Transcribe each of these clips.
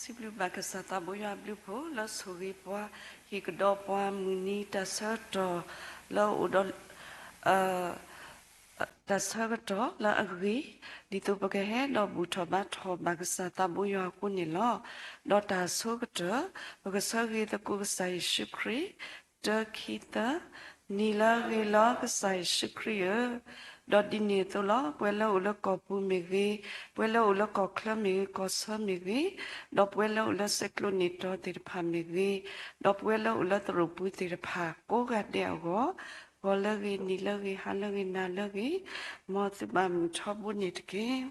စံးဘျုးဘၣ်ကစၢ်သးဘိယွၤအဘျုးအဖှိၣ် လၢဆိၣ်ဂ့ၤပှၤ ဟ့ၣ်ကဒီးပှၤမုၢ်နံၤတၢ်ဆၢကတီၢ်လၢအအိၣ်ဒီး တၢ်ဆၢကတီၢ်လၢအဂ့ၤ, ဒ်သိးပကဟဲဒီးဘူၣ်ထီၣ်ဘါထီၣ်ဘၣ်ကစၢ်သးဘိယွၤအဃိန့ၣ်လီၤ. ဒီးတၢ်အဆိကတၢၢ် ပကဆၢဂ့ၤသကိးကစၢ်ယ့ၣ်ၡူးခရံာ် တၢ ခံ သၢ, နံၤလၢအဂ့ၤလီၤ ကစၢ်ယ့ၣ်ၡူးခရံာ်ဧၢ, ဒီးဒ်န့ၣ်အသိးလီၤ. ပဝဲလၢအိၣ်လၢကီၢ်ပူၤမ့ၢ်ဂ့ၤ, ပဝဲလၢအိၣ်လၢကီၢ်ချၢမ့ၢ်ဂ့ၤ, ကီၢ်ဆၢမ့ၢ်ဂ့ၤ, ဒီးပဝဲလၢအိၣ်လၢစဲးကျိးန့ၣ်တီၤသ့ၣ်တဖၣ်မ့ၢ်ဂ့ၤ, ဒီးပဝဲလၢအိၣ်လၢသရိာ်ပူၤသ့ၣ်တဖၣ် ကိးဂၤဒဲးအဂီၢ်, ဂီၤလၢဂ့ၤ, နံၤလၢဂ့ၤ, ဟါလၢဂ့ၤ, နၤလၢဂ့ၤ, မ်သုဘၣ်မုာ်ထီဘိန့ၣ်တက့ၢ်.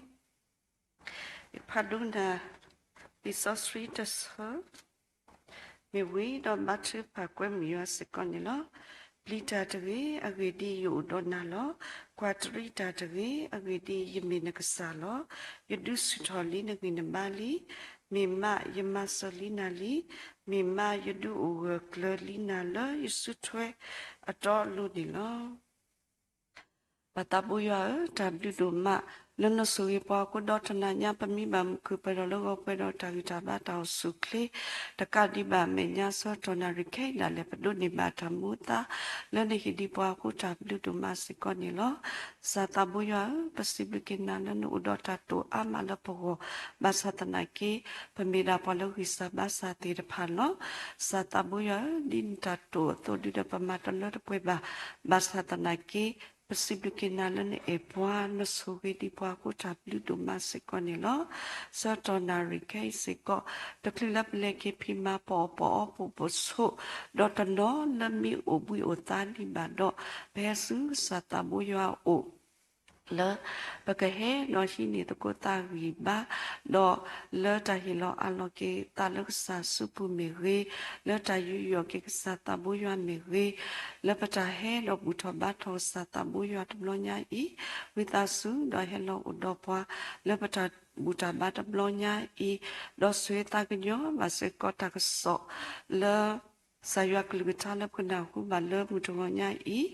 ယဖးဒိကနၣ် လံာ်စီဆှံတဆၢ မ့ၢ်ဝံၤဒီးဘါထုကဖၣ်ကွဲမုာ်ယွၤစ့ၢ်ကီးန့ၣ်လီၤ. ပျံၤတၢ်တဂ့ၤ, အဂ့ၢ်ဒ်အံၤ ယအိၣ်ဒီးနၤလီၤ. ကွၢ်တရံးတၢ်တဂ့ၤ, အဂ့ၢ်ဒ်အံၤ ယမ့ၢ်နကစၢ်လီၤ. ယဒုးဆူၣ်ထီၣ်လံနဂံၢ်နဘါလံ. မ့ၢ်မးယမၤစၢၤလံနၤလံ. မ့ၢ်မးယဒုးအိၣ်ဂၢၢ်ကျၢၤလံနၤလၢယစုထွဲအတီအလိၤန့ၣ်လီၤ. ပၢ်သးဘိယွၤဧၢ, တၢ်ဘျုးဒိၣ်မး လၢနဆိၣ်ဂ့ၤပှၤအဃိဒီးတနၤညါ ပမ့ၢ်ဘၣ်မုၢ်ခုၣ်ပှဲၤဒီးလၢဂီၤပှဲၤဒီးတၢ်ဂံၢ်တၢ်ဘါတၢ်အိၣ်ဆူၣ်အိၣ်ချ့ တကးဒံးဘၣ်အမဲာ်ညါဆၢကတီၢ်နၣ်ရံၣ်ခဲအံၤဒၣ်လဲာ် ပဒိးန့ၢ်ဘၣ်တၢ်မူအသါ လၢနဟ့ၣ်ဒံးပှၤအဃိတၢ်ဘျုးဒိၣ်မးစ့ၢ်ကီးန့ၣ်လီၤ. ကစၢ်သးဘိယွၤဧၢ, ပစံးဘျုးက့ၤနၤလၢနအိၣ်ဒီးတၢ်တိာ်အါမးလၢပဂီၢ် ဘၣ်ဆၣ်သနာ်က့ ပမ့ၢ်ဒၣ်ပှၤလၢဂံၢ်စၢ်ဘါစၢ်သ့ၣ်တဖၣ်လီၤ. ကစၢ်သးဘိယွၤဧၢ, ဒ်နတၢ်တိာ်အသိးဒုဒီးပမၤတလၢတပှဲၤဘၣ်, ဘၣ်ဆၣ်သနာ်က့ ပစံးဘျုးက့ၤနၤလၢနအဲၣ်ပှၤ နဆိၣ်ဂ့ၤဒံးပှၤအဃိတၢ်ဘျုးဒိၣ်မးစ့ၢ်ကီးန့ၣ်လီၤ. ဆၢကတီၢ်နၣ်ရံၣ်ခဲအံၤစ့ၢ်ကီး တချုးလၢပလဲၤက့ၤဖံးမၤပအီၣ်ပအီပအိၣ်ပဆိး ဒီးတနီၤလၢမ့ၢ်အိၣ်ဘှံးအိၣ်သါဒံးဘၣ်ဒီး ပဟဲဆူကစၢ်သးဘိယွၤအအိၣ် လၢပကဟဲဒီးဟံးန့ၢ်သကိးသးဂံၢ်ဘါ, ဒီးလၢတၢ်ဟ့ၣ်လီၤအးလီၤက့ၤသးလၢကစၢ်စုပူၤမ့ၢ်ဂ့ၤ, လၢတၢ်ယူးယီၣ်က့ၤကစၢ်သးဘိယွၤမ့ၢ်ဂ့ၤ, လၢပတၢ်ဟဲဒီးဘူၣ်ထီၣ်ဘါထီၣ်ကစၢ်သးဘိယွၤတဘျီညါအံၤ, ဝံသးစူၤဒီးဟဲလီၤအိၣ်ဒီးပှၤ လၢပတၢ်ဘူၣ်တၢ်ဘါတဘျီညါအံၤ, ဒီးဆိၣ်ဂ့ၤသးကညီၤဘၣ်စ့ၢ်ကီးတၢ်ကစီၣ်လၢ ကစၢ်ယွၤကလုၢ်ကထါလၢပကနၢ်ဟူဘၣ်လၢမုၢ်တဂီၤညါအံၤ,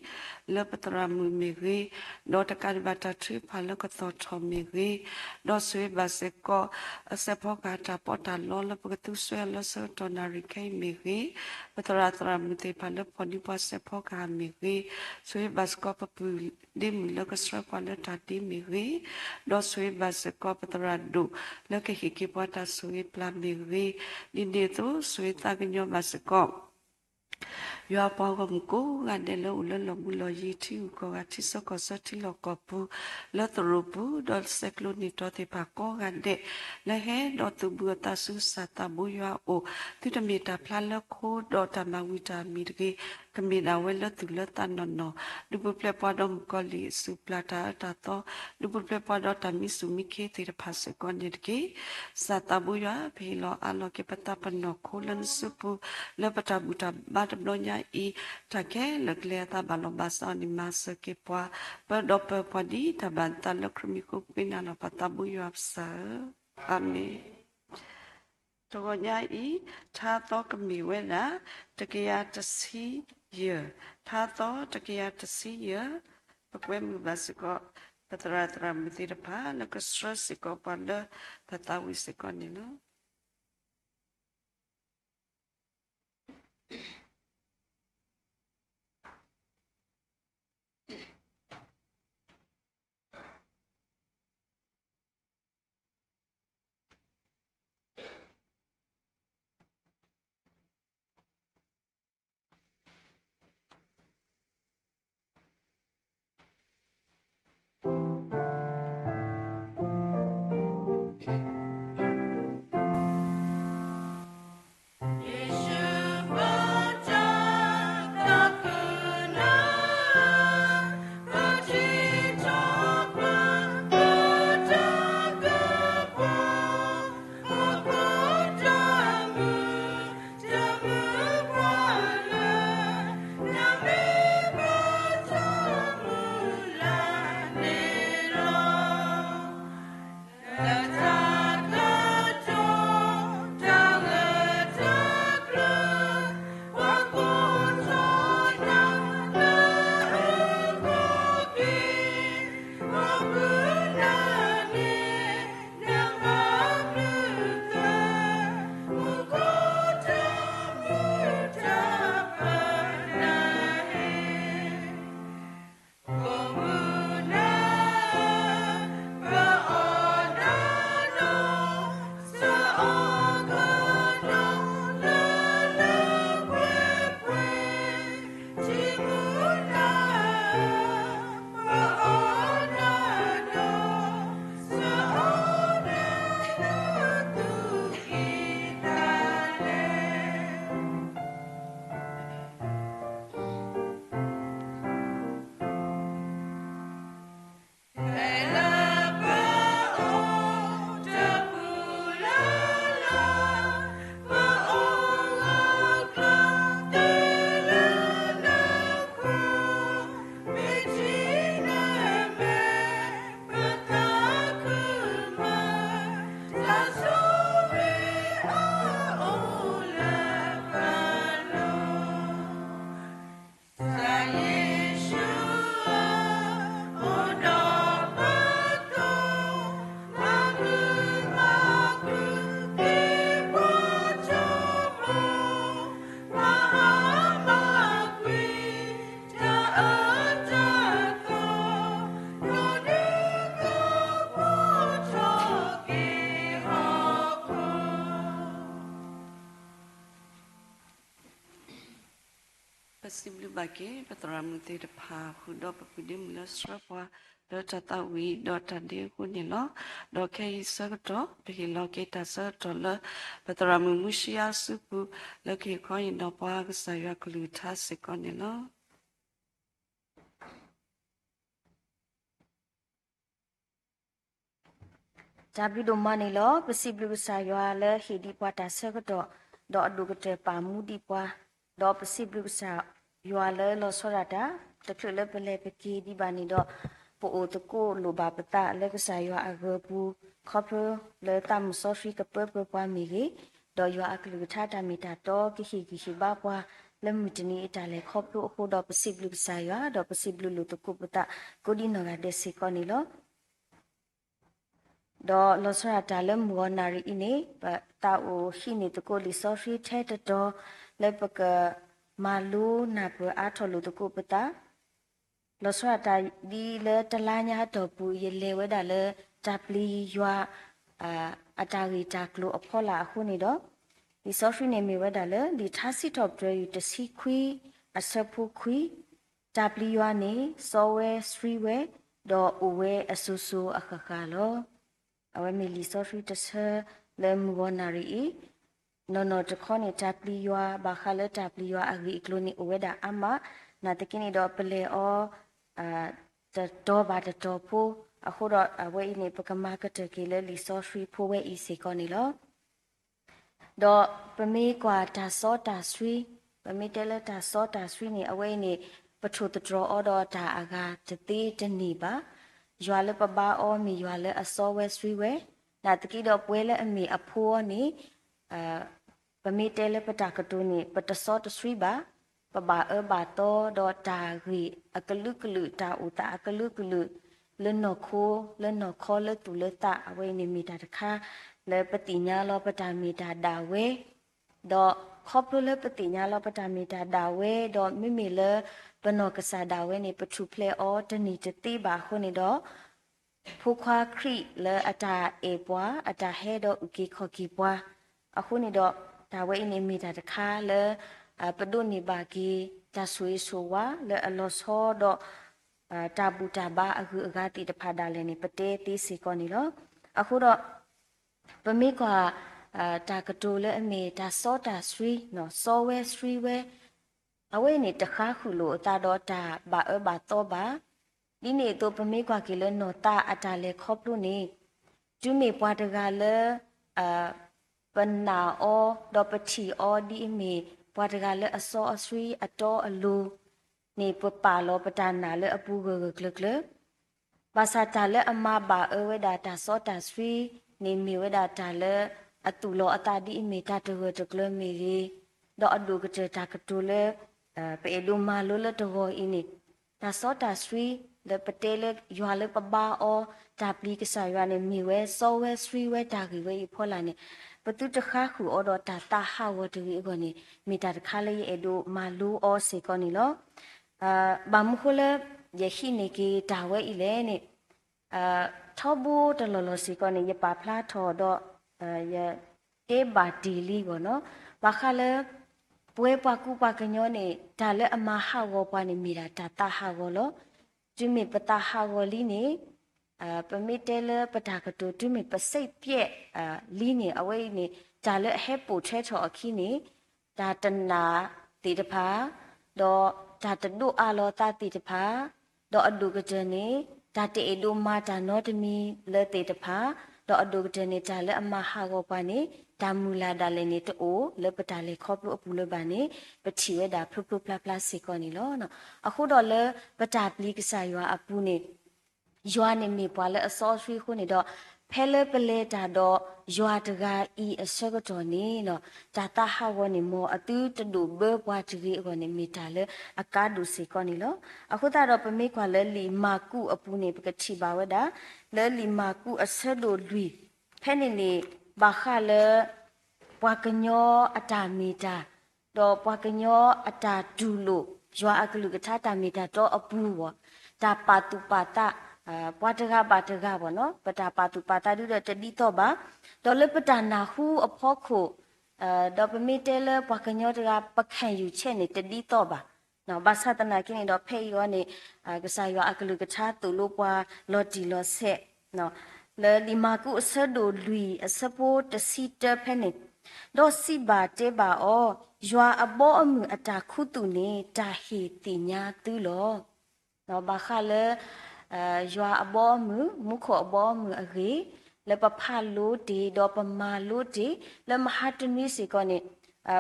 လၢပသရၣ်မုၣ်မ့ၢ်ဂ့ၤ, ဒီးတကးဒံးဘၣ်တၢ်ထုကဖၣ်လၢကသီၣ်ထီၣ်မ့ၢ်ဂ့ၤ, ဒီးဆိၣ်ဂ့ၤဘၣ်စ့ၢ်ကီး အစဲးဖီကဟၣ်တၢ်ပီးတၢ်လီလၢပကသူစွဲအီၤလၢဆၢကတီၢ်နၣ်ရံၣ်ခဲအံၤမ့ၢ်ဂ့ၤ, ပသရၣ်သရၣ်မုၣ်သ့ၣ်တဖၣ်လၢဖီၣ်ဒံးပှၤစဲးဖီကဟၣ်မ့ၢ်ဂ့ၤ, ဆိၣ်ဂ့ၤဘၣ်စ့ၢ်ကီးပပုၢ်ဒ့မုၣ်လၢကဆှၢပှၤလၢတၢ်ဒ့မ့ၢ်ဂ့ၤ, ဒီးဆိၣ်ဂ့ၤဘၣ်စ့ၢ်ကီးပသရၣ်ဒိၣ်လၢကဟ့ၣ်က့ၤပှၤတၢ်ဆိၣ်ဂ့ၤပျၢ်မ့ၢ်ဂ့ၤ, ဒ်န့ၣ်အသိး ဆိၣ်ဂ့ၤသးကညီၤဘၣ်စ့ၢ်ကီး ယွၤပှၤဂီၢ်မုၢ်ကိးဂၤဒဲးလၢအိၣ်လၢလီၢ်ဘူးလီၢ်ယံၤ ထံဂုၤကီၢ်ဂၤ ထံဆၢကီၢ်ဆၢ ထံလီၢ်ကီၢ်ပူၤ လၢသရိာ်ပူၤ ဒီးစဲးကျိးန့ၢ်တီၤသ့ၣ်တဖၣ်ကိးဂၤဒဲး လၢဟဲဒီးသုးဘူးအသးဆူကစၢ်သးဘိယွၤအအိၣ် သုတမ့ၢ်တၢ်ဖျါလၢခိ ဒီးတၢ်မၤဝံၤတၢ်မံၤတဂ့ၤ, ကမ့ၢ်ဒၣ်ဝဲလၢသူၣ်လၢသးနီၢ်နီၢ်, ဒုးပူၤဖျဲးပှၤဒီးမုၣ်ကီၤလံၢ်အစုၣ်ပျၢ်တၢ်အၢတၢ်သီ, ဒုးပူၤဖျဲးပှၤဒီးတၢ်မံဆူၣ်မံခ့သ့ၣ်တဖၣ်စ့ၢ်ကီးန့ၣ်တက့ၢ်. ကစၢ်သးဘိယွၤ ပဟ့ၣ်လီၤအးလီၤက့ၤပသးပနီၢ်ခိလၢနစုပူၤ လၢပတၢ်ဘူၣ်တၢ်ဘါတဘျီညါအံၤ, တၢ်ခဲလၢာ်ကျဲအသးဘၣ်လီၤဘၣ်စးအီၤန့ၣ် မၤစၢၤက့ၤပှၤ, ပၢဒီးပၢၤပှၤဒ်တၢ်ဘၣ်နသးလၢခရံာ်မံၤဃိ ပဃ့နၤလီၤပသးဘိယွၤပကစၢ်ဧၢ, အၤမ့ၣ်. တဂီၤညါအံၤ ထါသီကမ့ၢ်ဝဲဒၣ် တကယၤတဆံယဲၢ်, ထါသီတကယၤတဆံယဲၢ်, ပကွဲမုာ်ဘၣ်စ့ၢ်ကီး ပသရၣ်သရၣ်မုၣ်သ့ၣ်တဖၣ် လၢကဆှၢစ့ၢ်ကီးပှၤလၢပသးဝံၣ်စ့ၢ်ကီးန့ၣ်လီၤ. က့ၤ ပသရၣ်မုၣ်သ့ၣ်တဖၣ် ဃုာ်ဒီးပပုၢ်ဒ့မုၣ်လၢဆှၢပှၤ လၢတၢ်သးဝံၣ်ဒီးတၢ်ဒ့အဃိန့ၣ်လီၤ. ဒီးခဲအံၤဆၢကတီၢ် ပဟ့ၣ်လီၤက့ၤတၢ်ဆၢကတီၢ်လၢ ပသရၣ်မုၣ်မူရှံအစုပူၤ လၢကဟ့ၣ်ခီဟ့ၣ်နီၤပှၤကစၢ်ယွၤကလုၢ်ကထါစ့ၢ်ကီးန့ၣ်လီၤ. တၢ်ဘျုးဒိၣ်မးန့ၣ်လီၤ. ပစံးဘျုးကစၢ်ယွၤလၢဟ့ၣ်ဒံးပှၤတၢ်ဆၢကတီၢ်, ဒီးအဒိၣ်ကတၢၢ်ပာ်မူဒံးပှၤ, ဒီးပစံးဘျုးကစၢ်ယွၤလၢလီၤဆီဒၣ်တၢ်, တချုးလၢပလဲၤပက့ၤဒံးဘၣ်န့ၣ်ဒီး, ပအိၣ်သကိးလိၣ်ဘၣ်ပသးလၢကစၢ်ယွၤအဂၢၤပူၤ, ခီဖျိလၢသးမုၣ်စီဆှံကပၢပၢပှၤမ့ၢ်ဂ့ၤ, ဒီးယွၤအကလုၢ်ကထါတၢ်မ့ၢ်တၢ်တီကဟ့ၣ်ဂံၢ်ဟ့ၣ်ဘါပှၤ လၢမုၢ်တနံၤအတၢ်လဲၤခီဖျိအဃိဒီး ပစံးဘျုးကစၢ်ယွၤ, ဒီးပစံးဘျုးလိာ်သကိးပသး ကိးဒံနီၢ်ဂၤဒဲးစ့ၢ်ကီးန့ၣ်လီၤ. ဒီးလီၤဆီဒၣ်တၢ်လၢမုၢ်ဂီၤနၣ်ရံၣ်အံၤန့ၣ် ပသးအိၣ်ဟံးန့ၢ်သကိးလံာ်စီဆှံထဲတတီၤ လၢပကမၤလိနၢ်ပၢၢ်အါထီၣ်လိာ်သကိးပသး လီၤဆီဒၣ်တၢ်ဒ်လၢတလါညါအတီၢ်ပူၤ ယလဲၤဝဲဒၣ်လၢတၢ်ပျံၤယွၤ အတၢ်ဂ့ၢ်တၢ်ကျိၤအဖီလာ်အဃိန့ၣ်ဒီး, လံာ်စီဆှံန့ၣ်မ့ၢ်ဝဲဒၣ်လၢ လံာ်ထါစံးထီၣ်ပတြၢၤယွၤတဆံခွံ အဆၢဖိခွံ, တၢ်ပျံၤယွၤန့ၣ် စီဝဲဆှံဝဲ, ဒီးအိၣ်ဝဲအစိၤစိၤအဃၣ်ဃၣ်လီၤ. အဝဲမ့ၢ်လံာ်စီဆှံတဆၢလၢမုၢ်ဂီၤနၣ်ရံၣ်အံၤ, နီၢ်နီၢ်တခီန့ၣ် တၢ်ပျံၤယွၤ ဘၣ်ဃးလၢတၢ်ပျံၤယွၤအဂ့ၢ်အကျိၤန့ၣ် အိၣ်ဝဲဒၣ်အါမး, နာ်သက့န့ၣ်ဒီးပလဲၤအီၤ တတီၤဘၣ်တတီၤဖိ, အဃိဒီးအဝဲအံၤန့ၣ် ပကမၤကတၢၢ်က့ၤလၢလံာ်စီဆှံဖိဝဲအံၤစ့ၢ်ကီးန့ၣ်လီၤ. ဒီးပမ့ၢ်ကွၢ်တၢ်စီတၢ်ဆှံ, ပမ့ၢ်တဲလၢတၢ်စီတၢ်ဆှံန့ၣ် အဝဲအံၤန့ၣ် ပထိၣ်သတြီၤအီၤဒီးတၢ်အဂၤတသ့တန့ၢ်ဘၣ်. ယွၤလၢပဘါအီၤမ့ၢ်ယွၤလၢအစီဝဲဆှံဝဲ, နာ်သက့ဒီးပဝဲလၢအမ့ၢ်အဖိအီၤန့ၣ် ပမ့ၢ်တဲလၢပတၢ်ကတိၤန့ၣ် ပတစီတဆှံဘၣ်, ပဘၣ်အၢဘၣ်သီဒီးတၢ်ဂ့ၢ်အကလုာ်ကလုာ် တၢ်အိၣ်သးအကလုာ်ကလုာ် လၢနီၢ်ခိ လၢနီၢ်ခီလၢသူၣ်လၢသး အဝဲအံၤန့ၣ်မ့ၢ်တၢ်တခါ လၢပသ့ၣ်ညါလီၤပတၢ်မ့ၢ်တၢ်ဒၣ်ဝဲ, ဒီးခီဖျိလၢပသ့ၣ်ညါလီၤပတၢ်မ့ၢ်တၢ်ဒၣ်ဝဲ ဒီးမ့မ့ၢ်လၢပနီၢ်ကစၢ်ဒၣ်ဝဲန့ၣ် ပထူၣ်ဖျဲးအီၤတန့ၢ်တသ့ဘၣ်အဃိန့ၣ်ဒီး ဖိခွါခရံာ်လၢအတၢ်အဲၣ်ပှၤ အတၢ်ဟဲဒီးအုၣ်က့ၤခီၣ်က့ၤပှၤ, အဃိန့ၣ်ဒီး တၢ်ဝဲအံၤန့ၣ်မ့ၢ်တၢ်တခါလၢ ပဒိးန့ၢ်ဘၣ်က့ၤ တၢ်ဆိၣ်ဂ့ၤဆိၣ်ဝါလၢအလီၤဆီဒီး တၢ်ဘူၣ်တၢ်ဘါအဂုၤအဂၤသ့ၣ်တဖၣ်ဒၣ်လဲာ်န့ၣ် ပတဲသ့စ့ၢ်ကီးန့ၣ်လီၤ. အဃိဒီး ပမ့ၢ်ကွၢ် တၢ်ကတိၤလၢအမ့ၢ်တၢ်စီတၢ်ဆှံ စီဝဲဆှံဝဲ အဝဲအံၤန့ၣ် တဃါဃုာ်လိာ်အသးဒီးတၢ်ဘၣ်အၢဘၣ်သီဘၣ်. ဒ်န့ၣ်အသိး ပမ့ၢ်ကွၢ်က့ၤလၢနီၢ်သးအတၢ်လဲၤခီဖျိန့ၣ် တုၤမ့ၢ်ပှၤတဂၤလၢ ပနာ်အီၤ ဒီးပထံၣ်အီၤဒ်အမ့ၢ် ပှၤတဂၤလၢအစီအဆှံအတီအလိၤန့ၣ် ပပာ်လီၤပတၢ်နာ်လၢအပူၤဂၢၢ်ဂၢၢ်ကျၢၤကျၢၤ ဘၣ်ဆၣ်တၢ်လၢအမၤဘၣ်အၢဝဲဒၣ်တၢ်စီတၢ်ဆှံန့ၣ် မ့ၢ်ဝဲဒၣ်တၢ်လၢအသူၣ်လီၤအသးဒ်အမ့ၢ်တၢ်တဂၢၢ်တကျၢၤမ့ၢ်ဂ့ၤ, ဒီးအဒိၣ်ကတၢၢ်တၢ်ကတိၤလၢ ပအဲၣ်ဒိးမၤလိလၢတဂီၤအံၤန့ၣ်, တၢ်စီတၢ်ဆှံ လၢပတဲလၢယွၤလၢပဘါအီၤ တၢ်ပျံၤကစၢ်ယွၤန့ၣ် မ့ၢ်ဝဲစီဝဲဆှံဝဲတၢ်ဂ့ၢ်ဝဲအံၤအဖီလာ်န့ၣ်, ပသုတဃါဃုာ်အီၤဒီးတၢ်သးဟးဂီၤတဂ့ၤအဂီၢ်န့ၣ် မ့ၢ်တၢ်တခါလၢယအဲၣ်ဒိးမၤလိအီၤစ့ၢ်ကီးန့ၣ်လီၤ. ဘၣ်မနုၤဃိလၢ ယဟံးန့ၢ်က့ၤတၢ်ဝဲအံၤလဲၣ်န့ၣ်, ထီဘိတလီၢ်လီၢ်စ့ၢ်ကီးန့ၣ် ယပာ်ဖျါထီၣ်ဒီး ယတဲဘၣ်တ့ၢ်လံအဂီၢ်န့ၣ်, ဘၣ်ဃးလၢ ပဝဲပှၤကူပှၤကညီန့ၣ် တၢ်လၢအမၤဟးဂီၤပှၤန့ၣ် မ့ၢ်ဒၣ်တၢ်သးဟးဂီၤလီၤ. တုၤမ့ၢ်ပသးဟးဂီၤလံန့ၣ် ပမ့ၢ်တဲလၢပတၢ်ကတိၤ တုၤမ့ၢ်ပစိတ်ပျက်လံန့ၣ် အဝဲအံၤန့ၣ် တၢ်လၢအဟဲပိာ်ထွဲထီၣ်အခံန့ၣ် တၢ်တနာ်သ့ၣ်တဖၣ်, ဒီးတၢ်တဒိးအးလီၤသးသ့ၣ်တဖၣ်, ဒီးအဒိၣ်ကတၢၢ်န့ၣ် တၢ်တအဲၣ်ဒိးမၤတၢ်နီတမံၤလၢသ့ၣ်တဖၣ်, ဒီးအဒိၣ်ကတၢၢ်န့ၣ် တၢ်လၢအမၤဟးဂီၤပှၤန့ၣ် တၢ်မုၢ်လၢ်ဒၣ်လဲာ်န့ၣ်တအိၣ်လၢပတၢ်လဲၤခီဖျိအပူၤလၢၤဘၣ်န့ၣ် ပထံၣ်ဝဲဒၣ်ဖျိဖျိဖျါဖျါစ့ၢ်ကီးန့ၣ်လီၤ. အဃိဒီးလၢပတၢ်ပျံၤကစၢ်ယွၤအပူၤန့ၣ် ယွၤန့ၣ်မ့ၢ်ပှၤလၢအစီအဆှံအဃိန့ၣ်ဒီး ဖဲလၢပလဲၤတၢ်ဒီးယွၤတဂၤအံၤအဆၢကတီၢ်န့ၣ် တၢ်သးဟးဂီၤန့ၣ် မ်အသုတဒိးဘၢပှၤတဂ့ၤအဂီၢ်န့ၣ် မ့ၢ်တၢ်လၢအကါဒိၣ်စ့ၢ်ကီးန့ၣ်လီၤ. အဃိသတးဒီးပမ့ၢ်ကွၢ်လၢလံာ်မၢ်ကူးအပူၤန့ၣ် ပကထံၣ်ဘၣ်ဝဲဒၣ် လၢလံာ်မၢ်ကူးအဆၢဒိၣ်လွံၢ် ဖဲန့ၣ်န့ၣ် ဘၣ်ဃးလၢ ပှၤကညီအတၢ်မ့ၢ်တၢ် ဒီးပှၤကညီအတၢ်တူၢ်လိာ် ယွၤအကလုၢ်ကထါတၢ်မ့ၢ်တၢ်တီအပူၤအဂီၢ်, တၢ်ပာ်သူၣ်ပာ်သး ပှၤတဂၤဘၣ်တဂၤဘၣ်န့ၣ် ပတၢ်ပာ်သူၣ်ပာ်သးဒုဒီးတဒ်သိးဘၣ်, ဒီးလၢပတၢ်နၢ်ဟူအဖီခိၣ် ဒီးပမ့ၢ်တဲလၢပှၤကညီတဂၤ ပခံယူချက်န့ၣ် တဒ်သိးဘၣ် ဘၣ်ဆၣ်သနာ်က့န့ၣ်ဒီး ဖဲအံၤအဂီၢ်န့ၣ် ကစၢ်ယွၤအကလုၢ်ကထါသိၣ်လိပှၤလီၤတံၢ်လီၤဆဲး လၢလံာ်မၢ်ကူးအဆၢဒိၣ်လွံၢ်အဆၢဖိတဆံတၢဖဲန့ၣ်, ဒီးစံးဘၣ်တဲဘၣ်အီၤ, ယွၤအဘီအမုၢ်အတၢ်ခူသူၣ်န့ၣ် တၢ်ဟ့ၣ်သ့ၣ်ညါသုလီၤ. ဘၣ်ဃးလၢ ယွၤအဘီအမုၢ်, မူခိၣ်အဘီအမုၢ်အဂ့ၢ်, လၢပဖးလိတ့ၢ် ဒီးပမၤလိတ့ၢ် လၢမဟါတနွံစ့ၢ်ကီးန့ၣ်,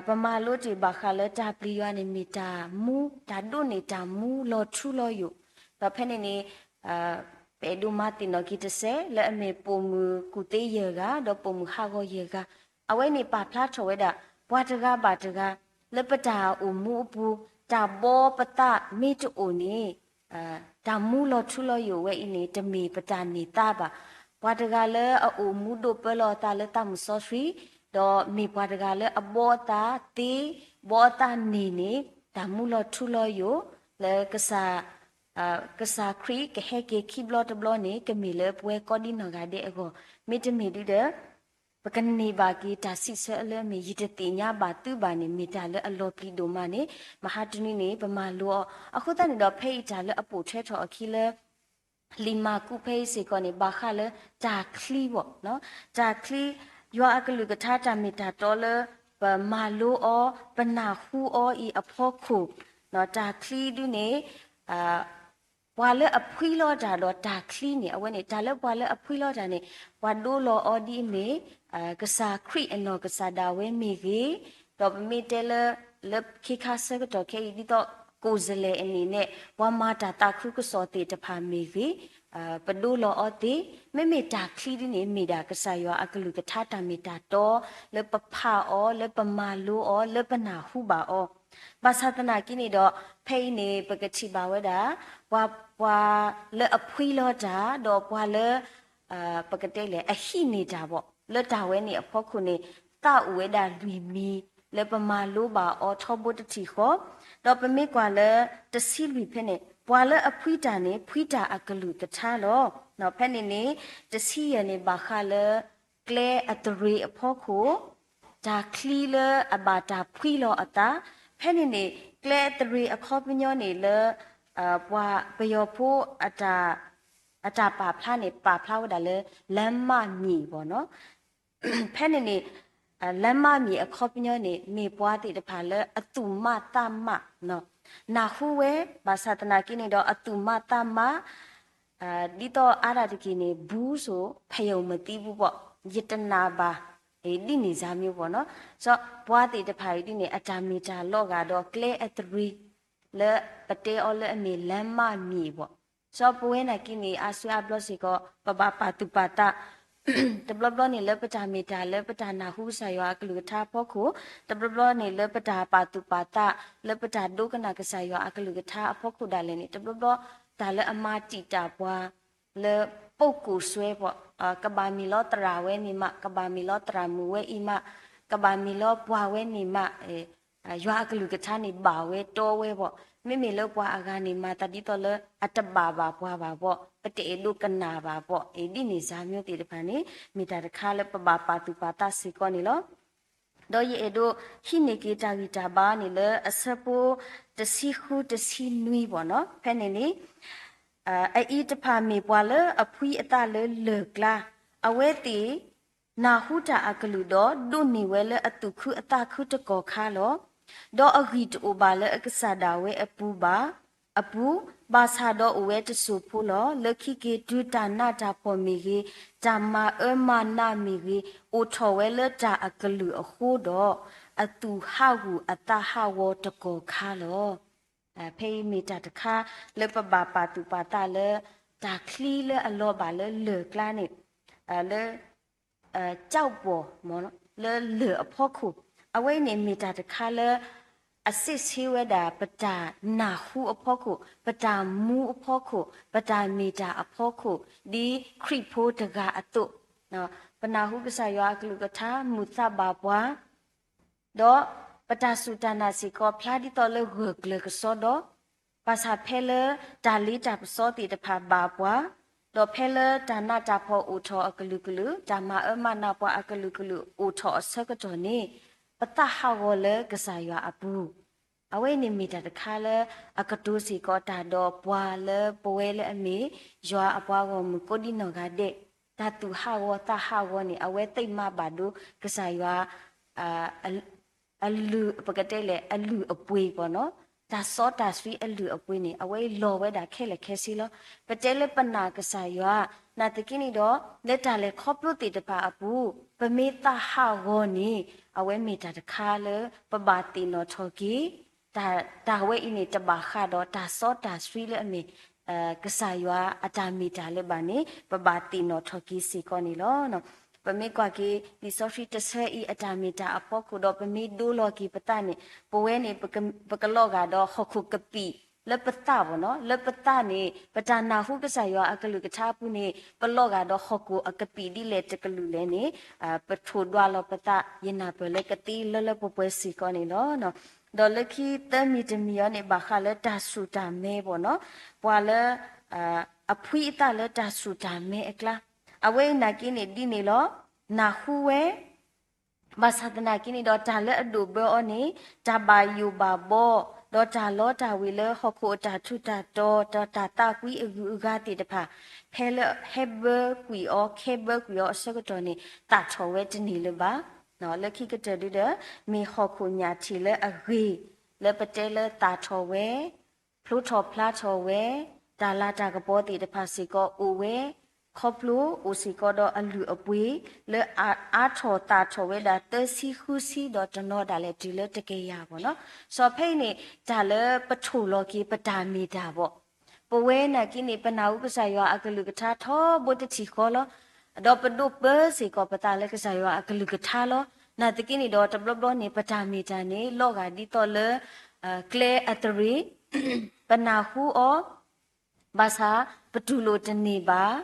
ပမၤလိတ့ၢ်ဘၣ်ဃးလၢတၢ်ပျံၤယွၤန့ၣ် မ့ၢ်တၢ်မူ, တၢ်ဒိးန့ၢ်တၢ်မူလီၤထူလီၤယိာ်, ဒီးဖဲန့ၣ်န့ၣ် ပအဲၣ်ဒိးမၤသ့ၣ်နီၣ်က့ၤတစဲး လၢအမ့ၢ်ပိာ်မုၣ်ကူၣ်သ့ယဲၢ်ဂၤ ဒီးပိာ်မုၣ်ဟးဂီၤယဲၢ်ဂၤ, အဝဲန့ၣ်ပာ်ဖျါထီၣ်ဝဲဒၣ် ပှၤတဂၤဘၣ်တဂၤ လၢပတၢ်အိၣ်မူအပူၤ တၢ်ဘီပသးမ့ၢ်တအိၣ်န့ၣ် တၢ်မူလီၤထူလီၤယိာ်ဝဲအံၤန့ၣ် တမ့ၢ်ပတၢ်န့ၢ်သါဘၣ်. ပှၤတဂၤလၢအအိၣ်မူဒိၣ်ပၢလီၤအသးလၢသးမုၢ်စီဆှံ, ဒီးမ့ၢ်ပှၤတဂၤလၢအဘီအသးသ့, ဘီအသးန့ၢ်န့ၣ် တၢ်မူလီၤထူလီၤယိာ် လၢ ကစၢ်ခရံာ်ကဟဲက့ၤခံဘျီတဘျီန့ၣ် ကမ့ၢ်လၢပဝဲကိးဒံနီၢ်ဂၤဒဲးအဂီၢ်, မ့တမ့ၢ်ဒ်ဒီး ပကန့ၢ်ဘၣ်က့ၤတၢ်စံးဆၢလၢအမ့ၢ် ယတသ့ၣ်ညါဘၣ်သုဘၣ်န့ၣ် မ့ၢ်တၢ်လၢအလီၤပျံၤဒိၣ်မးန့ၣ် မဟါတနွံန့ၣ် ပမၤလိအီၤ. အဃိသတးန့ၣ်ဒီး ဖဲအံၤတၢ်လၢအပိာ်ထွဲထီၣ်အခံလၢ လံာ်မၢ်ကူးဖဲအံၤစ့ၢ်ကီးန့ၣ် ဘၣ်ဃးလၢတၢ်ချံဘၣ်, တၢ်ချံ, ယွၤအကလုၢ်ကထါတၢ်မ့ၢ်တၢ်တီလၢ ပမၤလိအီၤ ပနၢ်ဟူအီၤအံၤအဖီခိၣ်, တၢ်ချံဒုန့ၣ် ပှၤလၢအဖှံလီၤတၢ်ဒီးတၢ်ချံန့ၣ် အဝဲန့ၣ် တၢ်လၢပှၤလၢအဖှံလီၤတၢ်န့ၣ် ပှၤဒိလီၤအီၤဒ်အမ့ၢ် ကစၢ်ခရံာ်အနီၢ်ကစၢ်ဒၣ်ဝဲမ့ၢ်ဂ့ၤ, ဒီးပမ့ၢ်တဲလၢ လၢခ့ခါဆၢကတီၢ်ခဲအံၤ ဒ်သိး ကိုယ်စားလှယ် အန့ၣ်န့ၣ် ပှၤမၤတၢ်သးခုကစီၣ်သ့ၣ်တဖၣ်မ့ၢ်ဂ့ၤ, ပဒိလီၤအီၤသ့, မ့မ့ၢ်တၢ်ချံဒ်န့ၣ် မ့ၢ်ဒၣ်ကစၢ်ယွၤအကလုၢ်ကထါတၢ်မ့ၢ်တၢ်တီ လၢပဖးအီၤ လၢပမၤလိအီၤ လၢပနၢ်ဟူဘၣ်အီၤ ဘၣ်ဆၣ်သနာ်က့န့ၣ်ဒီး ဖဲအံၤန့ၣ် ပကထံၣ်ဘၣ်ဝဲဒၣ် ပှၤ ပှၤလၢအဖှံလီၤတၢ် ဒီးပှၤလၢ ပကတဲလဲၣ် အဟံးန့ၢ်တၢ်ဘၣ် လၢတၢ်ဝဲန့ၣ်အဖီခိၣ်န့ၣ် သးအိၣ်ဝဲဒၣ်လွံၢ်မံၤ လၢပမၤလိဘၣ်အီၤထီဘိတထံၣ်ဃီ, ဒီးပမ့ၢ်ကွၢ်လၢတဆံလွံၢ်ဖဲန့ၣ် ပှၤလၢအဖှံတၢ်န့ၣ် ဖှံတၢ်အကလုၢ်ကထါလီၤ. ဖဲန့ၣ်န့ၣ် တဆံယဲၢ်န့ၣ် ဘၣ်ဃးလၢ ကျဲအသရ့အဖီခိၣ် တၢ်ချံလၢအဘၣ်တၢ်ဖှံလီၤအသး, ဖဲန့ၣ်န့ၣ် ကျဲအသရ့အခီပညီန့ၣ်လၢ ပှၤပယီၤဖိ အတၢ်ပာ်ဖျါန့ၣ် ပာ်ဖျါဝဲဒၣ်လၢ လမ်းမမြေ ဘၣ်နီၤ. ဖဲန့ၣ်န့ၣ် လမ်းမမြေ အခီပညီန့ၣ် မ့ၢ်ပှၤသ့ၣ်တဖၣ်လၢအသူၣ်မးသးမး, နၢ်ဟူဝဲ ဘၣ်ဆၣ်သနာ်က့န့ၣ်ဒီး အသူၣ်မးသးမး ဒ်သိးအါဒၣ်တက့ၢ်န့ၣ် ဘူးစိၤ ဖဲယုံမသံဘူးဘၣ်, ယတနာ်ဘၣ် ဒ်န့ၣ်စၢ်မ့ၢ်ဘၣ်နီၤ. စီၤပှၤသ့ၣ်တဖၣ်အံၤဒ်န့ၣ် အတၢ်မ့ၢ်တၢ်လီၤဂာ်ဒီးကျဲအသရ့ လၢပတဲအီၤလၢအမ့ၢ်လမ်းမမြေ ဘၣ်. စီၤပဝဲနာ်က့န့ၣ် အါစုအါဘျီစ့ၢ်ကီး ပဘၣ်ပာ်သူၣ်ပာ်သး တဘျီဘျီန့ၣ်လၢပတၢ်မ့ၢ်တၢ်လၢ ပတၢ်နၢ်ဟူကစၢ်ယွၤအကလုၢ်ကထါအဖီခိၣ်, တဘျီဘျီန့ၣ်လၢပတၢ်ပာ်သူၣ်ပာ်သး လၢပတၢ်ဒိကနၣ်ကစၢ်ယွၤအကလုၢ်ကထါအဖီခိၣ်ဒၣ်လဲာ်န့ၣ် တဘျီဘျီ တၢ်လၢအမၤတံာ်တာ်ပှၤ လၢ ပုဂ္ဂိုလ်စွဲ ဘၣ်, ကဘၣ်မ့ၢ်လီၤသရၣ်ဝဲန့ၣ်မး, ကဘၣ်မ့ၢ်လီၤသရၣ်မုၣ်ဝဲအံၤမး, ကဘၣ်မ့ၢ်လီၤပှၤဝဲန့ၣ်မး ယွၤအကလုၢ်ကထါန့ၣ်ဘၣ်ဝဲတီဝဲဘၣ်. မ့မ့ၢ်လၢပှၤအဂၤန့ၣ် မၤသးဒ်သိးလၢအတဘၣ်ဘၣ်ပှၤဘၣ်ဘၣ်, ပတအဲၣ်ဒိးကနၣ်ဘၣ်ဘၣ်, ဒ်န့ၣ်စၢ်မ့ၢ်သ့ၣ်တဖၣ်န့ၣ် မ့ၢ်တၢ်တခါလၢပဘၣ်ပာ်သူၣ်ပာ်သးစ့ၢ်ကီးန့ၣ်လီၤ. ဒီးယအဲၣ်ဒိးဟံးန့ၢ်က့ၤတၢ်ဂံၢ်တၢ်ဘါန့ၣ်လၢအဆၢဖိတဆံဃုတဆံနွံဘၣ်နီၤ, ဖဲန့ၣ်န့ၣ် အအံၤတဖၣ်မ့ၢ်ပှၤလၢအဖှံအသးလၢလၢၢ်ကျါ, အဝဲသ့ၣ် နၢ်ဟူတၢ်အကလုၢ်ဒီး ဒိးန့ၢ်ဝဲလၢအသူၣ်ခုအသးခုတကီၢ်ခါလီၤ. ဒီးအဂံၢ်တအိၣ်ဘၣ်လၢအကစၢ်ဒၣ်ဝဲအပူၤဘၣ်, အပူၤ, ဘၣ်ဆၣ်ဒီးအိၣ်ဝဲတစိၢ်ဖိလီၤ. လၢခံက့ၤတုၤတၢ်နးတၢ်ဖှီၣ်မ့ၢ်ဂ့ၤ, တၢ်မၤအၢမၤနးမ့ၢ်ဂ့ၤ, အိၣ်ထီၣ်ဝဲလၢတၢ်အကလုၢ်အဃိဒီး, အသူၣ်ဟးဂူာ်အသးဟးဂီၤတကီၢ်ခါလီၤ. ဖဲအံၤမ့ၢ်တၢ်တခါလၢပဘၣ်ပာ်သူၣ်ပာ်သးလၢ တၢ်ချံလၢအလီၤဘၣ်လၢလၢၢ်ကျါန့ၣ် လၢ ကၠီၣ်ပီၣ် လၢလၢၢ်အဖီခိၣ်, အဝဲအံၤန့ၣ်မ့ၢ်တၢ်တခါလၢ အစ့ၣ်ဆ့ဝဲဒၣ်ပတၢ်နၢ်ဟူအဖီခိၣ်, ပတၢ်မူအဖီခိၣ်, ပတၢ်မ့ၢ်တၢ်အဖီခိၣ်, ဒ်ခရံာ်ဖိတဂၤအသိး, ပနၢ်ဟူကစၢ်ယွၤအကလုၢ်ကထါ မုာ်သးဘၣ်ပှၤ ဒီးပတၢ်စူၢ်တၢ်နာ်စ့ၢ်ကီး ဖျါဒ်သိးလၢဂၢၢ်ကျၢၤကစီဒီ, ဘၣ်ဆၣ်ဖဲလၢတၢ်လ့တၢ်ပစီသ့ၣ်တဖၣ်ဘၣ်ပှၤ, ဒီးဖဲလၢတၢ်နးတၢ်ဖှီၣ်အိၣ်ထီၣ်အကလုာ်ကလုာ်, တၢ်မၤအၢမၤနးပှၤအကလုာ်ကလုာ်အိၣ်ထီၣ်အဆၢကတီၢ်န့ၣ်, ပသးဟးဂီၤလၢကစၢ်ယွၤအပူၤ, အဝဲအံၤန့ၣ်မ့ၢ်တၢ်တခါလၢ အကတိၤစ့ၢ်ကီးတၢ်ဒီးပှၤလၢပဝဲလၢအမ့ၢ် ယွၤအပှၤဂီၢ်မုၢ်ကိးဒံနီၢ်ဂၤဒဲး, တၢ်သူၣ်ဟးဂီၤသးဟးဂီၤန့ၣ် အဝဲသ့ၣ်မၤဘၣ်ဒိ ကစၢ်ယွၤ အလုၢ် ပကတဲလဲၣ် အလုၢ်အပှ့ၤပီၤနီၤ, တၢ်စီတၢ်ဆှံအလုၢ်အပှ့ၤန့ၣ် အဝဲလီၤဝဲဒၣ်ခဲလၢာ်ခဲဆ့လီၤ. ပတဲလၢပနာ်ကစၢ်ယွၤ နာ်သက့န့ၣ်ဒီး လၢတၢ်လဲၤခီဖျိသ့ၣ်တဖၣ်အပူၤ ပမ့ၢ်သးဟးဂီၤန့ၣ် အဝဲမ့ၢ်တၢ်တခါလၢ ပဘၣ်သ့ၣ်နီၣ်ထီၣ်က့ၤ တၢ် တၢ်ဝဲအံၤန့ၣ် တဘၣ်ဃးဒီးတၢ်စီတၢ်ဆှံလၢအမ့ၢ် ကစၢ်ယွၤအတၢ်မ့ၢ်တၢ်လၢၤဘၣ်န့ၣ် ပဘၣ်သ့ၣ်နီၣ်ထီၣ်က့ၤစ့ၢ်ကီးန့ၣ်လီၤ. ပမ့ၢ်ကွၢ်က့ၤ လံာ်စီဆှံတဆၢအံၤအတၢ်မ့ၢ်တၢ်အဖီခိၣ်ဒီး ပမ့ၢ်ဒိလီၤက့ၤပသးန့ၣ် ပဝဲန့ၣ် ပက ပကလီၤဂာ်ဒီးဟီၣ်ခိၣ်ကပံာ်လၢပသးပီၤနီၤ, လၢပသးန့ၣ် ပတၢ်နၢ်ဟူကစၢ်ယွၤအကလုၢ်ကထါအပူၤန့ၣ် ပလီၤဂာ်ဒီးဟီၣ်ခိၣ်အကပံာ်ဒ်လဲၣ်တကလုာ်လဲၣ်န့ၣ် ပထိၣ်ဒွးလီၤပသး ယနၢ်ပၢၢ်လၢကသ့လၢလၢပှဲၤပှဲၤစ့ၢ်ကီးန့ၣ်လီၤ. ဒီးလၢခံသၢမံၤတမံၤအံၤန့ၣ် ဘၣ်ဃးလၢတၢ်ဆူၣ်တၢ်မဲပီၤနီၤ, ပှၤလၢ အဖှံအသးလၢတၢ်ဆူၣ်တၢ်မဲအကျါ, အဝဲအံၤနာ်က့န့ၣ်ဒ်န့ၣ်လီၤ. နၢ်ဟူဝဲ ဘၣ်ဆၣ်သနာ်က့န့ၣ်ဒီး တၢ်လၢအဒိၣ်ဘၢအီၤန့ၣ် တၢ်ဘၣ်ယိၣ်ဘၣ်ဘီ ဒီးတၢ်လီတၢ်ဝ့ၤလၢဟီၣ်ခိၣ်အတၢ်ထူးတၢ်တီၤ ဒီးတၢ်သးကွံအဂုၤအဂၤသ့ၣ်တဖၣ် ဖဲလၢဟဲဘၢကွံာ်အီၤ ခဲဘၢကွံာ်အီၤအဆၢကတီၢ်န့ၣ် သၣ်ထီၣ်ဝဲတန့ၢ်လၢၤဘၣ်. လၢခံကတၢၢ်ဒုဒီး မ့ၢ်ဟီၣ်ခိၣ်ညၣ်ထံးလၢအဂ့ၤ လၢပတဲလၢသၣ်ထီၣ်ဝဲ ဖျိထီၣ်ဖျါထီၣ်ဝဲ, တၢ်လၤတၢ်ကပီၤသ့ၣ်တဖၣ်စ့ၢ်ကီးအိၣ်ဝဲ, ခီဖျိအိၣ်စ့ၢ်ကီးဒီးအလုၢ်အပှ့ၤ လၢအါထီၣ်သၣ်ထီၣ်ဝဲဒၣ်သၢဆံဃုဆံ ဒီးတနီၤဒၣ်လဲာ်တုၤလၢတကယၤပီၤနီၤ. စီၤဖဲအံၤန့ၣ် တၢ်လၢပထိၣ်လီၤက့ၤပတၢ်မ့ၢ်တၢ်ဘီၣ် ပဝဲနာ်က့န့ၣ် ပနၢ်ဟူကစၢ်ယွၤအကလုၢ်ကထါထီဘိတထံၣ်ဃီလီၤ. ဒီးပဒိးပၢစ့ၢ်ကီးပသးလၢကစၢ်ယွၤအကလုၢ်ကထါလီၤ. နာ်သက့န့ၣ်ဒီး တဘျီဘျီန့ၣ် ပတၢ်မ့ၢ်တၢ်န့ၣ် လီၤဂာ်ဒ်သိးလၢ ကျဲအသရ့ၣ်, ပနၢ်ဟူအီၤ ဘၣ်ဆၣ်ပတူၢ်လိာ်တန့ၢ်ဘၣ်.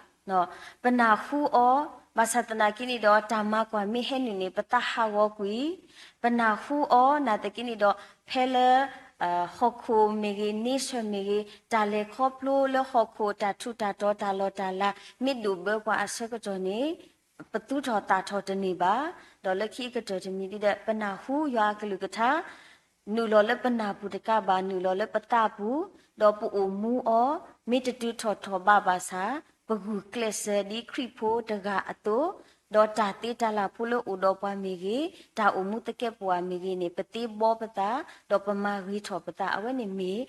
ပနၢ်ဟူအီၤ ဘၣ်ဆၣ်သနာ်က့န့ၣ်ဒီး တၢ်မၤကွၢ်မ့ၢ်ဟဲနုာ်န့ၣ် ပသးဟးဂီၤကွံာ်, ပနၢ်ဟူအီၤ နာ်သက့န့ၣ်ဒီး ဖဲလၢ ဟီၣ်ခိၣ်မ့ၢ်ဂ့ၤ န့ဆၢၣ်မ့ၢ်ဂ့ၤ တၢ်လဲၤခီဖျိလၢဟီၣ်ခိၣ်တၢ်ထူးတၢ်တီၤတၢ်လီၢ်တၢ်လၤ မ့ၢ်ဒိၣ်ဘၢပှၤအဆၢကတီၢ်န့ၣ် ပသူၣ်ထီၣ်သၣ်ထီၣ်တန့ၢ်ဘၣ်. ဒီးလၢခံကတၢၢ်တမံၤဒ်ဒီး ပနၢ်ဟူယွၤအကလုၢ်ကထါ နုာ်လီၤလၢပနၢ်ပူၤတကးဘၣ် နုာ်လီၤလၢပသးပူၤ, ဒီးပအိၣ်မူအီၤ မ့ၢ်တတုၤထီၣ်ထီၣ်ဘးဘၣ်ဆၣ် ပဂုာ်ကျဲးစၢးဒ်ခရံာ်ဖိတဂၤအသိး, ဒီးတၢ်သ့တၢ်လၢ်ဖိလၢအိၣ်ဒီးပှၤမ့ၢ်ဂ့ၤ, တၢ်အိၣ်မူသကဲးပဝးမ့ၢ်ဂ့ၤန့ၣ် ပသ့ဘီပသး, ဒီးပမၤဂ့ၤထီၣ်ပသး အဝဲန့ၣ်မ့ၢ်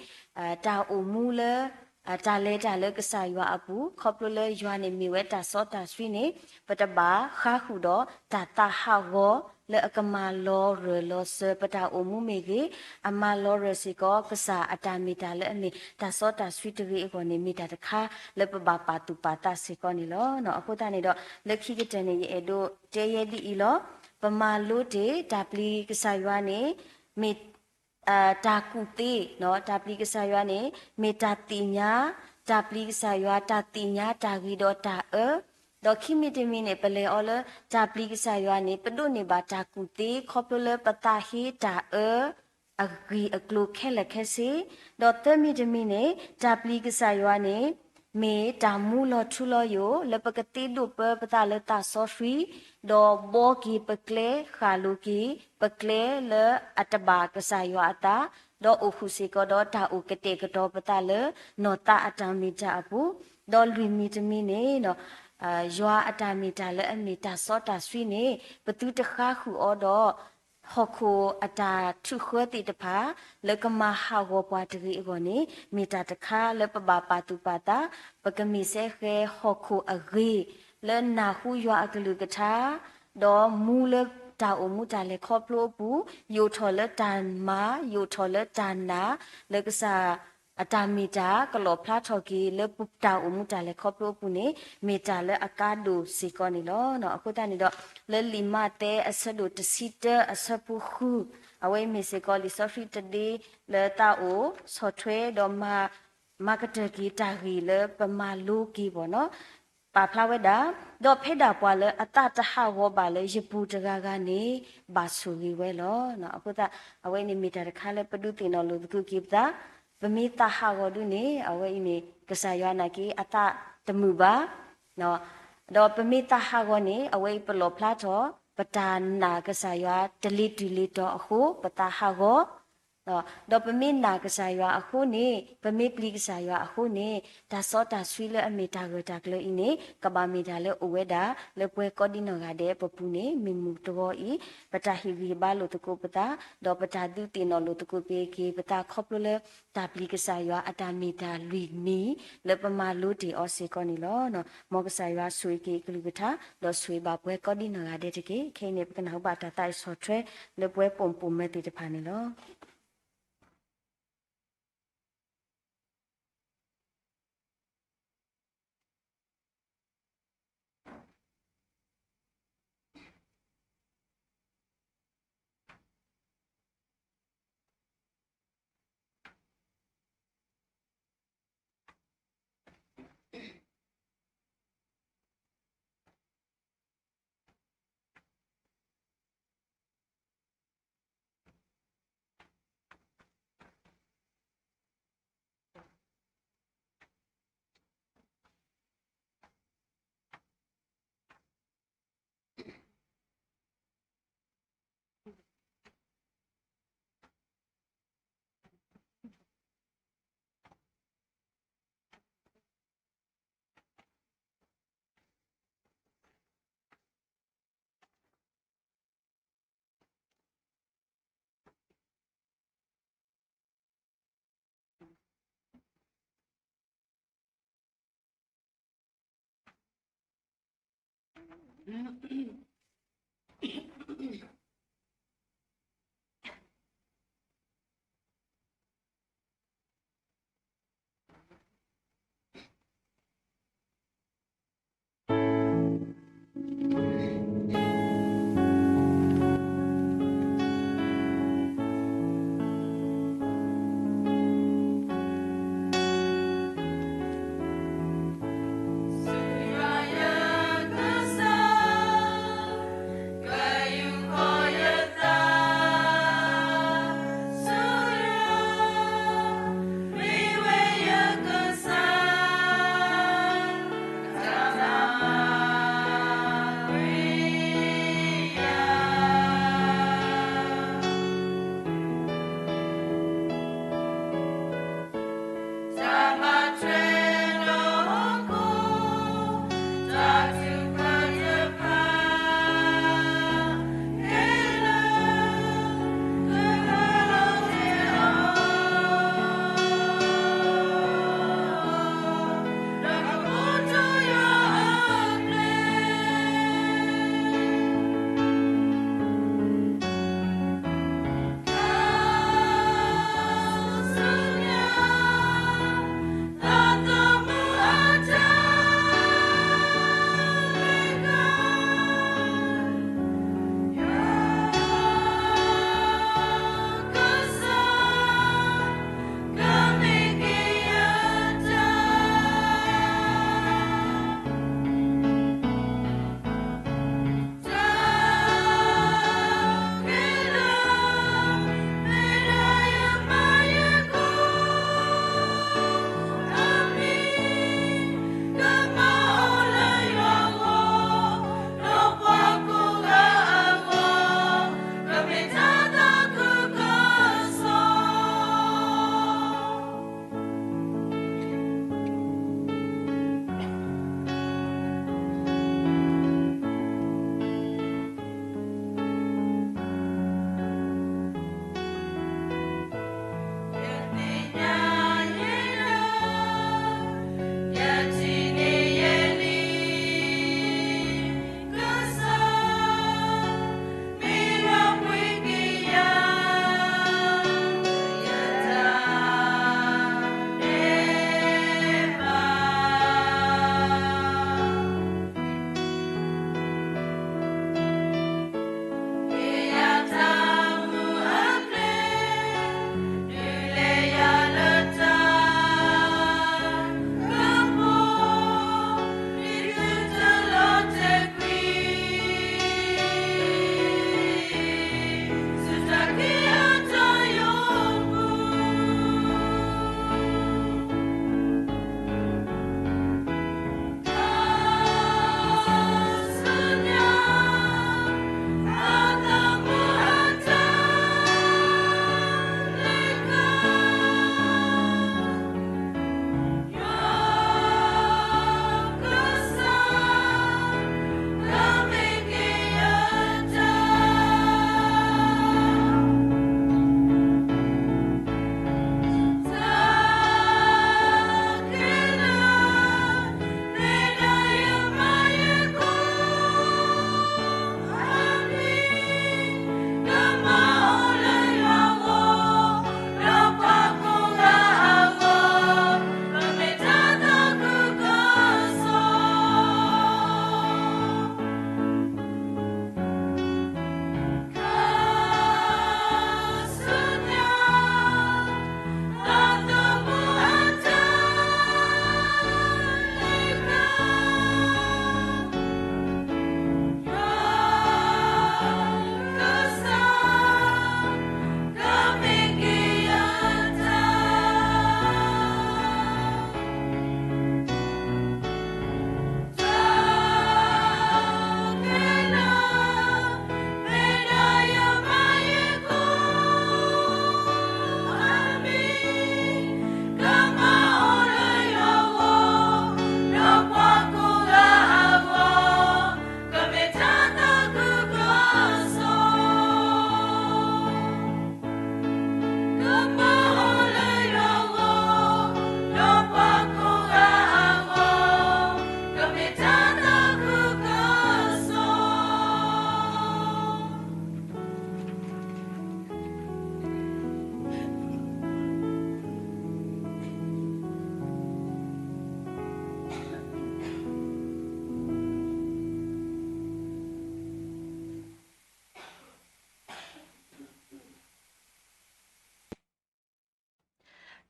တၢ်အိၣ်မူလၢ တၢ်လဲၤတၢ်လၢကစၢ်ယွၤအပူၤ ခီဖျိလၢယွၤန့ၣ်မ့ၢ်ဝဲတၢ်စီတၢ်ဆှံန့ၣ် ပတဘၣ်ဃါဃုာ်ဒီးတၢ်သးဟးဂီၤ လၢအကမၤလီၤရၢၢ်လီၤစၢၤ ပတၢ်အိၣ်မူမ့ၢ်ဂ့ၤ, အမၤလီၤရၢၢ်စ့ၢ်ကီး ကစၢ်အတၢ်မ့ၢ်တၢ်လၢအမ့ၢ်တၢ်စီတၢ်ဆှံတဂ့ၤအဂီၢ်န့ၣ် မ့ၢ်တၢ်တခါလၢပဘၣ်ပာ်သူၣ်ပာ်သးစ့ၢ်ကီးန့ၣ်လီၤ. အဃိသတးန့ၣ်ဒီး လၢခံကတၢၢ်န့ၣ် ယအဲၣ်ဒိးတဲယဲဒ်အံၤလီၤ. ပမၤလိတ့ၢ် တၢ်ပျံၤကစၢ်ယွၤန့ၣ် မ့ၢ် တၢ်ကူၣ်သ့, တၢ်ပျံၤကစၢ်ယွၤန့ၣ် မ့ၢ်တၢ်သ့ၣ်ညါ, တၢ်ပျံၤကစၢ်ယွၤ တၢ်သ့ၣ်ညါတၢ်ဂ့ၤဒီးတၢ်အၢ, ဒီးခံမံၤတမံၤန့ၣ် ပလဲၤအီၤလၢ တၢ်ပျံၤကစၢ်ယွၤန့ၣ် ပဒိးန့ၢ်ဘၣ်တၢ်ကူၣ်သ့ ခီဖျိလၢပသးဟ့တၢ်အၢ အဂ့ၢ်အကျိၤခဲလၢာ်ခဲဆ့, ဒီးသၢမံၤတမံၤန့ၣ် တၢ်ပျံၤကစၢ်ယွၤန့ၣ် မ့ၢ်တၢ်မူလီၤထူလီၤယိာ် လၢပကသ့ဒိးပၢပသးလၢသးစီဆှံ, ဒီးဘှီက့ၤပကျဲ ဃၣ်လိၤက့ၤပကျဲလၢအတဘၣ်ကစၢ်ယွၤအသး, ဒီးအိၣ်ဃုာ်စ့ၢ်ကီးဒီးတၢ်အိၣ်ကတဲာ်ကတီၤပသးလၢ နီၢ်သးအတၢ်မ့ၢ်တၢ်အပူၤ, ဒီးလွံၢ်မံၤတမံၤန့ၣ် ယွၤအတၢ်မ့ၢ်တၢ်လၢအမ့ၢ်တၢ်စီတၢ်ဆှံန့ၣ် ပသုတဃါဃုာ်အီၤဒီး ဟီၣ်ခိၣ်အတၢ်ထုးဃၢသ့ၣ်တဖၣ် လၢကမၤဟးဂီၤပှၤတဂ့ၤအဂီၢ်န့ၣ် မ့ၢ်တၢ်တခါလၢပဘၣ်ပာ်သူၣ်ပာ်သး, ပကမ့ၢ်စဲဃဲၤဟီၣ်ခိၣ်အဂ့ၤ လၢနၢ်ဟူယွၤအကလုၢ်ကထါ, ဒီးမူလၢတၢ်အိၣ်မူတၢ်လဲၤခီဖျိအပူၤ, ယိာ်ထီၣ်လၢတၢ်မၤ, ယိာ်ထီၣ်လၢတၢ်နာ်, လၢကစၢ် အတၢ်မ့ၢ်တၢ်ကလီၣ်ဖျါထီၣ်က့ၤ လၢပတၢ်အိၣ်မူတၢ်လဲၤခီဖျိအပူၤန့ၣ် မ့ၢ်တၢ်လၢအကါဒိၣ်စ့ၢ်ကီးန့ၣ်လီၤ. အဃိသတးန့ၣ်ဒီး လၢလံာ်မးသဲအဆၢဒိၣ်တဆံတၢအဆၢဖိဃု, အဝဲအံၤမ့ၢ်စ့ၢ်ကီးလံာ်စီဆှံတဒ့လၢသးအိၣ်ဆီၣ်ထွဲဒီးမၤ မၤကတၢၢ်က့ၤတၢ်ဂ့ၢ်လၢပမၤလိက့ၤဘၣ်နီၤ ပာ်ဖျါဝဲဒၣ်, ဒီးဖဲဒၣ်ပှၤလၢအသးတဟးဂီၤဘၣ်လၢယပူၤတဂၤဂၤန့ၣ် ဘၣ်ဆိၣ်ဂ့ၤဝဲလီၤ. အဃိသတး အဝဲအံၤန့ၣ်မ့ၢ်တၢ်တခါလၢပဒုးသ့ၣ်နီၣ်လိာ်သကိးက့ၤပသး, ပမ့ၢ်သးဟးဂီၤဒုးန့ၣ် အဝဲအံၤမ့ၢ်ကစၢ်ယွၤနာ်က့ အသးတမုာ်ဘၣ်, ဒီးပမ့ၢ်သးဟးဂီၤန့ၣ် အဝဲအံၤပလီၣ်ဖျါထီၣ် ပတၢ်နာ်ကစၢ်ယွၤတလ့ၤတုၤလ့ၤတီၤအဃိ ပသးဟးဂီၤ ဒီးပမ့ၢ်နာ်ကစၢ်ယွၤအဃိန့ၣ်, ပမ့ၢ်ပျံၤကစၢ်ယွၤအဃိန့ၣ်, တၢ်စီတၢ်ဆှံလၢအမ့ၢ်တၢ်ဂၢၢ်တၢ်ကျၢၤအံၤန့ၣ် ကဘၣ်မ့ၢ်တၢ်လၢအိၣ်ဝဲဒၣ်လၢပှၤကိးဒံနီၢ်ဂၤဒဲးအပူၤန့ၣ် မ့ၢ်မုာ်တဂီၤအံၤ, ပတၢ်ဟ့ၣ်ဂံၢ်ဟ့ၣ်ဘါလိာ်သကိးပသး, ဒီးပတၢ်ဒုးသ့ၣ်နီၣ်လိာ်သကိးက့ၤက့ၤပသးခီဖျိလၢ တၢ်ပျံၤကစၢ်ယွၤအတၢ်မ့ၢ်တၢ်လွံၢ်မံၤ လၢပမၤလိတ့ၢ်အီၤစ့ၢ်ကီးန့ၣ်လီၤ. မ်ကစၢ်ယွၤဆိၣ်ဂ့ၤက့ၤအကလုၢ်ကထါ ဒီးဆိၣ်ဂ့ၤဘၣ်ပှၤကိးဒံနီၢ်ဂၤဒဲးတက့ၢ်. ခဲအံၤန့ၣ် ပကနၢ်ဟူဘၣ်တၢ်သးအံၣ်ဆီၣ်ထွဲလၢပှၤပိာ်မုၣ်ပိာ်မၢၤသ့ၣ်တဖၣ်န့ၣ်လီၤ.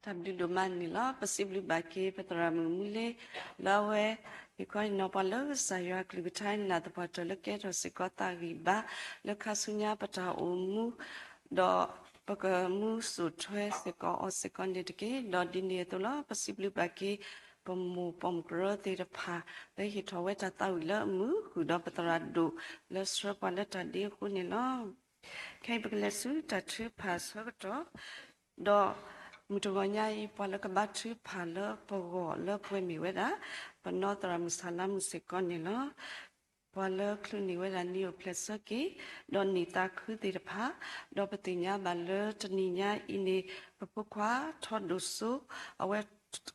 တၢ်ဘျုးဒိၣ်မးန့ၣ်လီၤ. ပစံးဘျုးဘၣ်က့ၤပသရၣ်မုၣ်မူလ့ လၢအဝဲ ဟ့ၣ်ခီဟ့ၣ်နီၤပှၤလၢကစၢ်ယွၤအကလုၢ်ကထါ နာ်သပှၢ်တၢၢ်လၢကဲထီၣ်စ့ၢ်ကီးသးဂံၢ်ဘါ လၢခါဆူညါပတၢ်အိၣ်မူ ဒီးပကမူစိာ်ထွဲစ့ၢ်ကီးအီၤစ့ၢ်ကီးန့ၣ်တက့ၢ်. ဒီးဒ်န့ၣ်အသိးလီၤ ပစံးဘျုးဘၣ်က့ၤ ပမိၢ်ပိာ်မုၣ်ကရၢသ့ၣ်တဖၣ် လၢဟ့ၣ်ထီၣ်ဝဲတၢ်သးဝံၣ်လၢအမုာ် ဃုာ်ဒီးပသရၣ်ဒိၣ်လၢဆှၢပှၤလၢတၢ်ဒ့အဃိန့ၣ်လီၤ. ခဲအံၤပကလဲၤဆူတၢ်ထုကဖၣ်ဆၢကတီၢ် ဒီးမုၢ်တဂီၤညါအံၤ ပှၤလၢကဘါထုကဖၣ်လၢပဂီၢ်လၢပှဲၤမ့ၢ်ဝဲဒၣ် ပနီၢ်သရၣ်မုၣ်စၤလါမုၣ်စ့ၢ်ကီးန့ၣ်လီၤ. ပှၤလၢချုးန့ၢ်ဝဲဒၣ်နံၣ်အိၣ်ဖျဲၣ်ဆၢက့ၤ ဒီးနံၣ်သးခုသ့ၣ်တဖၣ်, ဒီးပသ့ၣ်ညါဘၣ်လၢတနံၤညါအံၤန့ၣ် ပဖိခွါထီဒိၣ်စိ အဝဲ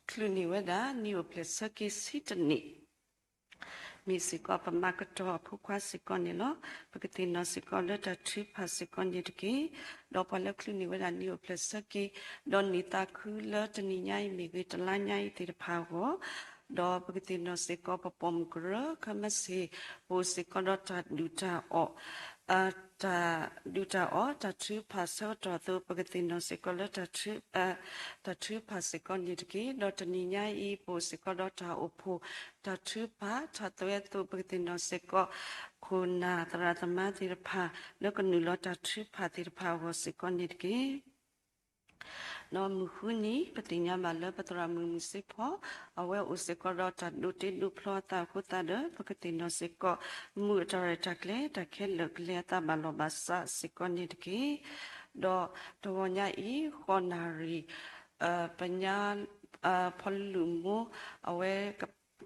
ချုးန့ၢ်ဝဲဒၣ်နံၣ်အိၣ်ဖျဲၣ်ဆၢက့ၤဆံတနံၣ် မ့ၢ်စ့ၢ်ကီးပမၤကတီၤအဖိခွါစ့ၢ်ကီးန့ၣ်လီၤ. ပကသ့ၣ်နီၣ်စ့ၢ်ကီးလၢတၢ်ထုကဖၣ်စ့ၢ်ကီးန့ၣ်တက့ၢ်. ဒီးပှၤလၢချုးန့ၢ်ဝဲဒၣ်နံၣ်အိၣ်ဖျဲၣ်ဆၢက့ၤ ဒီးနံၣ်သးခုလၢတနံၤညါအံၤမ့ၢ်ဂ့ၤ တလါညါအံၤသ့ၣ်တဖၣ်အဂီၢ်, ဒီးပကသ့ၣ်နီၣ်စ့ၢ်ကီးပပိာ်မုၣ်ကရၢ ခဲမုၢ်ဆ့ၣ် ပအိၣ်စ့ၢ်ကီးဒီးတၢ်ဒုၣ်တၢ်အီၣ် တၢ်ဒုၣ်တၢ်အီၣ် တၢ်ထုကဖၣ်ဆၢကတီၢ်အသိး ပကသ့ၣ်နီၣ်စ့ၢ်ကီးလၢ တၢ်ထုကဖၣ်စ့ၢ်ကီးန့ၣ်တက့ၢ်. ဒီးတနံၤညါအံၤ ပအိၣ်စ့ၢ်ကီးဒီးတၢ်အိၣ်ဖှိၣ် တၢ်ထုကဖၣ် တၢ်သွဲအသိး ပကသ့ၣ်နီၣ်စ့ၢ်ကီး ခိၣ်နၢ်သရၣ်သမါသ့ၣ်တဖၣ် လၢကနုာ်လီၤတၢ်ထုကဖၣ်သ့ၣ်တဖၣ်အဂီၢ်စ့ၢ်ကီးန့ၣ်တက့ၢ်. ဒီးမုၢ်ဃုနံၤ ပသ့ၣ်ညါဘၣ်လၢပသရၣ်မုၣ်မုၢ်စ့ဖီ အဝဲအိၣ်စ့ၢ်ကီးဒီးတၢ်ဒိးတ့ဒိးဖျီအသးအဃိသတးဒီး ပကသ့ၣ်နီၣ်စ့ၢ်ကီး မုၢ်အတၢ်ရဲၣ်တၢ်ကျဲၤတၢ်ခဲလၢာ်ကလဲၤအသးဘၣ်လီၢ်ဘၣ်စးစ့ၢ်ကီးန့ၣ်တက့ၢ်. ဒီးတဂီၤညါအံၤ ဃိးနၣ်ရံၣ် ပညါ ဖီလူၢ်မိၢ် အဝဲ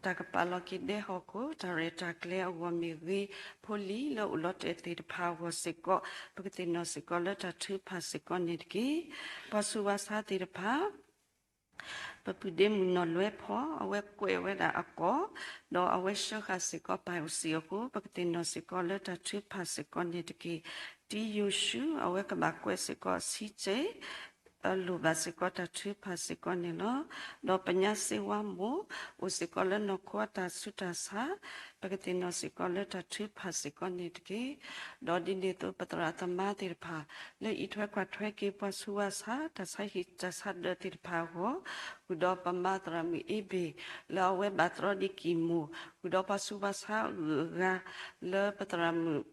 တၢ်ကပာ်လီၤက့ၤဒဲဟီၣ်ခိၣ် တၢ်ရဲၣ်တၢ်ကျဲၤအဂီၢ်မ့ၢ်ဂ့ၤ, ဖိလံၤလၢအိၣ်လီၤတဲာ်သ့ၣ်တဖၣ်အဂီၢ်စ့ၢ်ကီး ပကသ့ၣ်နီၣ်စ့ၢ်ကီးလၢတၢ်ထုကဖၣ်စ့ၢ်ကီးန့ၣ်တက့ၢ်. ပှၤဆူးပှၤဆါသ့ၣ်တဖၣ် ပပုၢ်ဒ့မုၣ်နီၢ်လွဲဖီ အဝဲကွဲးဝဲဒၣ်အကီၢ် ဒီးအဝဲဆှၢဃာ်စ့ၢ်ကီးပၢ်အိၣ်စံၣ်အဃိ ပကသ့ၣ်နီၣ်စ့ၢ်ကီးလၢတၢ်ထုကဖၣ်စ့ၢ်ကီးန့ၣ်တက့ၢ်. တံယိၤၡူ အဝဲကဘၣ်ကွဲးစ့ၢ်ကီးဆံးစဲး လိၣ်ဘၣ်စ့ၢ်ကီးတၢ်ထုကဖၣ်စ့ၢ်ကီးန့ၣ်လီၤ. ဒီးပညါစ့ဝါမိၢ် အိၣ်စ့ၢ်ကီးလၢနီၢ်ခိအတၢ်ဆူးတၢ်ဆါ ပကသ့ၣ်နီၣ်စ့ၢ်ကီးလၢတၢ်ထုကဖၣ်စ့ၢ်ကီးန့ၣ်တက့ၢ်. ဒီးဒ်န့ၣ်အသိးပသရၣ်သမါသ့ၣ်တဖၣ် လၢအံးထွဲကွၢ်ထွဲက့ၤပှၤဆူးပှၤဆါ တၢ်ဆါဟံၣ်တၢ်ဆါဒၢးသ့ၣ်တဖၣ်အဂီၢ်, ဃုာ်ဒီးပမါသရၣ်မုၣ်အ့ဘ့ၣ် လၢအဝဲဘၣ်တြီဒံးကံၢ်မိၢ် ဃုာ်ဒီးပှၤဆူးပှၤဆါအဂုၤအဂၤ လၢပသရၣ်မုၣ်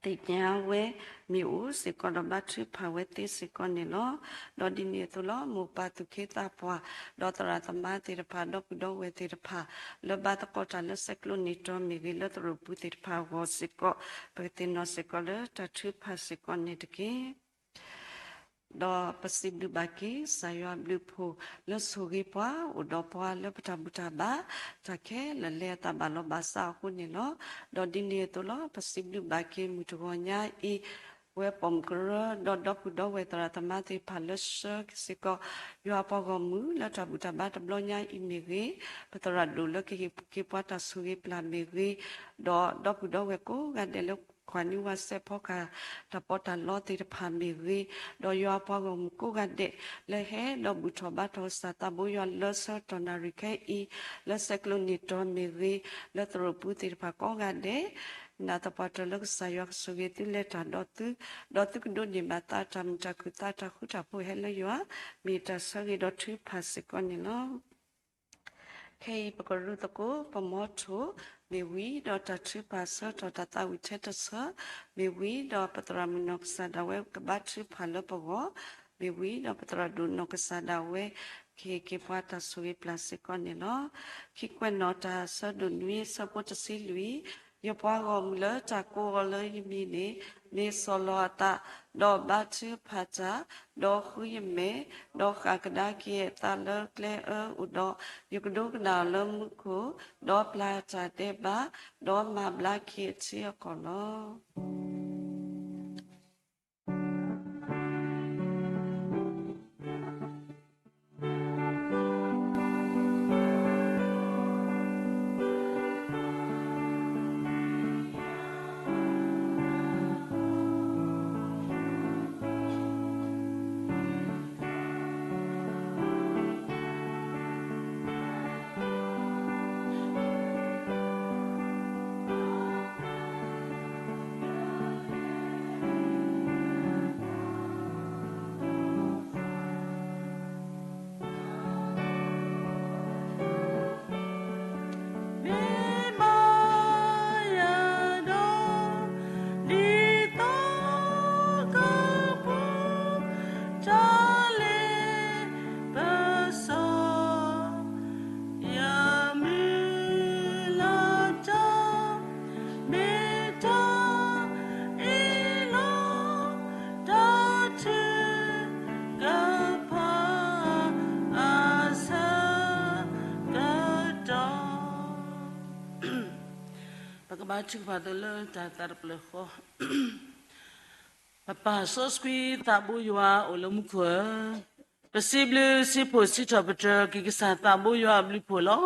သ့ၣ်ညါဝဲ မ့ၢ်အိၣ်စ့ၢ်ကီးဒီးဘါထုကဖၣ်ဝဲသ့စ့ၢ်ကီးန့ၣ်လီၤ. ဒီးဒ်န့ၣ်အသိးလီၤ မိၢ်ပၢ်သူၣ်က့သးပှၢ် ဒီးသရၣ်သမါသ့ၣ်တဖၣ် ဒီပုၢ်ဒီဝဲၢ်သ့ၣ်တဖၣ် လၢဘါသကိးတၢ်လၢဆဲးကျိးနံၣ်တီၤမ့ၢ်ဂ့ၤ လၢသရိာ်ပူၤသ့ၣ်တဖၣ်အဂီၢ်စ့ၢ်ကီး ပကသ့ၣ်နီၣ်စ့ၢ်ကီးလၢတၢ်ထုကဖၣ်စ့ၢ်ကီးန့ၣ်တက့ၢ်. ဒီးပစံးဘျုးဘၣ်က့ၤ ကစၢ်ယွၤအဘျုးအဖှိၣ် လၢဆိၣ်ဂ့ၤပှၤ အိၣ်ဒီးပှၤလၢပတၢ်ဘူၣ်တၢ်ဘါ တၢ်ခဲလၢာ်လဲၤအသးဘၣ်လီၢ်ဘၣ်စးအဃိန့ၣ်လီၤ. ဒီးဒ်န့ၣ်အသိးလီၤ ပစံးဘျုးဘၣ်က့ၤမုၢ်တဂီၤညါအံၤ ဝဲပိာ်မုၣ်ကရၢ ဒီးဒီပုၢ်ဒီဝဲၢ်သရၣ်သမါသ့ၣ်တဖၣ်လၢဆှၢစ့ၢ်ကီး ယွၤအပှၤဂီၢ်မုၢ်လၢတၢ်ဘူၣ်တၢ်ဘါတဘျီညါအံၤမ့ၢ်ဂ့ၤ, ပသရၣ်ဒိၣ်လၢကဟ့ၣ်က့ၤပှၤတၢ်ဆိၣ်ဂ့ၤပျၢ်မ့ၢ်ဂ့ၤ, ဒီးဒီပုၢ်ဒီဝဲၢ်ကိးဂၤဒဲးလၢ ကွၢ်နံၣ်ဝါစဲးဖီကၤ တၢ်ပီးတၢ်လီသ့ၣ်တဖၣ်မ့ၢ်ဂ့ၤ, ဒီးယွၤအပှၤဂီၢ်မုၢ်ကိးဂၤဒဲး လၢဟဲဒီးဘူၣ်ထီၣ်ဘါထီၣ်ကစၢ်သးဘိယွၤလၢဆၢကတီၢ်နၣ်ရံၣ်ခဲအံၤ, လၢဆဲးကျိးနံၣ်တီၤမ့ၢ်ဂ့ၤ, လၢသရိာ်ပူၤသ့ၣ်တဖၣ်ကိးဂၤဒဲး, နာ်သပှၢ်တၢၢ်လၢကစၢ်ယွၤကဆိၣ်ဂ့ၤသုလဲၤတၢ်ဒီးသု, ဒီးသုကဒိးန့ၢ်ဘၣ်သးတၢ်မုာ်တၢ်ခုၣ်သးတၢ်ဃူတၢ်ဖိးဟဲလၢယွၤ, မ့ၢ်တၢ်ဆၢဂ့ၤဒီးထုကဖၣ်စ့ၢ်ကီးန့ၣ်လီၤ. ခဲအံၤပကရူၢ်သကိး ပမီထိၣ်, မ့ၢ်ဝံၤဒီးတၢ်ထုကဖၣ်ဆၢကတီၢ်တၢ်သးဝံၣ်ထဲတဆၢ, မ့ၢ်ဝံၤဒီးပသရၣ်မုၣ်နီၢ်ကစၢ်ဒၣ်ဝဲကဘါထုကဖၣ်လၢပဂီၢ်, မ့ၢ်ဝံၤဒီးပသရၣ်ဒိၣ်နီၢ်ကစၢ်ဒၣ်ဝဲ ကဟ့ၣ်က့ၤပှၤတၢ်ဆိၣ်ဂ့ၤပျၢ်စ့ၢ်ကီးန့ၣ်လီၤ. ခံကွဲးနီၣ်တၢ်ဆၢဒိၣ်နွံဆၢဖိတဆံလွံၢ်, ယပှၤဂီၢ်မုၢ်လၢတၢ်ကိးအီၤလၢယမံၤန့ၣ် မ့ၢ်ဆီၣ်လီၤအသး, ဒီးဘါထုကဖၣ်တၢ်, ဒီးဃုယမဲာ်, ဒီးဃၣ်ကဒါက့ၤအသးလၢကျဲအၢအိၣ်ဒီး, ယကဒိကနၣ်အီၤလၢမူခိၣ်, ဒီးပျၢ်တၢ်ဒဲးဘး, ဒီးမၤဘျါက့ၤအထံအကီၢ်လီၤ. ဘါထုကဖၣ်သိးလၢတၢ်သးတဖျၢၣ်ဃီ, ပပၢ်စီဆှံသးဘိယွၤအိၣ်လၢမူခိၣ်ဧၢ, ပစံးဘျုးစံးဖှိၣ်စံးထီၣ်ပတြၢၤက့ၤကစၢ်သးဘိယွၤအဘျုးဖှိၣ်လီၤ.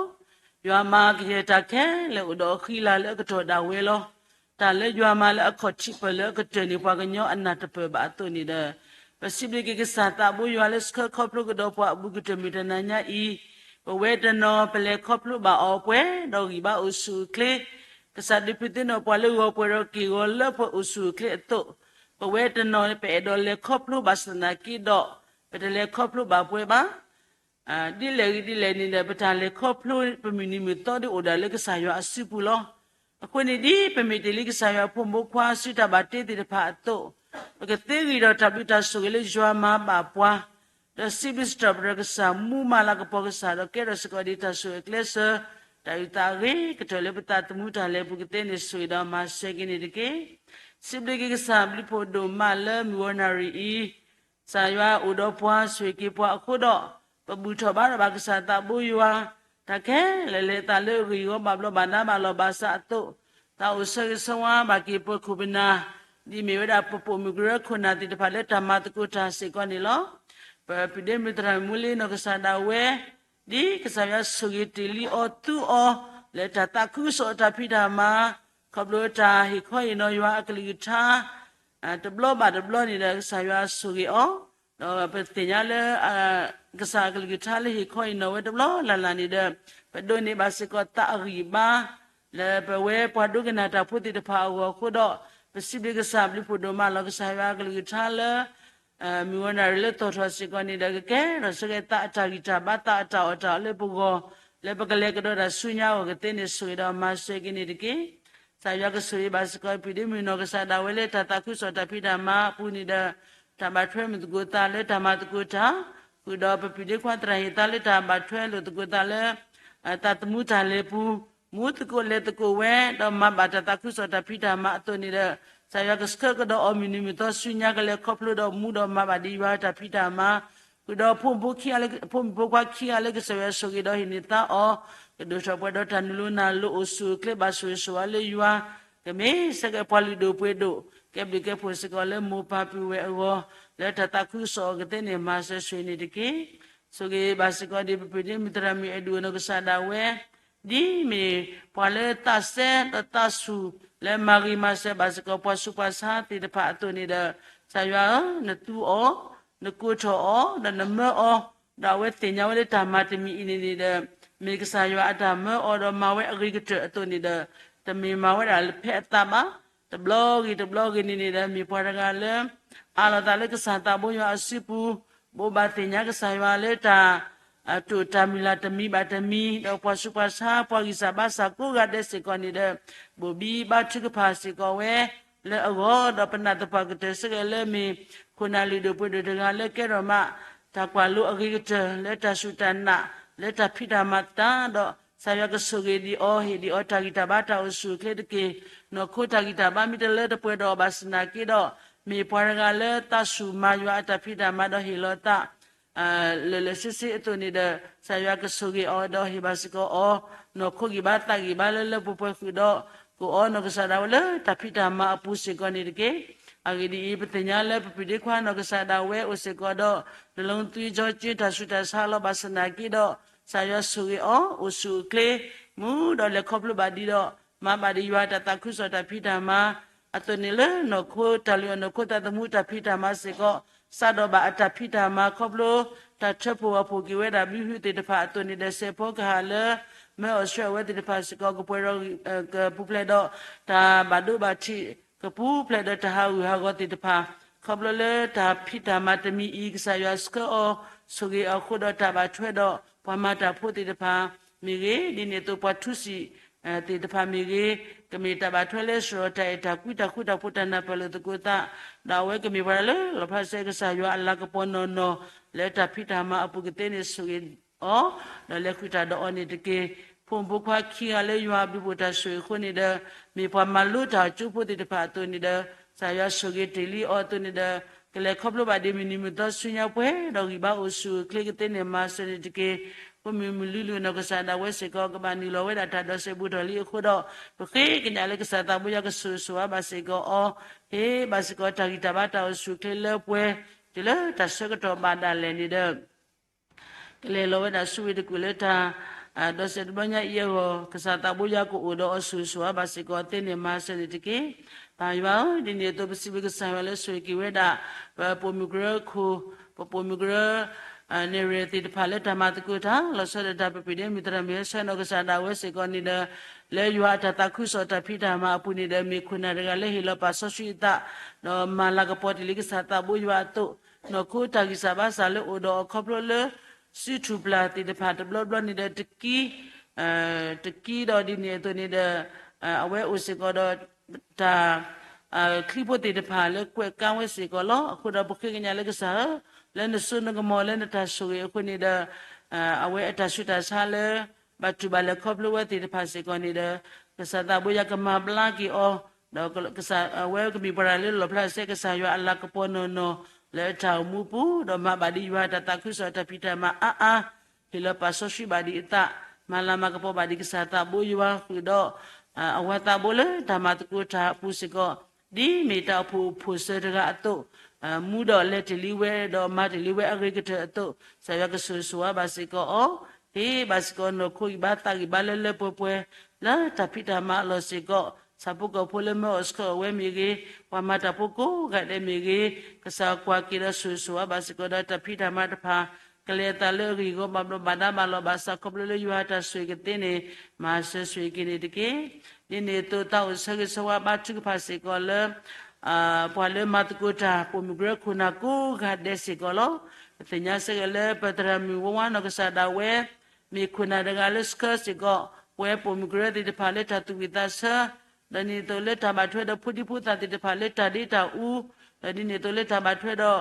ယွၤမၤကယဲၢ်တၢ်ခဲလၢာ်အိၣ်ဒီးအဃံအလၤလၢအကတီၢ်ဒၣ်ဝဲလီၤ. တၢ်လၢယွၤမၤလၢအခီၣ်ထံးပၢၢ်လၢအကတၢၢ်န့ၣ် ပှၤကညီအနၢ်တပၢၢ်ဘၣ်အသိးန့ၣ်ဒီး, ပစံးဘျုးက့ၤကစၢ်သးဘိယွၤလၢဆှၢခီဖျိကဒီးပှၤအဘူးကတၢၢ်မုၢ်တနၤညါအံၤ, ပဝဲတနီၤပလဲၤခီဖျိဘၣ်အီၤပှဲၤဒီးဂံၢ်ဘါအိၣ်ဆူၣ်အိၣ်ချ့, ကစၢ်ဒုးပသ့ၣ်နီၣ်ပှၤလၢဂီၤပှဲၤဒီးက့ၢ်ဂီၤလၢပှဲၤအိၣ်ဆူၣ်အိၣ်ချ့အသိး, ပဝဲတနီၤပအဲၣ်ဒိးလဲၤခီဖျိဘၣ်ဆၣ်သနာ်က့ဒီး, ပတလဲၤခီဖျိဘၣ်ပှဲၤဘၣ်. ဒ်လဲၣ်ဂ့ၤဒ်လဲၣ်န့ၣ်ဒီး ပတၢ်လဲၤခီဖျိပမုၢ်နံၤမုၢ်သီဒ်အိၣ်ဒၣ်လၢကစၢ်ယွၤအစုပူၤလီၤ. အဃိန့ၣ်ဒ်ပမ့ၢ်တ့ၢ်လံကစၢ်ယွၤအဖိမုၣ်ဖိခွါစုတၢ်ဘၣ်တ့သ့ၣ်တဖၣ်အသိး, ပကသ့ဂ့ၤဒီးတၢ်ဘျုးတၢ်ဆိၣ်ဂ့ၤလၢယွၤမၤဘၣ်ပှၤ, ဒီးစံးဘျုးစံးထီၣ်ပတြၢၤကစၢ်မူမၤလၤကပီၤကစၢ်ဒီးကဲထီၣ်စ့ၢ်ကီးဒ်တၢ်ဆိၣ်ဂ့ၤအကျဲစၢၤ, တၢ်အုၣ်သးအဂ့ၤကတၢၢ်လၢပသးသမူတၢ်လဲၤပူၤကသ့န့ၣ်ဆိၣ်ဂ့ၤဒီးမၤစၢၤက့ၤန့ၣ်တက့ၢ်. စံးဘျုးက့ၤကစၢ်ဘျုးဖှိၣ်ဒိၣ်မးလၢမုၢ်ဂီၤနၣ်ရံၣ်အံၤ, ကစၢ်ယွၤအိၣ်ဒီးပှၤဆိၣ်ဂ့ၤက့ၤပှၤအဃိဒီး, ပဘူၣ်ထီၣ်ဘါထီၣ်ဘၣ်ကစၢ်သးဘိယွၤ, တၢ်ခဲလၢာ်လဲၤအသးလၢအဂ့ၢ်အဂီၢ်ဘၣ်ဘျီးဘၣ်ဒါဘၣ်လီၢ်ဘၣ်စးအသိး, သးအိၣ်ဆၢဂ့ၤဆၢဝါဘၣ်က့ၤပခိၣ်ပနၢ်, ဒ်မ့ၢ်ဝဲဒၣ်ပပိာ်မုၣ်ကရၢခိၣ်နၢ်သ့ၣ်တဖၣ်လၢတၢ်မၤသကိးတၢ်စ့ၢ်ကီးန့ၣ်လီၤ. ပပုၢ်ဒ့မုၣ်သရၣ်မုၣ်မူလ့နီၢ်ကစၢ်ဒၣ်ဝဲ ဒ်ကစၢ်ယွၤဆိၣ်ဂ့ၤတ့ၢ်လံအီၤသူအီၤ, လၢတၢ်သးခုကစီၣ်အတၢ်ဖံးတၢ်မၤ, ခီဖျိတၢ်ဟ့ၣ်ခီဟ့ၣ်နီၤယွၤအကလုၢ်ကထါ, တဘျီဘၣ်တဘျီန့ၣ်ဒီး ကစၢ်ယွၤဆိၣ်ဂ့ၤအီၤ, ဒီးပသ့ၣ်ညါလၢ ကစၢ်အကလုၢ်ကထါလၢဟ့ၣ်ခီဟ့ၣ်နီၤဝဲတဘျီလၢ်လၢ်န့ၣ်ဒီး, ပဒိးန့ၢ်ဘၣ်စ့ၢ်ကီးသးအဂံၢ်အဘါ, လၢပဝဲပှၤဒိကနၣ်တၢ်ဖိသ့ၣ်တဖၣ်အဂီၢ်အဃိဒီး, ပစံးဘျုးကစၢ်ဘျုးဖှိၣ်ဒိၣ်မးလီၤကစၢ်ယွၤအကလုၢ်ကထါလၢ မုၢ်ဂီၤနၣ်ရံၣ်လၢသီၣ်ထီၣ်စ့ၢ်ကီးန့ၣ်ဒီး ကကဲထီၣ်ဆၢက့ၤသးအတၢ်ဂံၢ်တၢ်ဘါသးအတၢ်အီၣ်တၢ်အီလၢပဂီၢ်, လၢပကလဲၤကဒီးတၢ်ဆူညါအဂီၢ်ကသ့န့ၣ်ဆိၣ်ဂ့ၤဒီးမၤစၢၤက့ၤန့ၣ်တက့ၢ်. ကစၢ်ယွၤကဆိၣ်ဂ့ၤဘၣ်စ့ၢ်ကီး ပုၢ်ဒ့မုၣ်နီၢ်ကစၢ်ဒၣ်ဝဲလၢတၢ်သးခုကစီၣ်တၢ်ဖံးတၢ်မၤအပူၤန့ၣ်ဒီး, တၢ်ဘၣ်ထွဲမုၢ်သကိးသးလၢတၢ်မၤသကိးတၢ်, ဃုာ်ဒီးပပုၢ်ဒ့ခွါသရၣ်ဟ့ၣ်သါလၢတၢ်ဘၣ်ထွဲလိာ်သကိးသးလၢ သးသမူတၢ်လဲၤပူၤ, မူသကိးလဲၤသကိးဝဲ, ဒီးမၤဘၣ်တၢ်သးခုကစီၣ်တၢ်ဖံးတၢ်မၤအသိးန့ၣ်ဒီး, ကစၢ်ယွၤကဆှၢကဒီးအီၤမုၢ်နံၤမုၢ်သီဆူညါကလဲၤခီဖျိဒီးမူဒီးမၤဘၣ်ဒ်ယွၤတၢ်ဖံးတၢ်မၤ, ဃုာ်ဒီးဖိမုၣ်ဖိခွါခံဂၤလၢကစၢ်ယွၤဆိၣ်ဂ့ၤဒီးဟ့ၣ်န့ၢ်သါအီၤ, ကဒိၣ်ထီၣ်ပှဲၤဒီးတၢ်နုာ်လီၤနုာ်လီၤအိၣ်ဆူၣ်အိၣ်ချ့ဘၣ်ဆိၣ်ဂ့ၤဆိၣ်ဝါလၢယွၤ, ကမ့ၢ်စ့ၢ်ကီးပှၤလုၢ်ဒိၣ်ပှ့ၤဒိၣ်, ကဲဘျုးကဲဖှိၣ်စ့ၢ်ကီးလၢမိၢ်ပၢ်ပုၢ်ဝဲၢ်အဂီၢ်, လၢတၢ်သးခုကစီၣ်အဂီၢ်ကသ့န့ၣ်မၤစၢၤဆိၣ်ဂ့ၤန့ၣ်တက့ၢ်. ဆိၣ်ဂ့ၤဘၣ်စ့ၢ်ကီးဒ်ပပုၢ်ဒ့မုၣ်သရၣ်မုၣ်အဲၣ်ဒိၣ်နီၢ်ကစၢ်ဒၣ်ဝဲ, ဒ်မ့ၢ်ပှၤလၢသးစဲဒီးသးဆူၣ်လၢမၤဂ့ၤမၤစၢၤဘၣ်စ့ၢ်ကီးပှၤဆူးပှၤဆါသ့ၣ်တဖၣ်အသိးန့ၣ်ဒီး, ကစၢ်ယွၤဧၢ, နသူအီၤ, နကိးထီၣ်အီၤ, ဒီးနမၢအီၤ, ဒီးအဝဲသ့ၣ်ညါဝဲလၢတၢ်မၤတမံၤအံၤန့ၣ်န့ၣ်ဒီး, မ့ၢ်ကစၢ်ယွၤအတၢ်မၢအီၤဒီးမၤဝဲအဂ့ၤကတၢၢ်အသိးန့ၣ်ဒီး, တမ့ၢ်မၤဝဲဒၣ်ဖဲအသးဘၣ်, တဘျီဂ့ၤတဘျီဂ့ၤန့ၣ်န့ၣ်ဒီး မ့ၢ်ပှၤတဂၤလၢ အးလီၤသးလၢကစၢ်သးဘိယွၤအစုပူၤ, ဘိးဘၣ်သ့ၣ်ညါကစၢ်ယွၤလၢတၢ် တိာ်တၢ်မုၢ်လၢ်တမံၤဘၣ်တမံၤ, ဒီးပှၤဆူးပှၤဆါ ပှၤဂံၢ်စၢ်ဘါစၢ်ကိးဂၤဒဲးစ့ၢ်ကီးန့ၣ်ဒီး, ဘိၣ်ဘံဘါထုကဖၣ်စ့ၢ်ကီးဝဲလၢအဂီၢ်, ဒီးပနာ်သပှၢ်ကတၢၢ်စ့ၢ်ကီးလၢမ့ၢ် ခိၣ်နၢ်လုၢ်ဒိၣ်ပှ့ၤဒိၣ်တဂၤလၢကဲထီၣ်မး တၢ်ကွၢ်လိအဂ့ၤကတၢၢ် လၢတၢ်စူၢ်တၢ်နာ် လၢတၢ်ဖံးတၢ်မၤသတးဒီး, ကစၢ်ယွၤကဆိၣ်ဂ့ၤဒံးအီၤ ဟ့ၣ်ဒံးအီၤတၢ်ဂံၢ်တၢ်ဘါတၢ်အိၣ်ဆူၣ်အိၣ်ချ့တက့ၢ်. နီၢ်ခိတၢ်ဂံၢ်တၢ်ဘါမ့ၢ်တလၢတပှဲၤဒီးအီၤဘၣ်ဆၣ်သနာ်က့ဒီး, မ့ၢ်ပှၤတဂၤလၢသးဆူၣ်မၤယွၤအတၢ်ဖံးတၢ်မၤဒီးဟ့ၣ်လီၤသး လၢာ်လၢာ်ဆ့ဆ့အသိးန့ၣ်ဒီး, ကစၢ်ယွၤကဆိၣ်ဂ့ၤအီၤဒီးဟ့ၣ်ဘၣ်စ့ၢ်ကီးအီၤ နီၢ်ခိဂံၢ်ဘါသးဂံၢ်ဘါလၢလၢပှဲၤပှဲၤဃုာ်ဒီး, ကအိၣ်နီၢ်ကစၢ်ဒၣ်ဝဲလၢတၢ်ဖံးတၢ်မၤအပူၤစ့ၢ်ကီးန့ၣ်တက့ၢ်. အဂ့ၢ်ဒ်အံၤ, ပသ့ၣ်ညါလၢပပုၢ်ဒ့ခွါနီၢ်ကစၢ်ဒၣ်ဝဲအိၣ်စ့ၢ်ကီးဒီး နလိသုယီက့ တၢ်ဆူးတၢ်ဆါလီၤဘၣ်ဆၣ်သနာ်က့ဒီး, ကစၢ်ယွၤဆိၣ်ဂ့ၤအီၤ အိၣ်ဆူၣ်အိၣ်ချ့ မူဒီးလဲၤခီဖျိဘၣ်ဒံးဒီး, မၤဘၣ်ဒံးယွၤတၢ်သးခုကစီၣ်တၢ်ဖံးတၢ်မၤ အသိးန့ၣ်လၢနီၢ်ခိတၢ်လုၢ်အီၣ်နီၢ်ခိသးသမူတၢ်ဖံးတၢ်မၤစ့ၢ်ကီး, စးဒီးဘၣ်အတၢ်ဖံးတၢ်မၤခီဖျိ တၢ်ထၢဖှိၣ်အဖှိၣ်က့ၤဝဲဒၣ်ဘုဟုသ့ၣ်တဖၣ်အသိးန့ၣ်ဒီး စဲးဖီကဟၣ်လၢ မၢအီၣ်ဆှၢအဝဲသ့ၣ်တဖၣ်စ့ၢ်ကီး ကပှဲၤဒီး ကပူၤဖျဲးဒီးတၢ်ဘၣ်ဒိဘၣ်ထံး, ကပူၤဖျဲးဒီးတၢ်ဟးဂူာ်ဟးဂီၤသ့ၣ်တဖၣ်, ခီဖျိလၢတၢ်ဖံးတၢ်မၤတမံၤအံၤ ကစၢ်ယွၤဆှၢအီၤ ဆိၣ်ဂ့ၤအီၤအဃိဒီးတၢ်ဘၣ်ထွဲဒီး ပှၤမၤတၢ်ဖိသ့ၣ်တဖၣ်မ့ၢ်ဂ့ၤ, ဒ်န့ၣ်အသိးပှၤထူစံး သ့ၣ်တဖၣ်မ့ၢ်ဂ့ၤ, ကမ့ၢ်တၢ်ဘၣ်ထွဲလၢစရီတၢ်အဲၣ်တၢ်ကွံ တၢ်ဃူတၢ်ဖိး တၢ်နၢ်ပၢၢ်လိာ်သကိးသး, ဒီးအဝဲကမ့ၢ်ပှၤလၢလီၣ်ဖျါစဲကစၢ်ယွၤအလၤကပီၤနီၢ်နီၢ် လၢတၢ်ဖံးတၢ်မၤအပူၤကသ့န့ၣ်ဆိၣ်ဂ့ၤအီၤ, ဒီးလဲၤဃုာ်တၢ်ဒီးအီၤန့ၣ်တက့ၢ်. ဖိမုၣ်ဖိခွါခံဂၤလၢယွၤအဘျုးဖှိၣ်တၢ်ဆိၣ်ဂ့ၤအဃိန့ၣ်ဒီး, မ့ၢ်ပှၤမၤလိတၢ်အကၠိဖိသ့ၣ်တဖၣ်အသိးန့ၣ်ဒီး, ကစၢ်ယွၤဆိၣ်ဂ့ၤတ့ၢ်လံအီၤအသိးန့ၣ်ဒီး, ကလဲၤခီဖျိဘၣ်ဒံးမုၢ်နံၤမုၢ်သီဆူညါပှဲၤဒီးဂံၢ်ဘါအိၣ်ဆူၣ်အိၣ်ချ့ကသ့န့ၣ်မၤစၢၤန့ၣ်တက့ၢ်. ဖိမုၣ်မုၢ်လွံၢ်လွံၢ်နီၢ်ကစၢ်ဒၣ်ဝဲစ့ၢ်ကီး ကဘၣ်နုာ်လီၤဝဲဒၣ်တၢ်ဒိးစဲးဘူးထီၣ်လံအဃိဒီး, ပဃ့ကညးလၢကစၢ်သးဘိယွၤကဆိၣ်ဂ့ၤဆိၣ်ဝါဘၣ်စ့ၢ်ကီးအီၤ, ဟ့ၣ်ဘၣ်စ့ၢ်ကီးတၢ်ဂံၢ်တၢ်ဘါတၢ်အိၣ်ဆူၣ်အိၣ်ချ့လၢပှဲၤ, တုၤလၢတၢ်ဆၢကတီၢ်ဘၣ်ဒၣ်လဲာ်န့ၣ်ဒီး ကလဲၤလီၤဝဲဒၣ်ဆူဝ့ၢ်တကူၣ်လၢတၢ် ဒိးစဲးတဘျီညါအံၤအဂီၢ်, ကစၢ်သးဘိယွၤကအိၣ်ဒီးအီၤဆိၣ်ဂ့ၤဆိၣ်ဝါဘၣ်စ့ၢ်ကီးသ့န့ၣ် မၤစၢၤန့ၣ်တက့ၢ်. ပၢ်ယွၤဧၢ, ဒ်န့ၣ်အသိးပစံးဘျုးကစၢ်ယွၤလၢဆိၣ်ဂ့ၤက့ၤဝဲဒၣ် ပပိာ်မုၣ်ကရၢခိၣ်, ပပိာ်မုၣ်ကရၢ နဲၣ်ရွဲၣ်သ့ၣ်တဖၣ်လၢတၢ်မၤသကိးတၢ် လီၤဆီဒၣ်တၢ် ပပှ့ၤဒဲမုၢ်သရၣ်မုၢ်ဟဲဆၢနီၢ်ကစၢ်ဒၣ်ဝဲစ့ၢ်ကီးန့ၣ်ဒီး, လၢယွၤအတၢ်သးခုကစီၣ်တၢ်ဖံးတၢ်မၤအပူၤန့ၣ်ဒီး မ့ၢ်ခိၣ်နၢ်တဂၤလၢဟ့ၣ်လီၤပာ်စီဆှံအသး, ဒီးမၤလၤကပီၤတ့ၢ်လံကစၢ်သးဘိယွၤအသိး, နီၢ်ခိတၢ်ဂံၢ်စၢ်ဘါစၢ်လၢအိၣ်ဒီးအခီဖျိလၢ စုထူၣ်ပျၢ်သ့ၣ်တဖၣ်တဘျီဘျီန့ၣ်ဒီးတကံ တကံဒီးဒ်န့ၣ်အသိးန့ၣ်ဒီး, အဝဲအိၣ်စ့ၢ်ကီးဒီး တၢ် ချံဖိသ့ၣ်တဖၣ်လၢကွဲးကါဝဲစ့ၢ်ကီးလီၤ. အဃိဒီးပဃ့ကညးလၢကစၢ်ဧၢ, လၢနစိနကမီၤလၢနတၢ်ဆိၣ်ဂ့ၤအဃိန့ၣ်ဒီး, အဝဲအတၢ်ဆူးတၢ်ဆါလၢ ဘၣ်တူၢ်ဘၣ်လဲၤခီဖျိဝဲသ့ၣ်တဖၣ်စ့ၢ်ကီးန့ၣ်ဒီး, ကစၢ်သးဘိယွၤကမၤဘျါက့ၤအီၤ, ဒီးကစၢ်အဝဲကမ့ၢ်ပှၤတဂၤလၢလီၣ်ဖျါစဲ ကစၢ်ယွၤအလၤကပီၤနီၢ်နီၢ်လၢတၢ်အိၣ်မူပူၤ, ဒီးမၤဘၣ်ဒ်ယွၤတၢ်သးခုကစီၣ်တၢ်ဖံးတၢ်မၤအါအါ, ဟ့ၣ်လီၤပာ်စီဆှံဘၣ်ဒံးအသး, မၤလၤမၤကပီၤဘၣ်ဒံးကစၢ်သးဘိယွၤဃုာ်ဒီး အဝၤသးဘိလၢတၢ်မၤသကိးတၢ်အပူၤစ့ၢ်ကီး, ဒ်မ့ၢ်တၢ်အိၣ်ဖှိၣ်အိၣ်ဖိးစၢၤတဂၤအသိး, မူဒီးလဲၤတ့ၢ်လံဝဲဒီးမၤတ့ၢ်လံဝဲအဂ့ၤကတၢၢ်အသိး, ကစၢ်ယွၤကဆိၣ်ဂ့ၤဆိၣ်ဝါဘၣ်စ့ၢ်ကီးအီၤ, ဟ့ၣ်ဘၣ်စ့ၢ်ကီးနီၢ်ခိဂံၢ်ဘါသးဂံၢ်ဘါလၢလၢပှဲၤပှဲၤ, လၢတၢ်ဖံးတၢ်မၤအလီၢ်စ့ၢ်ကီး, ဆၣ်ဖိကီၢ်ဖိလၢမၢအီၣ်ဆှၢအီၣ်ဝဲမ့ၢ်ဂ့ၤ, ပှၤမၤတၢ်ဖိကိးဂၤဒဲးမ့ၢ်ဂ့ၤ, ကစၢ်ကွၢ်က့ၤဒီးဆိၣ်ဂ့ၤဆိၣ်ဝါဘၣ်စ့ၢ်ကီးဒီးတၢ်ဖံးတၢ်မၤတဖၣ်, ကလဲၤအသးလၢအဂ့ၢ်အဂီၢ် ဘၣ်ဘျီးဘၣ်ဒါဘၣ်လီၤဘၣ်စး ခီဖျိလၢယွၤတၢ်ဆိၣ်ဂ့ၤကသ့န့ၣ်, မၤစၢၤဆိၣ်ဂ့ၤက့ၤန့ၣ်တက့ၢ်. ဒ်န့ၣ်အသိးသးအိၣ်ဆၢဂ့ၤဆၢဝါဘါထုကဖၣ်စ့ၢ်ကီးလၢ ပှၤလၢမၤသကိးတၢ် ပိာ်မုၣ်ကရၢခိၣ်နၢ်ကိးဂၤဒဲးစ့ၢ်ကီးလီၤ. ပသ့ၣ်ညါစ့ၢ်ကီးလၢပသရၣ်မုၣ်ဝါဝါနီၢ်ကစၢ်ဒၣ်ဝဲ မ့ၢ်ခိၣ်နၢ်တဂၤလၢဆှၢစ့ၢ်ကီး ပဝဲပိာ်မုၣ်ကရၢသ့ၣ်တဖၣ်လၢတၢ်သူၣ်ဝံၣ်သးဆၢ, ဒီးဒ်န့ၣ်အသိးလၢတၢ်ဘၣ်ထွဲဒီးဖိဒံဖိသၣ်သ့ၣ်တဖၣ်လၢတၢ်ဒ့တၢ်အူ, ဒီးဒ်န့ၣ်အသိးလၢတၢ်ဘၣ်ထွဲဒီး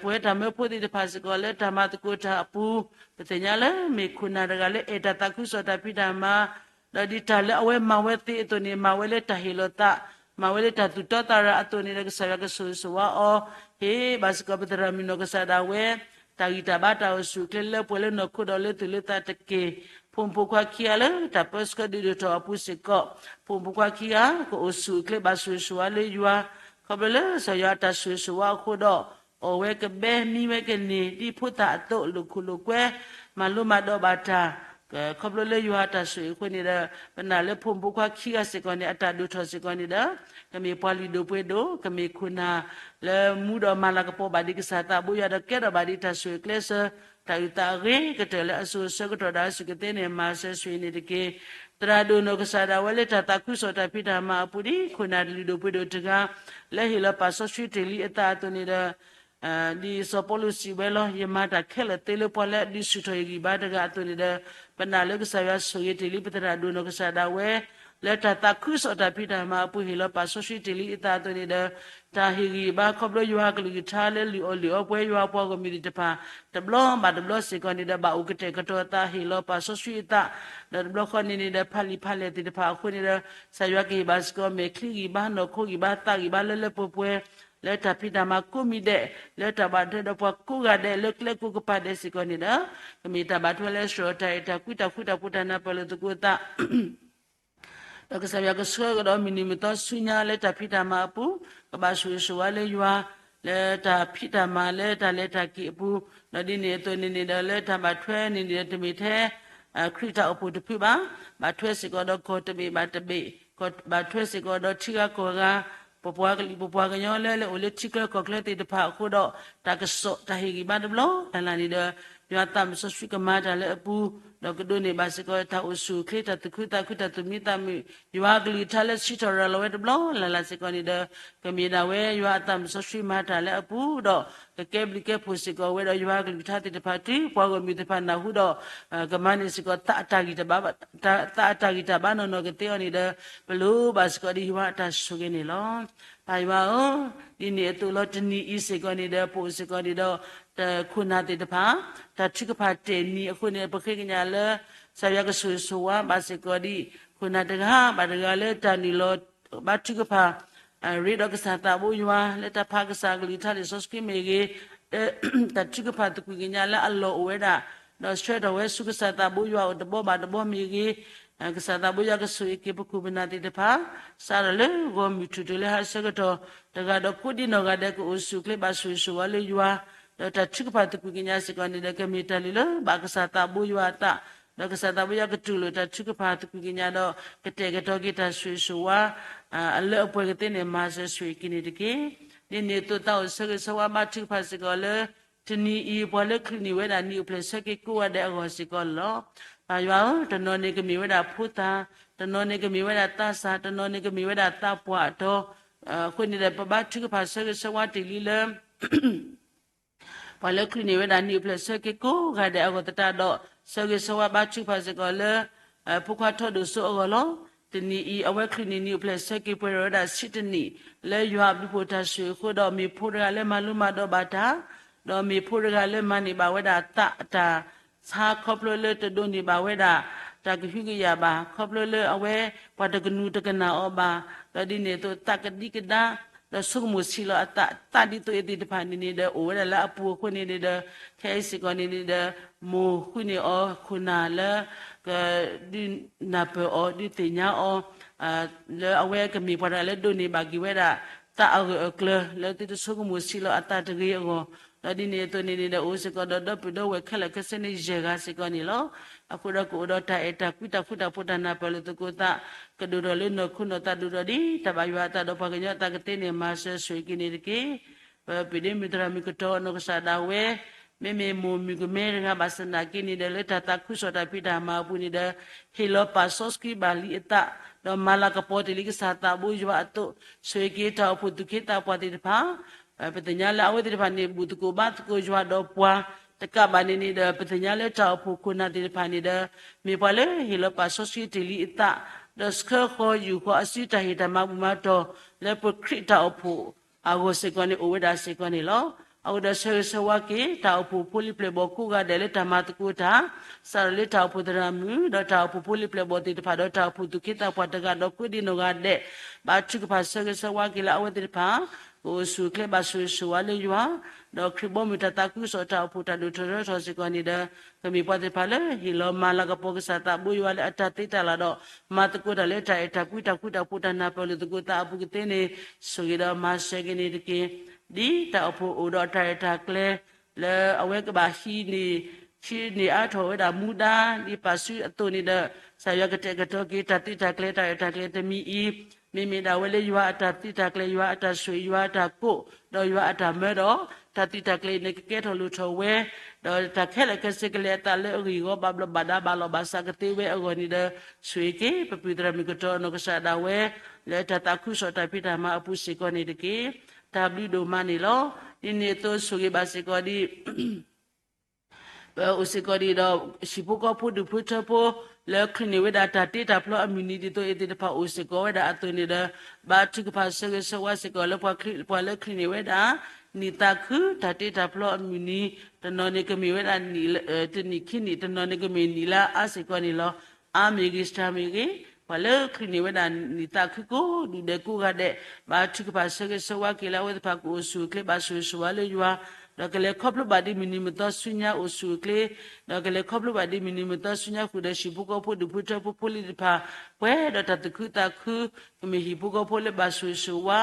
ပဝဲတၢ်မၢဖိသ့ၣ်တဖၣ်စ့ၢ်ကီးလၢတၢ်မၤသကိးတၢ်အပူၤ, ပသ့ၣ်ညါလၢမ့ၢ်ခိၣ်နၢ်တဂၤလၢအဲၣ်တၢ်သးခုကစီၣ်တၢ်ဖံးတၢ်မၤ, ဒီးဒ်တၢ်လၢအဝဲမၤဝဲသ့အသိးန့ၣ် မၤဝဲလၢတၢ်ဟ့ၣ်လီၤသး, မၤဝဲလၢတၢ်သူၣ်တီသးရၤအသိးန့ၣ်ဒီး ကစၢ်ယွၤကဆိၣ်ဂ့ၤဆိၣ်ဝါအီၤ, ဟ့ၣ်ဘၣ်စ့ၢ်ကီးပသရၣ်မုၣ်နီၢ်ကစၢ်ဒၣ်ဝဲ တၢ်ဂံၢ်တၢ်ဘါတၢ်အိၣ်ဆူၣ်အိၣ်ချ့လၢပှဲၤလၢနီၢ်ခိဒီးလၢသူၣ်လၢသးတက့ၢ်. ဖိမုၣ်ဖိခွါခံဂၤလၢတၢ်ပၢဆှၢဒုးဒိၣ်ထီၣ်အပူၤစ့ၢ်ကီး, ဖိမုၣ်ဖိခွါခံဂၤ ကအိၣ်ဆူၣ်အိၣ်ချ့ဘၣ်ဆိၣ်ဂ့ၤဆိၣ်ဝါလၢယွၤ, ခီဖျိလၢကစၢ်ယွၤအတၢ်ဆိၣ်ဂ့ၤဆိၣ်ဝါအဃိဒီး, အီၣ်ဝဲကဘဲမံဝဲကန့ၢ် ဒ်ဖိသၣ်အသိး လိာ်ခိၣ်လိာ်ကွဲ, မၤလိမၤဒိးဘၣ်တၢ် ခီဖျိလၢယွၤအတၢ်ဆိၣ်ဂ့ၤအဃိန့ၣ်ဒီး, ပနာ်လၢဖိမုၣ်ဖိခွါခံဂၤစ့ၢ်ကီးန့ၣ် အတၢ်ဒိၣ်ထီၣ်စ့ၢ်ကီးန့ၣ်ဒီး, ကမ့ၢ်ပှၤလုၢ်ဒိၣ်ပှ့ၤဒိၣ်, ကမ့ၢ်ခိၣ်နၢ်လၢမူဒီးမၤလၤကပီၤဘၣ်ဒံးကစၢ်သးဘိယွၤဒီးကဲထီၣ်ဘၣ်ဒံးတၢ်ဆိၣ်ဂ့ၤကျဲးစၢး, တၢ်အုၣ်သးအဂ့ၤကတၢၢ်လၢအစိၤအဆၢကတီၢ်ဒီးအစူၢ်ကသ့န့ၣ် မၤစၢၤဆိၣ်ဂ့ၤန့ၣ်တက့ၢ်. သရၣ်ဒိၣ်နီၢ်ကစၢ်ဒၣ်ဝဲလၢတၢ်သးခုကစီၣ်တၢ်ဖံးတၢ်မၤအပူၤဒ်ခိၣ်နၢ်လုၢ်ဒိၣ်ပှ့ၤဒိၣ်တဂၤ လၢဟ့ၣ်လီၤပာ်စီဆှံတ့ၢ်လံအသးအသိးန့ၣ်ဒီး ဒ်စီၤပီလူးစံးဝဲလီၤ, ယမၤတၢ်ခဲလၢာ်သ့လၢပှၤလၢအဒုးဆူၣ်ထီၣ်ယဂံၢ်ဘါတဂၤအသိးန့ၣ်ဒီး, ပနာ်လၢကစၢ်ယွၤဆိၣ်ဂ့ၤတ့ၢ်လံပသရၣ်ဒိၣ်နီၢ်ကစၢ်ဒၣ်ဝဲ လၢတၢ်သးခုကစီၣ်တၢ်ဖံးတၢ်မၤအပူၤ ဟ့ၣ်လီၤပာ်စီဆှံတ့ၢ်လံအသးအသိးန့ၣ်ဒီး, တၢ်ဟ့ၣ်ဂံၢ်ဘါခီဖျိယွၤအကလုၢ်ကထါလၢလုၢ်အီၣ်လုၢ်အီပှဲၤယွၤပှၤဂီၢ်မုၢ်သ့ၣ်တဖၣ် တဘျီဘၣ်တဘျီစ့ၢ်ကီးန့ၣ်ဒီး ဘၣ်အိၣ်ကတဲာ်ကတီၤအသး ဟ့ၣ်လီၤပာ်စီဆှံအသး, ဒီးတဘျီဃီန့ၣ်န့ၣ်ဒီး ဖးလံာ်ဖးလဲၢ်သ့ၣ်တဖၣ်အဃိန့ၣ်ဒီး, ကစၢ်ယွၤကဟ့ၣ်ဘၣ်စ့ၢ်ကီးမဲာ်ချံဂံၢ်ဘါ နီၢ်ခိဂံၢ်ဘါ သးဂံၢ်ဘါလၢလၢပှဲၤပှဲၤ လၢတၢ်ဖံးတၢ်မၤကိးမံၤဒဲး, လၢတၢ်ဘၣ်ထွဲဒီးပှၤကိးဂၤဒဲး လၢကျဲကိးကပၤဒဲးစ့ၢ်ကီးန့ၣ်ဒီး, ကမ့ၢ်တၢ်ဘၣ်ထွဲလၢစှီၤတၢ်အဲၣ်တၢ်ကွံ တၢ်ဃူတၢ်ဖိး တၢ်နၢ်ပၢၢ်လိာ်သကိးသး ဒီးကစၢ်ယွၤကဆှၢကဒီးမုၢ်နံၤမုၢ်သီဆူညါလၢတၢ်ဖံးတၢ်မၤအပူၤ, ကဘၣ်ဆိၣ်ဂ့ၤဆိၣ်ဝါလၢယွၤ လၢတၢ်ဖံးတၢ်မၤလၢတၢ်လဲၤတၢ်က့ၤအပူၤ, ဒီးဒ်န့ၣ်အသိးန့ၣ်န့ၣ်ဒီး လၢတၢ်ဘၣ်ထွဲန့ၣ်န့ၣ်ဒီး တမ့ၢ်ထဲ ခရံာ်တၢ်အိၣ်ဖှိၣ်တဖုဘၣ်, ဘၣ်ထွဲစ့ၢ်ကီးဒီးကီၢ်တဘ့ၣ်ဘၣ်တဘ့ၣ်, ဘၣ်ထွဲစ့ၢ်ကီးဒီးထံဂၤကီၢ်ဂၤ, ပပှၤကလုာ်ပပှၤကညီလၢလၢအိၣ်လၢထံချၢကီၢ်ချၢသ့ၣ်တဖၣ်အဃိဒီး, တၢ်ကစီၣ်တၢ်ဟ့ၣ်ဂံၢ်ဘါတဘျီလၢ်လၢ်န့ၣ်ဒီး, ယွၤသးစီဆှံကမၤတၢ်လၢအပူၤ, ဒီးကဒိးန့ၢ်ဘၣ်စ့ၢ်ကီးတၢ်အိၣ်ဆူၣ်အိၣ်ချ့ တၢ်သူၣ်ခုသးခု တၢ်သူၣ်မံသးမုာ်, ယွၤအကလုၢ်ကထါလၢစံးထီၣ်ရၤလီၤဝဲတဘျီလၢ်လၢ်စ့ၢ်ကီးန့ၣ်ဒီး, ကမ့ၢ်ဒၣ်ဝဲယွၤအသးစီဆှံမၤတၢ်လၢအပူၤဒီး, ကကဲဘျုးကဲဖှိၣ်စ့ၢ်ကီးဝဲဒီးယွၤအကလုၢ်ကထါသ့ၣ်တဖၣ်တုၤပှၤဂီၢ်မုၢ်သ့ၣ်တဖၣ်နၢ်ဟူဒီး, ကမၤန့ၢ်စ့ၢ်ကီး သးအတၢ်ဂံၢ်တၢ်ဘါနီၢ်နီၢ်ကသ့အီၤန့ၣ်ဒီး, ပလိၣ်ဘၣ်စ့ၢ်ကီးဒ်ယွၤအတၢ်ဆိၣ်ဂ့ၤန့ၣ်လီၤ. ပၢ်ယွၤဧၢ, ဒ်န့ၣ်အသိးလီၤ တနံၤအံၤစ့ၢ်ကီးန့ၣ်ဒီး ပအိၣ်စ့ၢ်ကီးန့ၣ်ဒီး, ခိၣ်နၢ်သ့ၣ်တဖၣ် တၢ်ထုကဖၣ်တဲာ်နံၤအဃိန့ၣ် ပဃ့ကညးလၢ ကစၢ်ယွၤကဆိၣ်ဂ့ၤဆိၣ်ဝါဘၣ်စ့ၢ်ကီးဒ် ခိၣ်နၢ်တဂၤဘၣ်တဂၤလၢတၢ်နုာ်လီၤဘါထုကဖၣ် ရ့ဒီးကစၢ်သးဘိယွၤ လၢတၢ်ဖးကစၢ်အကလုၢ်ကထါလံာ်စီဆှံမ့ၢ်ဂ့ၤ, တၢ်ထုကဖၣ်သကွံာ်ကညးလၢအလီၢ်အိၣ်ဝဲဒၣ် ဒီးဆှၢထီၣ်ဝဲဆူကစၢ်သးဘိယွၤအိၣ်တဘီဘၣ်တဘီမ့ၢ်ဂ့ၤ, ကစၢ်သးဘိယွၤကဆိၣ်ဂ့ၤက့ၤပခိၣ်ပနၢ်သ့ၣ်တဖၣ်, စးထီၣ်လၢဂီၢ်မုၢ်ထူၣ်တုၤလၢဟါဆၢကတီၢ်, တဂၤဒီးကိးဒံနီၢ်ဂၤဒဲး ကအိၣ်ဆူၣ်အိၣ်ချ့ဘၣ်ဆိၣ်ဂ့ၤဆိၣ်ဝါလၢယွၤ, ဒီးတၢ်ထုကဖၣ်သကွံာ်ကညးစ့ၢ်ကီးန့ၣ်ဒီး ကမ့ၢ်တၢ်လုၢ်လၢဘၣ်ကစၢ်သးဘိယွၤအသး, ဒီးကစၢ်သးဘိယွၤကတူၢ်လိာ်တၢ်ထုကဖၣ်သကွံာ်ကညးဒီး ကတဲာ်ကတီၤက့ၤတၢ်ဆိၣ်ဂ့ၤဆိၣ်ဝါ အလၢအပှဲၤကသ့န့ၣ် မၤစၢၤဆိၣ်ဂ့ၤက့ၤန့ၣ်တက့ၢ်. ဒ်န့ၣ်အသိးသးအိၣ်ဆၢဂ့ၤဆၢဝါဘါထုကဖၣ်စ့ၢ်ကီးလၢ တနံၤအံၤ ပှၤလၢချုးန့ၢ်ဝဲဒၣ်နံၣ်အိၣ်ဖျဲၣ်ဆၢက့ၤကိးဂၤဒဲးအဂီၢ်စ့ၢ်ကီးလီၤ. ပၢ်ယွၤဧၢ, တနီၤန့ၣ်ကမ့ၢ်ဝဲဒၣ်ဖိသၣ်, တနီၤန့ၣ်ကမ့ၢ်ဝဲဒၣ်သးစၢ်, တနီၤန့ၣ်ကမ့ၢ်ဝဲဒၣ်သးပှၢ်အတီၤ, အဃိန့ၣ်ဒီး ပဘါထုကဖၣ်ဆၢဂ့ၤဆၢဝါတ့ၢ်လံလၢ ပှၤလၢချုးန့ၢ်ဝဲဒၣ်နံၣ်အိၣ်ဖျဲၣ်ဆၢက့ၤကိးဂၤဒဲးအဂီၢ်သတးဒီး ဆၢဂ့ၤဆၢဝါဘါထုကဖၣ်စ့ၢ်ကီးလၢ ဖိခွါထီဒိၣ်စိအဂီၢ်လီၤ. တနံၤအံၤ အဝဲချုးန့ၢ်နံၣ်အိၣ်ဖျဲၣ်ဆၢက့ၤပှဲၤထီၣ်ဝဲဒၣ်ဆံတနံၣ် လၢယွၤအဘျုးဖှိၣ်တၢ်ဆိၣ်ဂ့ၤအဃိဒီး မ့ၢ်ဖိတဂၤလၢမၤလိမၤဒိးဘၣ်တၢ်, ဒီးမ့ၢ်ဖိတဂၤလၢမၤန့ၢ်ဘၣ်ဝဲဒၣ်သးအတၢ်ဆါ ခီဖျိလၢတဒိးန့ၢ်ဘၣ်ဝဲဒၣ် တၢ်ကဟုကယာ်ဘၣ်, ခီဖျိလၢအဝဲ ပှၤတကနူၤတကနၣ်အီၤဘၣ်, ဒီးဒ်န့ၣ်အသိးသးကဒံကဒါ ဒီးဆိကမိၣ်ဆံးလီၤအသး သးဒ်သိးအံၤသ့ၣ်တဖၣ်န့ၣ်န့ၣ်ဒီး အိၣ်ဝဲဒၣ်လၢအပူၤအဃိန့ၣ်န့ၣ်ဒီး ခဲအံၤစ့ၢ်ကီးန့ၣ်န့ၣ်ဒီး မိၢ်ဃုန့ၢ်အီၤခိၣ်နၢ်လၢ ကဒုးနၢ်ပၢၢ်အီၤ ဒုးသ့ၣ်ညါအီၤ လၢအဝဲကမ့ၢ်ပှၤတဂၤလၢဒိးန့ၢ်ဘၣ်က့ၤဝဲဒၣ် သးအဂၢၢ်အကျၢၤ လၢသုတဆိကမိၣ်ဆံးလီၤအသးတဂ့ၤအဂီၢ်, ဒီးဒ်န့ၣ်အသိးန့ၣ်န့ၣ်ဒီး အိၣ်စ့ၢ်ကီးဒီးဒီပုၢ်ဒီဝဲၢ်ခဲလၢာ်ခဲဆ့န့ၣ်ယဲၢ်ဂၤစ့ၢ်ကီးန့ၣ်လီၤ. အဃိဒီးကအိၣ်ဒီးတၢ်အဲၣ်တၢ်ကွံတၢ်ဃူတၢ်ဖိးတၢ်နၢ်ပၢၢ်လိာ်သကိးသး, ကဒိၣ်ထီၣ်လၢနီၢ်ခိနီၢ်သးဒိၣ်ထီၣ်ဒ်တၢ်ဘၣ်ယွၤအသးဒီးပှၤကညီအသးကသ့န့ၣ် မၤစၢၤဆိၣ်ဂ့ၤက့ၤန့ၣ်တက့ၢ်. ပပ့ၤဒ့မုၣ်သရၣ်မုၣ်ကတီၤအနီၢ်ကစၢ်ဒၣ်ဝဲ မ့မ့ၢ်မိၢ်မုၣ်ကမဲတဂၤဘၣ်ဆၣ်သနာ်က့န့ၣ်ဒီး လၢတၢ်သးခုကစီၣ်တၢ်ဖံးတၢ်မၤအပူၤန့ၣ်ဒီး ဟ့ၣ်လီၤပာ်စီဆှံဘၣ်လံအသး, ဒီးမၤလၤကပီၤတ့ၢ်လံကစၢ်သးဘိယွၤအသိး, ဆိၣ်ဂ့ၤက့ၤတၢ်အိၣ်ဖှိၣ်သူၣ်က့သးပှၢ်သ့ၣ်တဖၣ် ပသ့ၣ်ညါလၢအဝဲသ့ၣ်တဖၣ်န့ၣ် ဘူၣ်သကိးဘါသကိးယွၤဒီးပှၤတကးဘၣ်န့ၣ်န့ၣ်ဒီး ပသ့ၣ်ညါလၢတၢ်အိၣ်ဖှိၣ်ခိၣ်နၢ်သ့ၣ်တဖၣ်န့ၣ်ဒီး မ့ၢ်ပှၤလၢဟ့ၣ်လီၤပာ်စီဆှံတ့ၢ်လံအသး, ဒီးဆှၢဃီၤယူၢ်ဃီၤအစုတၢ်ဟ့ၣ်တၢ်မၤဘူၣ်မၤတီၢ် လၢပခရံာ်တၢ်အိၣ်ဖှိၣ်အဂီၢ်စ့ၢ်ကီးန့ၣ် အိၣ်ဝဲဒၣ်စ့ၢ်ကီးန့ၣ်လီၤ. အဃိဒီးဆၢဂ့ၤဆၢဝါက့ၤ တၢ်အိၣ်ဖှိၣ်ဖိလံၤပျဲၢ်ဘီၣ်ကိးဂၤဒဲးလၢတၢ်မၤသကိးတၢ်, စးထီၣ်လၢတၢ်အိၣ်ဖှိၣ်သရၣ်မုၣ် ဒီးတၢ်အိၣ်ဖှိၣ်ဖိလံၤပျဲၢ်ဘီၣ်သ့ၣ်တဖၣ် ဒီးတၢ်အိၣ်ဖှိၣ်သူၣ်က့သးပှၢ်တဂၤဒီးကိးဒံနီၢ်ဂၤဒဲး, ဘါထုကဖၣ်ဆၢဂ့ၤဆၢဝါက့ၤလၢအဝဲသ့ၣ်တဖၣ် ကအိၣ်ဆူၣ်အိၣ်ချ့ဘၣ်ဆိၣ်ဂ့ၤဆိၣ်ဝါလၢယွၤ, ဒီးခရံာ်ဘီမုၢ်တၢ်သးခုကစီၣ်တၢ်အိၣ်ဖှိၣ်တၢ်ဒိၣ်ထီၣ်ထီထီၣ်စ့ၢ်ကီးန့ၣ်ဒီး ကမ့ၢ်ပှၤသ့ၣ်တဖၣ်လၢဟ့ၣ်လီၤမၤလၤကပီၤကစၢ်သးဘိယွၤလၢအတၢ်သ့တၢ်လၢ်ဒီး မၤသကိးတၢ်လၢတၢ်အဲၣ်တၢ်ကွံတၢ်ဃူတၢ်ဖိးတၢ်နၢ်ပၢၢ်လိာ်သကိးသးအပူၤကသ့န့ၣ် ဆိၣ်ဂ့ၤဒီးမၤစၢၤက့ၤန့ၣ်တက့ၢ်. ဒ်တၢ်အိၣ်ဖှိၣ်အိၣ်ဒီးတၢ်ရဲၣ်တၢ်ကျဲၤ လၢအဝဲကဘၣ်ဟံးန့ၢ် ဟံးန့ၢ်အါထီၣ်ဝဲဒၣ်မူဒါ ဒ်ပာ်စုအသိးန့ၣ်ဒီး ကစၢ်ယွၤကတဲာ်ကတီၤက့ၤ တၢ်သုးတၢ်ကျဲၤ တၢ်ရဲၣ်တၢ်ကျဲၤတမံၤအံၤ မ့မ့ၢ်ဒၣ်ဝဲလၢယွၤအတၢ်သုးတၢ်ကျဲၤ ယွၤအတၢ်ဆိၣ်ဂ့ၤ ယွၤအတၢ်ကိး ဒီးယွၤအတၢ်မၢဒီး တၢ်သုးတၢ်ကျဲၤအံၤန့ၣ် ကကဲထီၣ်လိၣ်ထီၣ်ဝဲ ဒီးတၢ်ခဲလၢာ်ခဲဆ့ကလဲၤအသးလၢအဂ့ၢ်အဂီၢ် ဘၣ်ဘျီးဘၣ်ဒါဘၣ်လီၤဘၣ်စးကသ့ဝဲအဂီၢ်န့ၣ်ဒီး ဆိၣ်ဂ့ၤက့ၤ ပပုၢ်သရၣ်မုၣ်ကတီၤအနီၢ်ကစၢ်ဒၣ်ဝဲ လၢတၢ်သးခုကစီၣ်တၢ်ဖံးတၢ်မၤအပူၤစ့ၢ်ကီးန့ၣ်တက့ၢ်. တၢ်ဘျုးဒိၣ်မးန့ၣ်လီၤ. ဒ်န့ၣ်အသိးဆိၣ်ဂ့ၤဘၣ်စ့ၢ်ကီးဒ် ပအိၣ်စ့ၢ်ကီးဒ်ဒီး ဟံၣ်ဖိဃီဖိဒူၣ်ဖိထၢဖိ လၢချုးန့ၢ်ဝဲဒၣ်တၢ်တ့တၢ်ဖျီအမုၢ်နံၤဒ်သိးအံၤသ့ၣ်တဖၣ်အိၣ်စ့ၢ်ကီးဝဲဒၣ်အသိးန့ၣ်ဒီး ဘါထုကဖၣ်ဆၢဂ့ၤဆၢဝါစ့ၢ်ကီးလၢပှၤလၢချုးန့ၢ်ဝဲဒၣ် နံၣ်သးခု တၢ်တ့တၢ်ဖျီအမုၢ်နံၤ တနီၤန့ၣ်ကမ့ၢ်ဝဲဒၣ် တနံၣ်ခံနံၣ် တနီၤန့ၣ်ကမ့ၢ်နံၣ်လၢအါစ့ၢ်ကီးန့ၣ်လီၤ. အါမ့ၢ်ဂ့ၤ စှၤမ့ၢ်ဂ့ၤ ပှၤလၢချုးန့ၢ်ဝဲဒၣ်နံၣ်သးခုကိးဒူၣ်ဒဲးကိးဂၤဒဲး ဘါထုကဖၣ်ဆၢဂ့ၤဆၢဝါက့ၤလၢအဝဲသ့ၣ်တဖၣ်ကအိၣ်ဆူၣ်အိၣ်ချ့ဘၣ်ဆိၣ်ဂ့ၤဆိၣ်ဝါလၢယွၤ ဒီးကလဲၤခီဖျိဘၣ်ဒ်မုၢ်နံၤမုၢ်သီဆူညါအိၣ်ဆူၣ်အိၣ်ချ့ ဒီးကလဲၤခီဖျိဘၣ်ဒ်မုၢ်နံၤမုၢ်သီဆူညါဃုာ်ဒီးဟံၣ်ဖိဃီဖိဒူၣ်ဖိထၢဖိဖိလံၤတဖၣ် ပှဲၤဒီးတၢ်သူၣ်ခုသးခု ကမ့ၢ်ဟံၣ်ဖိဃီဖိလၢဘၣ်ဆိၣ်ဂ့ၤဆိၣ်ဝါ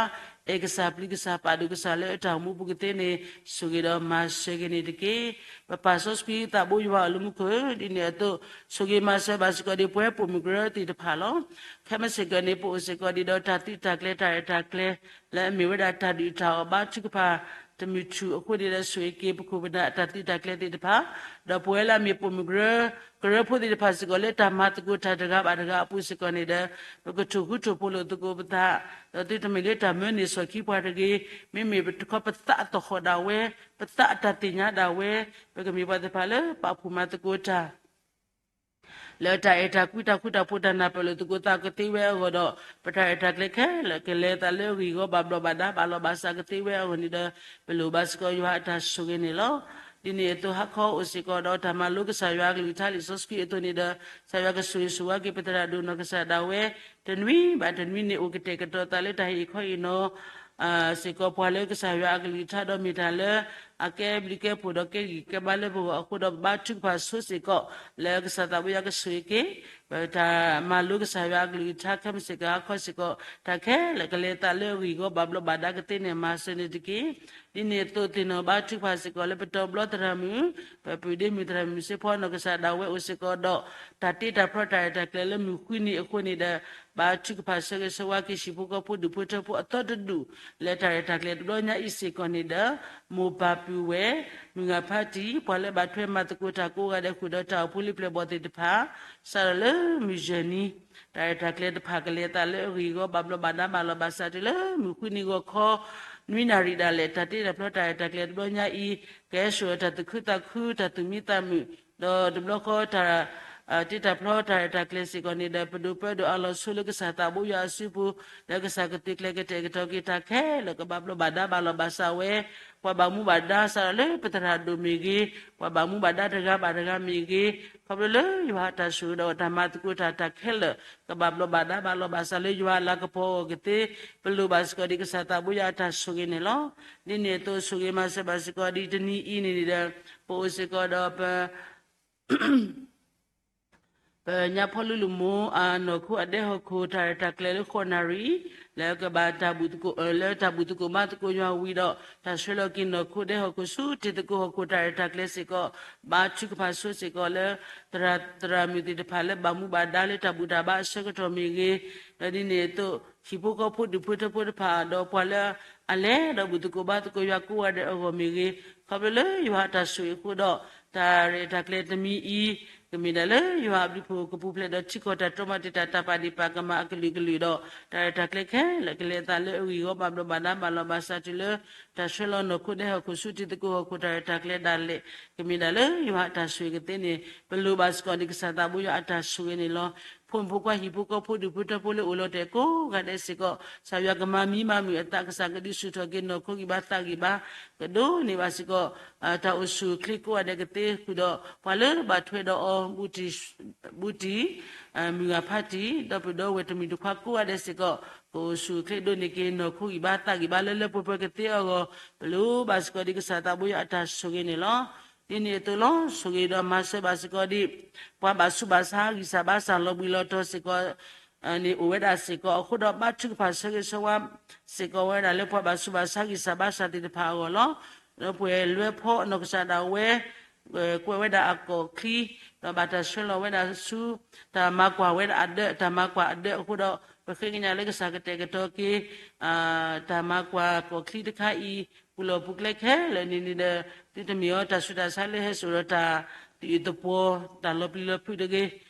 အဲၣ်ကစၢ်ပျံၤကစၢ်ပာ်ဒိၣ်ကစၢ်လၢအတၢ်အိၣ်မူပူၤကသ့န့ၣ် ဆိၣ်ဂ့ၤဒီးမၤစၢၤက့ၤန့ၣ်တက့ၢ်. ပပၢ်စီဆှံသးဘိယွၤအလၢမူခိၣ် ဒ်န့ၣ်အသိး ဆိၣ်ဂ့ၤမၤစၢၤဘၣ်စ့ၢ်ကီးဒ်ပဝဲပိာ်မုၣ်ကရၢသ့ၣ်တဖၣ်လီၤ. ခဲမုၢ်ဆ့ၣ်ကီးန့ၣ် ပအိၣ်စ့ၢ်ကီးဒ်ဒီးတၢ်သုးတၢ်ကျဲၤတၢ်ရဲၣ်တၢ်ကျဲၤ လၢအမ့ၢ်ဝဲဒၣ်တၢ်ဒုးတၢ်အီၣ် ဘါထုကဖၣ်တမုၢ်ထူၣ်အဃိန့ၣ်ဒီး ဆိၣ်ဂ့ၤက့ၤပခိၣ်ပနၢ်အတၢ်သုးတၢ်ကျဲၤသ့ၣ်တဖၣ် ဒီးပဝဲလၢအမ့ၢ်ပိာ်မုၣ်ကရၢ ကရၢဖိသ့ၣ်တဖၣ်စ့ၢ်ကီးလၢတၢ်မၤသကိးတၢ်တဂၤဘၣ်တဂၤအပူၤစ့ၢ်ကီးန့ၣ်ဒီး ပကထိၣ်ဃူထိၣ်ဖိးလိာ်သကိးပသး ဒီးသုတမ့ၢ်လၢတၢ်မၢန့ၢ်စီၢ်ခံပှၤတဂ့ၤ, မ့မ့ၢ်တခီပသးအသဟီၣ်ဒၣ်ဝဲ, ပသးအတၢ်သ့ၣ်ညါဒၣ်ဝဲ, ပကမ့ၢ်ပှၤသ့ၣ်တဖၣ်လၢပာ်ဖှိၣ်မၤသကိးတၢ် လၢတၢ်အဲၣ်တၢ်ကွံတၢ်ဃူတၢ်ဖိးတၢ်နၢ်ပၢၢ်လိာ်သကိးသးကသ့ဝဲအဂီၢ်ဒီး ပတၢ်ရဲၣ်တၢ်ကျဲၤခဲလၢာ်ကလဲၤသးလၢအဂ့ၢ်အဂီၢ် ဘၣ်ဘျီးဘၣ်ဒါဘၣ်လီၤဘၣ်စးကသ့ဝဲအဂီၢ်န့ၣ်ဒီး ပလိၣ်ဘၣ်စ့ၢ်ကီးယွၤအတၢ်ဆိၣ်ဂ့ၤန့ၣ်လီၤ. ဒ်န့ၣ်အသိးဟါခီအိၣ်စ့ၢ်ကီးဒီးတၢ်မၤလိကစၢ်ယွၤအကလုၢ်ကထါလံာ်စီဆှံအသိးန့ၣ်ဒီး ကစၢ်ယွၤကဆိၣ်ဂ့ၤဆိၣ်ဝါက့ၤပသရၣ်ဒိၣ်နီၢ်ကစၢ်ဒၣ်ဝဲ တနွံဘၣ်တနွံန့ၣ် အိၣ်ကတဲာ်ကတီၤသးလၢတၢ်ဟ့ၣ်ခီဟ့ၣ်နီၤ စ့ၢ်ကီးပှၤလၢကစၢ်ယွၤအကလုၢ်ကထါဒီးမ့ၢ်တၢ်လၢ အကဲဘျုးကဲဖှိၣ်ဒီးကဲဂံၢ်ကဲဘါလၢပဂီၢ်အဃိဒီး ပဘါထုကဖၣ်ဆိစ့ၢ်ကီး လၢကစၢ်သးဘိယွၤကဆိၣ်ဂ့ၤက့ၤ ပတၢ်မၤလိကစၢ်ယွၤအကလုၢ်ကထါခဲမုၢ်ဆ့ၣ်ကဟါခီစ့ၢ်ကီး တၢ်ခဲလၢာ်ကလဲၤသးလၢအဂ့ၢ်အဂီၢ်ဘၣ်ဘျီးဘၣ်ဒါကသ့န့ၣ် မၤစၢၤန့ၣ်တက့ၢ်. ဒ်န့ၣ်အသိးသ့ၣ်နီၣ်ဘါထုကဖၣ်စ့ၢ်ကီးလၢပတီၢ်ဘျီသရၣ်မုၣ် ပပုၢ်ဒ့မုၣ်သရၣ်မုၣ်စ့ဖီနီၢ်ကစၢ်ဒၣ်ဝဲ အိၣ်စ့ၢ်ကီးဒီး တၢ်တ့တၢ်ဖျီတၢ်ရဲၣ်တၢ်ကျဲၤလၢမုၢ်ဃုနံၤအဃိန့ၣ်ဒီး ဘါထုကဖၣ်ဆၢဂ့ၤဆၢဝါက့ၤဟံၣ်ဖိဃီဖိဒူၣ်ဖိထၢဖိအသီတဒူၣ် လၢတၢ်ရဲၣ်တၢ်ကျဲၤတဘျီညါအံၤစ့ၢ်ကီးန့ၣ်ဒီး မိၢ်ပၢ်ပုၢ်ဝဲၢ် မုၢ်ဂၤဖးတံၢ် ပှၤလၢဘၣ်ထွဲမၤသကိးတၢ်ကိးဂၤဒဲးဃုာ်ဒီးတၢ်အိၣ်ဖှိၣ်လံာ်ပျဲၢ်ဘီၣ်သ့ၣ်တဖၣ် စးထီၣ်လၢမုၢ်ယဲၢ်နံၤ တၢ်ရဲၣ်တၢ်ကျဲၤတဖၣ်ကလဲၤသးလၢအဂ့ၢ်အဂီၢ် ဘၣ်ဘျီးဘၣ်ဒါဘၣ်လီၤဘၣ်စးတုၤလၢမုၢ်ဃုနံၤဂီၤခီ နွံနၣ်ရံၣ်ဒၣ်လဲာ် တၢ်တ့တၢ်ဖျီတၢ်ရဲၣ်တၢ်ကျဲၤတဘျီညါအံၤ ကဟဲစိာ်တၢ်သူၣ်ခုသးခု တၢ်သူၣ်မံသးမုာ် ဒီးတဘျီဃီတၢ် တ့တၢ်ဖျီတၢ်ရဲၣ်တၢ်ကျဲၤစ့ၢ်ကီးန့ၣ်ဒီး ပဒိးပၢဒီးအလီၤဆိလၢကစၢ်သးဘိယွၤအစုပူၤ လၢကစၢ်ကသုးကျဲၤကတဲာ်ကတီၤက့ၤတၢ်ခဲလၢာ် ကဘၣ်ဘျီးဘၣ်ဒါဘၣ်လီၤဘၣ်စးဝဲ ပှၤဘၣ်မူဘၣ်ဒါစးထီၣ်လၢပသရၣ်ဒိၣ်မ့ၢ်ဂ့ၤ, ပှၤဘၣ်မူဘၣ်ဒါတဂၤဘၣ်တဂၤမ့ၢ်ဂ့ၤ, ခီဖျိလၢယွၤအတၢ်ဆိၣ်ဂ့ၤဒီးတၢ်မၤသကိးတၢ်တၢ်ခဲလၢာ် ကဘၣ်ဘျီးဘၣ်ဒါဘၣ်လီၤဘၣ်စးလၢယွၤအလၤကပီၤအဂီၢ်ကသ့, ပလိၣ်ဘၣ်စ့ၢ်ကီးဒ်ကစၢ်သးဘိယွၤအတၢ်ဆိၣ်ဂ့ၤန့ၣ်လီၤ. ဒ်န့ၣ်အသိးဆိၣ်ဂ့ၤမၤစၢၤဘၣ်စ့ၢ်ကီးဒ်တနံၤအံၤန့ၣ်ဒီး ပအိၣ်စ့ၢ်ကီးဒီးပ ပညါဖီလူလမိၢ်အနီၢ်ခိအဒဲဟီၣ်ခိၣ် တၢ်ရဲၣ်တၢ်ကျဲၤလၢဃိးနၣ်ရံၣ် လၢကဘၣ်တၢ်ဘူၣ်သကိး လၢတၢ်ဘူၣ်သကိးဘါသကိးယွၤဝံၤဒီး တၢ်ဆှၢလီၤက့ၤနီၢ်ခိဒဲဟီၣ်ခိၣ်ဆူတ့ၢ်သကိးဟီၣ်ခိၣ်တၢ်ရဲၣ်တၢ်ကျဲၤစ့ၢ်ကီး ဘါထုကဖၣ်ဆိစ့ၢ်ကီးလၢ သရၣ် သရၣ်မုၣ်သ့ၣ်တဖၣ်လၢဘၣ်မူဘၣ်ဒါလၢတၢ်ဘူၣ်တၢ်ဘါအဆၢကတီၢ်မ့ၢ်ဂ့ၤ, ဒီးဒ်န့ၣ်အသိး ဟံၣ်ဖိဃီဖိဒူၣ်ဖိထၢဖိတဖၣ် ဒီးပှၤလၢအလဲၤဒီးဘူၣ်သကိးဘါသကိးယွၤကိးဂၤဒဲးအဂီၢ်မ့ၢ်ဂ့ၤ, ခီဖျိလၢယွၤအတၢ်ဆိၣ်ဂ့ၤအဃိဒီး တၢ်ရဲၣ်တၢ်ကျဲၤတမံၤအံၤ ကမ့ၢ်ဒၣ်လၢယွၤအဘျုးဖှိၣ်ကပူၤဖျဲးဒီးထံကီၢ်တၢ်တိာ်မၤတ့ၢ်တၢ်တၢ်ပာ်ဒံးပာ်ကမၣ်အကလုာ်ကလုာ်ဒီး တၢ်ရဲၣ်တၢ်ကျဲၤခဲလၢာ်ကလဲၤသးလၢအဂ့ၢ်အဂီၢ်ဘၣ်ဘျီးဘၣ်ဒါဘၣ်လီၤဘၣ်စးတုၤလၢ တၢ်ဆှၢလီၤနီၢ်ခိဒဲဟီၣ်ခိၣ်ဆူတ့ၢ်သကိးဟီၣ်ခိၣ်တၢ်ရဲၣ်တၢ်ကျဲၤဒၣ်လဲာ် ကမ့ၢ်ဒၣ်လၢယွၤအတၢ်ဆိၣ်ဂ့ၤကသ့န့ၣ် ပလိၣ်ဘၣ်စ့ၢ်ကီးဒ်ကစၢ်သးဘိယွၤအတၢ်ဆိၣ်ဂ့ၤန့ၣ်လီၤ. ဖိမုၣ်ဖိခွါဟံၣ်ဖိဃီဖိဒူၣ်ဖိထၢဖိလၢအိၣ်လီၤတဲာ်ကိးဂၤဒဲးစ့ၢ်ကီး ကစၢ်ယွၤကမၤမံမၤမုာ်အသး ကစၢ်ကဒုးဆူၣ်ထီၣ်က့ၤနီၢ်ခိဂံၢ်ဘါသးဂံၢ်ဘါ ကဒိးန့ၢ်ဘၣ်စ့ၢ်ကီး တၢ်အိၣ်ဆူၣ်အိၣ်ချ့ကိးဂၤဒဲးကသ့ဃုာ်ဒီး ပှၤလၢဘၣ်ထွဲဒီးအီၤ ဘူးတံၢ် မုၢ်ဂၤဖးတံၢ် ဒီပုၢ်ဒီဝဲၢ်တမုၣ်တခွါကိးဂၤဒဲးစ့ၢ်ကီး ကအိၣ်ဆူၣ်အိၣ်ချ့ဒိးန့ၢ်က့ၤနီၢ်ခိဂံၢ်ဘါသးဂံၢ်ဘါလၢလၢပှဲၤပှဲၤကသ့အဂီၢ် ပလိၣ်ဘၣ်စ့ၢ်ကီးဒ်ကစၢ်သးဘိယွၤအတၢ်ဆိၣ်ဂ့ၤန့ၣ်လီၤ. ဒ်န့ၣ်အသိးလီၤ ဆိၣ်ဂ့ၤဒီးမၤစၢၤဘၣ်စ့ၢ်ကီးဒ် ပှၤဘၣ်ဆူးဘၣ်ဆါဂံၢ်စၢ်ဘါစၢ်လီၤဘှံးလီၤတီၤစ့ၢ်ကီး န့ၣ်အိၣ်ဝဲဒၣ်စ့ၢ်ကီး အဃိဒီးဘါထုကဖၣ်ဆၢဂ့ၤဆၢဝါ စ့ၢ်ကီးဝဲဒၣ်လၢပှၤဘၣ်ဆူးဘၣ်ဆါဂံၢ်စၢ်ဘါစၢ်သ့ၣ်တဖၣ်အဂီၢ်လီၤ. ဒီးပှဲၤလွဲဖီအနီၢ်ကစၢ်ဒၣ်ဝဲ ကွဲးဝဲဒၣ်အကီၢ်ချံ ဒီးဘၣ်တၢ်ဆှၢလီၤဝဲဒၣ်ဆူ တၢ်မၤကွၢ်ဝဲဒၣ်အဒၢး တၢ်မၤကွၢ်အဒၢးအဃိဒီး ပဃ့ကညးလၢကစၢ်ကတဲာ်ကတီၤက့ၤ တၢ်မၤကွၢ်ကီၢ်ချံတခါအံၤ ပူၤလီၢ်ပူၤကျဲခဲလၢာ်န့ၣ်န့ၣ်ဒီး သုတမ့ၢ်အီၤတၢ်ဆူးတၢ်ဆါလၢဟဲစိာ်ဒီးတၢ် တအုၣ်သပှီၤ တၢ်လီၤပျံၤလီၤဖုးတဂ့ၤ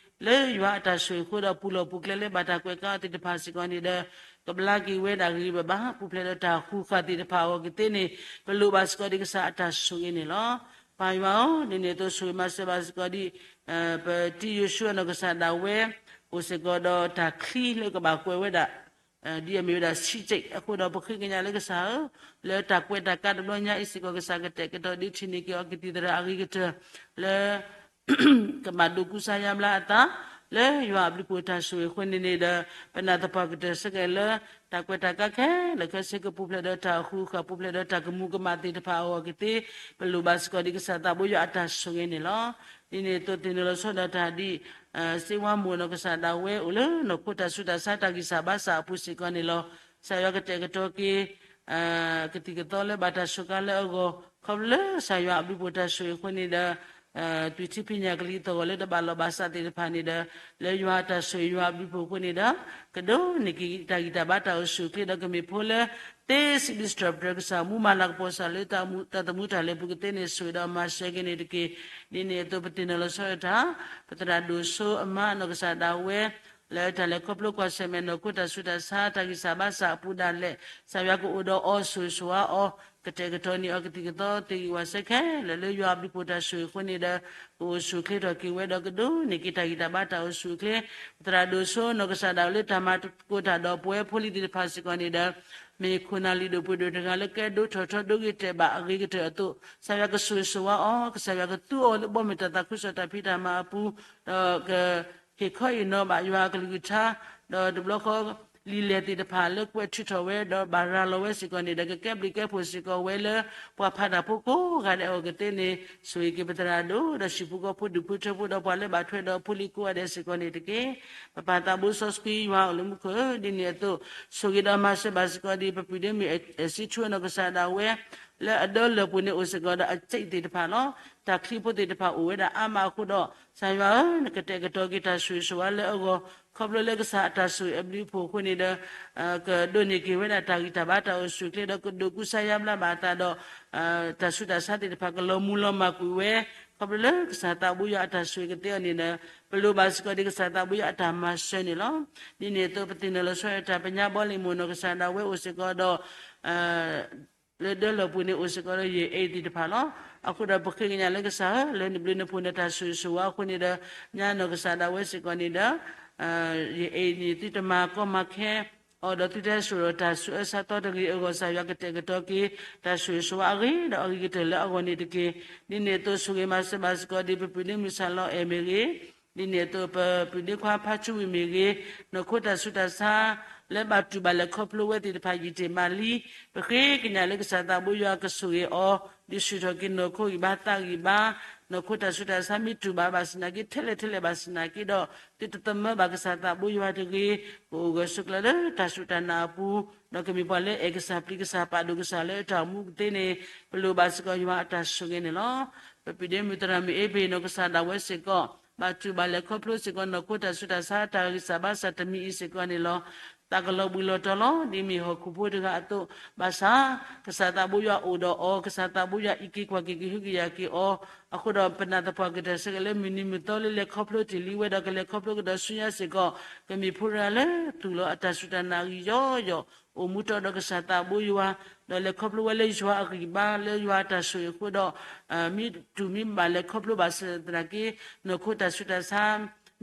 လၢယွၤအတၢ်ဆိၣ်ဂ့ၤအဃိဒီး ပူၤလီၢ်ပူၤကျဲလၢဘၣ်တၢ်ကွဲးကါအီၤသ့ၣ်တဖၣ်စ့ၢ်ကီးန့ၣ်ဒီး ကဘျါက့ၤဝဲဒၣ်ဂ့ၤဂ့ၤဘၣ်ဘၣ် ပူၤဖျဲးဒီးတၢ်ဃူဃာ်သ့ၣ်တဖၣ်အဂီၢ်ကသ့န့ၣ် ပလိၣ်ဘၣ်စ့ၢ်ကီးဒ်ကစၢ်အတၢ်ဆိၣ်ဂ့ၤန့ၣ်လီၤ. ပၢ်ယွၤဧၢ, ဒ်န့ၣ်အသိးဆိၣ်ဂ့ၤမၤစၢၤဘၣ်စ့ၢ်ကီးဒ် ပတံၤယိၤၡူအနီၢ်ကစၢ်ဒၣ်ဝဲ အိၣ်စ့ၢ်ကီးဒီးတၢ်ချံလၢကဘၣ်ကွဲးဝဲဒၣ် ဒ်အမ့ၢ်ဝဲဒၣ် ဆံးစဲး အဃိဒီးပဃ့ကညးလၢကစၢ်ဧၢ, လၢတၢ်ကွဲးတၢ်ကါတဘျီညါအံၤစ့ၢ်ကီး ကစၢ်ကတဲာ်ကတီၤဒုးထံၣ်န့ၢ်က့ၤအီၤကသံၣ်သရၣ်အဂ့ၤကတၢၢ် လၢ ကဘၣ်ဒိးကူစါယါဘျါအသး လၢယွၤအဘျုးဖှိၣ်တၢ်ဆိၣ်ဂ့ၤအဃိန့ၣ်န့ၣ်ဒီး ပနာ်သပှၢ်ကတၢၢ်စ့ၢ်ကီးလၢ တၢ်ကွဲးတၢ်ကါခဲလၢာ်ခဲဆ့ကပူၤဖျဲးဒီးတၢ်ဃူဃာ် ပူၤဖျဲးဒီးတၢ်ကမူၤကမၣ်သ့ၣ်တဖၣ်အဂီၢ်ကသ့ ပလိၣ်ဘၣ်စ့ၢ်ကီးဒ်ကစၢ်သးဘိယွၤအတၢ်ဆိၣ်ဂ့ၤန့ၣ်လီၤ. ဒ်န့ၣ်အသိးသ့ၣ်နီၣ်လီၤဆီဒၣ်တၢ်ဒ် စ့ဝါမိၢ်နီၢ်ကစၢ်ဒၣ်ဝဲအိၣ်လၢနီၢ်ခိတၢ်ဆူးတၢ်ဆါတၢ်ဂံၢ်စၢ်ဘါစၢ်အပူၤစ့ၢ်ကီးန့ၣ်လီၤ. ကစၢ်ယွၤကတဲာ်ကတီၤက့ၤ ကသံၣ်ကသီလၢဘၣ်တၢ်စူးကါလၢအဂီၢ် ခီဖျိလၢကစၢ်ယွၤအဘျုးဖှိၣ်တၢ်ဆိၣ်ဂ့ၤအဃိန့ၣ်ဒီး သွံၣ်ထံဖံးညၣ်ကလံၤသီၣ်ဂီၤလၢတဘၣ်လီၤဘၣ်စးသ့ၣ်တဖၣ်န့ၣ်ဒီး လၢယွၤအတၢ်ဆိၣ်ဂ့ၤယွၤအဘျုးဖှိၣ်အဃိန့ၣ်ဒီး ကဒိးန့ၢ်က့ၤတၢ်ဂံၢ်တၢ်ဘါတၢ်အိၣ်ဆူၣ်အိၣ်ချ့ဒီးကမ့ၢ်ဖိလၢ သ့စံးဘျုးစံးထီၣ်ပတြၢၤကစၢ် မူမၤလၤကပီၤကစၢ်လၢတၢ်သမူတၢ်လၢ်ပူၤကသ့န့ၣ် ဆိၣ်ဂ့ၤဒီးမၤစၢၤက့ၤန့ၣ်တက့ၢ်. ဒ်န့ၣ်အသိးပသ့ၣ်နီၣ်လီၤဆီဒၣ်တၢ် ပသရၣ်ဒိၣ်စိအမါနီၢ်ကစၢ်ဒၣ်ဝဲ လၢတၢ်လဲၤခီဖျိကွၢ်ဆၢၣ်မဲာ်နီၢ်ခိတၢ်ဆူးတၢ်ဆါတၢ်ဂံၢ်စၢ်ဘါစၢ်အပူၤဒၣ်လဲာ် ကစၢ်ယွၤကအိၣ်ဒီးအီၤဆိၣ်ဂ့ၤဆိၣ်ဝါအီၤ ကတဲာ်ကတီၤန့ၢ်အီၤကသံၣ်ကသီသ့ၣ်ဂံၢ်ဝီစ့ၢ်ကီးခဲလၢာ်လၢယွၤအဘျုးဖှိၣ်တၢ်ဆိၣ်ဂ့ၤအဃိန့ၣ်ဒီး ကအိၣ်ဆူၣ်အိၣ်ချ့ထီၣ်က့ၤဝဲဒီးကဒိးန့ၢ်က့ၤတၢ်ဂံၢ်တၢ်ဘါတၢ်အိၣ်ဆူၣ်အိၣ်ချ့ ပသရၣ်ဒိၣ်စိနီၢ်ကစၢ်ဒၣ်ဝဲလၢတၢ်မၤသကိးတၢ်ဒီးပဝဲဖိလံၤသ့ၣ်တဖၣ်စ့ၢ်ကီးန့ၣ်ဒီး မ့ၢ်ခိၣ်နၢ်လံၤဒိၣ်ပှ့ၤဒိၣ်တဂၤလၢကဲဒိးထီၣ်ထီဒိးဂ့ၤတဲာ်ဘၣ်အဂ့ၤကတၢၢ်အသိး ကစၢ်ယွၤကဆိၣ်ဂ့ၤဆိၣ်ဝါအီၤ ကစၢ်ယွၤကသူအီၤလၢဘီမုၢ်တၢ်သးခုကစီၣ်တၢ်ဖံးတၢ်မၤအပူၤ ဒီးက ဟ့ၣ်ခီအ့ၣ်နီၤဘၣ်ယွၤအကလုၢ်ကထါ ဒီးတဘျီဃီ လံာ်လဲၢ်သ့ၣ်တဖၣ်လၢကွဲးထုးထီၣ်ဝဲ ဒီးဘၣ်ရၤလီၤဝဲစ့ၢ်ကီးန့ၣ်ဒီး ကကဲဘျုးကဲဖှိၣ်စ့ၢ်ကီးဝဲလၢ ပှၤဖးတၢ်ဖိကိးဂၤဒဲးအဂီၢ်ကသ့န့ၣ် ဆိၣ်ဂ့ၤက့ၤပသရၣ်ဒိၣ် ဒီးဟံၣ်ဖိဃီဖိဒူၣ်ဖိထၢဖိဒီးပှၤလၢဘၣ်ထွဲဒီးဖိလံၤကိးဂၤဒဲးစ့ၢ်ကီးန့ၣ်တက့ၢ်. ပပၢ်သးဘိစီဆှံယွၤအိၣ်လၢမူခိၣ်ဧၢ, ဒ်န့ၣ်အသိး ဆိၣ်ဂ့ၤဒီးမၤစၢၤဘၣ်စ့ၢ်ကီးဒ်ပပုၢ်ဒ့မုၣ်စံးထူအနီၢ်ကစၢ်ဒၣ်ဝဲ လၢအဒၢလၢၢ်ပူၤန့ၣ်အိၣ်စ့ၢ်ကီးဒီးအစ့းသ့ၣ်တဖၣ်လီၤ. တၢ်ချံဖိသ့ၣ်တဖၣ်အိၣ်ဝဲဒၣ်အါမးအဃိဒီး ကစၢ်ယွၤဧၢ, နကတဲာ်ကတီၤက့ၤတၢ်ဆိၣ်ဂ့ၤဆိၣ်ဝါလၢအဂီၢ် ခီဖျိလၢကစၢ်အတၢ်ဆိၣ်ဂ့ၤအဘျုးအဖှိၣ်အဃိန့ၣ်ဒီး ကဒိးန့ၢ်က့ၤဝဲဒၣ်တၢ်ဂံၢ်တၢ်ဘါတၢ်အိၣ်ဆူၣ်အိၣ်ချ့ဒီးကဒိးကူစါယါဘျါဘၣ်အသးဒီး တၢ်ဆူးတၢ်ဆါသ့ၣ်တဖၣ်ကလီၤမူၤလီၤမၢ်ကွံာ်ဝဲ ခီဖျိလၢကစၢ်သးဘိယွၤအတၢ်ဆိၣ်ဂ့ၤကသ့အီၤန့ၣ်ဒီး ပလိၣ်ဘၣ်စ့ၢ်ကီးဒ်ကစၢ်သးဘိယွၤအတၢ်မၤစၢၤန့ၣ်လီၤ. ဒ်န့ၣ်အသိးပသ့ၣ်နီၣ်လီၤဆီဒၣ်တၢ် ပညါဘီလ့ၣ်မိၢ်နီၢ်ကစၢ်ဒၣ်ဝဲအိၣ်စ့ၢ်ကီးဒီး လၢဒၢလီၢ်ပူၤန့ၣ်အိၣ်စ့ၢ်ကီးဒီး ယအဲၣ်သ့ၣ်တဖၣ်လီၤ. အဃိဒီးပဃ့ကညးလၢကစၢ်ဧၢ, လၢနဘျုးနဖှိၣ်နတၢ်ဆိၣ်ဂ့ၤဆိၣ်ဝါအဃိန့ၣ်ဒီး ညါနီၢ်ကစၢ်ဒၣ်ဝဲစ့ၢ်ကီးန့ၣ်ဒီး ယအဲၣ်န့ၣ် သုတမၤကီမၤခဲအီၤဒီး သုတဟဲစိာ်ဒီးတၢ်ဆူးအၢဆါသီတဂ့ၤအဂီၢ် ကစၢ်ယွၤကတဲာ်ကတီၤက့ၤ တၢ်ဆိၣ်ဂ့ၤဆိၣ်ဝါအဂ့ၤဒီးအဂ့ၤကတၢၢ်လၢအဂီၢ်န့ၣ်တက့ၢ်. ဒ်န့ၣ်အသိးဆိၣ်ဂ့ၤမၤစၢၤဘၣ်စ့ၢ်ကီးဒ် ပပုၢ်ဒ့မုၣ်စၢ်လီၤအဲၣ်မ့ၢ်ဂ့ၤ, ဒ်န့ၣ်အသိးပပုၢ်ဒ့ခွါဖါဆူဝံၤမ့ၢ်ဂ့ၤ, နီၢ်ခိတၢ်ဆူးတၢ်ဆါ လၢဘၣ်တူၢ်ဘၣ်လဲၤခီဖျိဝဲသ့ၣ်တဖၣ်ယံာ်တ့ၢ်မးလံ. ပဃ့ကညးလၢကစၢ်သးဘိယွၤကဆိၣ်ဂ့ၤအီၤ ဒုးဆူၣ်ထီၣ်က့ၤနီၢ်ခိဂံၢ်ဘါသးဂံၢ်ဘါ, နီၢ်ခိတၢ်ဆူးတၢ်ဆါမ့ၢ်တူၢ်ဘၣ်ဘၣ်ဆၣ်သနာ်က့ ထဲလဲၣ်ထဲလဲၣ်ဘၣ်ဆၣ်သနာ်က့ဒီး သုတသမၢဘၣ်ကစၢ်သးဘိယွၤတဂ့ၤ, ကအိၣ်ဂၢၢ်ဆိးကျၢၤလၢတၢ်စူၢ်တၢ်နာ်အပူၤ, ဒီးကမ့ၢ်ပှၤလၢအဲၣ်ကစၢ်ပျံၤကစၢ်ပာ်ဒိၣ်ကစၢ်လၢတၢ်အိၣ်မူကသ့န့ၣ် ပလိၣ်ဘၣ်စ့ၢ်ကီးယွၤအတၢ်ဆိၣ်ဂ့ၤန့ၣ်လီၤ. ပပုၢ်ဒ့မုၣ်သရၣ်မုၣ်အ့ဘ့ၣ်နီၢ်ကစၢ်ဒၣ်ဝဲစ့ၢ်ကီး ဘၣ်တူၢ်ဘၣ်လဲၤခီဖျိစ့ၢ်ကီး နီၢ်ခိတၢ်ဆူးတၢ်ဆါတၢ်ဂံၢ်စၢ်ဘါစၢ်တမံၤအံၤစ့ၢ်ကီးန့ၣ်လီၤ. သးကလီၤဘှံးလီၤတီၤလီၤ. ဒ်မ့ၢ်ဟီၣ်ခိၣ်ဖိတဂၤအသိး ဘၣ်ဆၣ် ကစၢ်သးဘိယွၤအိၣ်ဒီးအီၤ, ကစၢ်သးဘိယွၤအံးက့ၤကွၢ်က့ၤကဟုကယာ်က့ၤအီၤ, အဃိဒီးပနာ်သပှၢ်ကတၢၢ်ဆၢက့ၤလၢမုၢ်နံၤမုၢ်သီလၢလဲၤခီဖျိတ့ၢ်လံဝဲဒီး ကလဲၤခီဖျိကဒီးဆူညါစ့ၢ်ကီး ကမ့ၢ်ဖိတဂၤလၢသူၣ်လီၤအတၢ်စူၢ်တၢ်နာ်ဂံၢ်ယီယီ, အိၣ်မူတီဒီးကစၢ်သးဘိယွၤ, ဒီးလဲၤခီဖျိဝဲလၢယွၤအဂံၢ်ဘါ လၢယွၤအတၢ်ဆိၣ်ဂ့ၤအဃိဒီး မ့ၢ်တူၢ်မ့ၢ်ဘၣ်လဲၤခီဖျိဘၣ်ဆၣ်သနာ်က့ နီၢ်ခိတၢ်ဆူးတၢ်ဆါ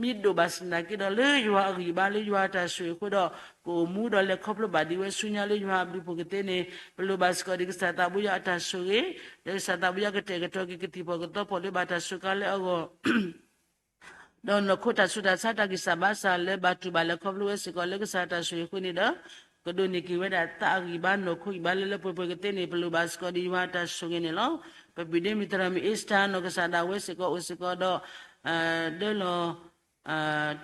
မ့ၢ်ဒိၣ်ဘၣ်ဆၣ်သနာ်က့ဒီး လၢယွၤအဂံၢ်ဘါလၢယွၤအတၢ်ဆိၣ်ဂ့ၤအဃိဒီး ကအိၣ်မူဒီးလဲၤခီဖျိဘၣ်ဒံးဝဲဆူညါလၢယွၤအဘျုးအဖှိၣ်ကသ့န့ၣ် ပလိၣ်ဘၣ်စ့ၢ်ကီးဒ်ကစၢ်သးဘိယွၤအတၢ်ဆိၣ်ဂ့ၤ, လၢကစၢ်သးဘိယွၤကတဲာ်ကတီၤက့ၤကသံၣ်ဖီၣ်ကသီဖီၣ်လၢဘၣ်တၢ်စူးကါလၢအဂီၢ် ဒီးနီၢ်ခိတၢ်ဆူးတၢ်ဆါတၢ်ဂံၢ်စၢ်ဘါစၢ်လၢဘၣ်တူၢ်ဘၣ်လဲၤခီဖျိဝဲစ့ၢ်ကီးလၢကစၢ်တၢ်ဆိၣ်ဂ့ၤအဃိန့ၣ်ဒီး ကဒိးန့ၢ်က့ၤဝဲဒၣ်သးအဂံၢ်ဘါနီၢ်ခိဂံၢ်ဘါလၢလၢပှဲၤပှဲၤကသ့န့ၣ် ပလိၣ်ဘၣ်စ့ၢ်ကီးဒ်ယွၤတၢ်ဆိၣ်ဂ့ၤန့ၣ်လီၤ. ပပုၢ်ဒ့မုၣ်သရၣ်မုၣ်အ့စတၢ်နီၢ်ကစၢ်ဒၣ်ဝဲစ့ၢ်ကီးအိၣ်စ့ၢ်ကီးဒီး ဒၢလီၤ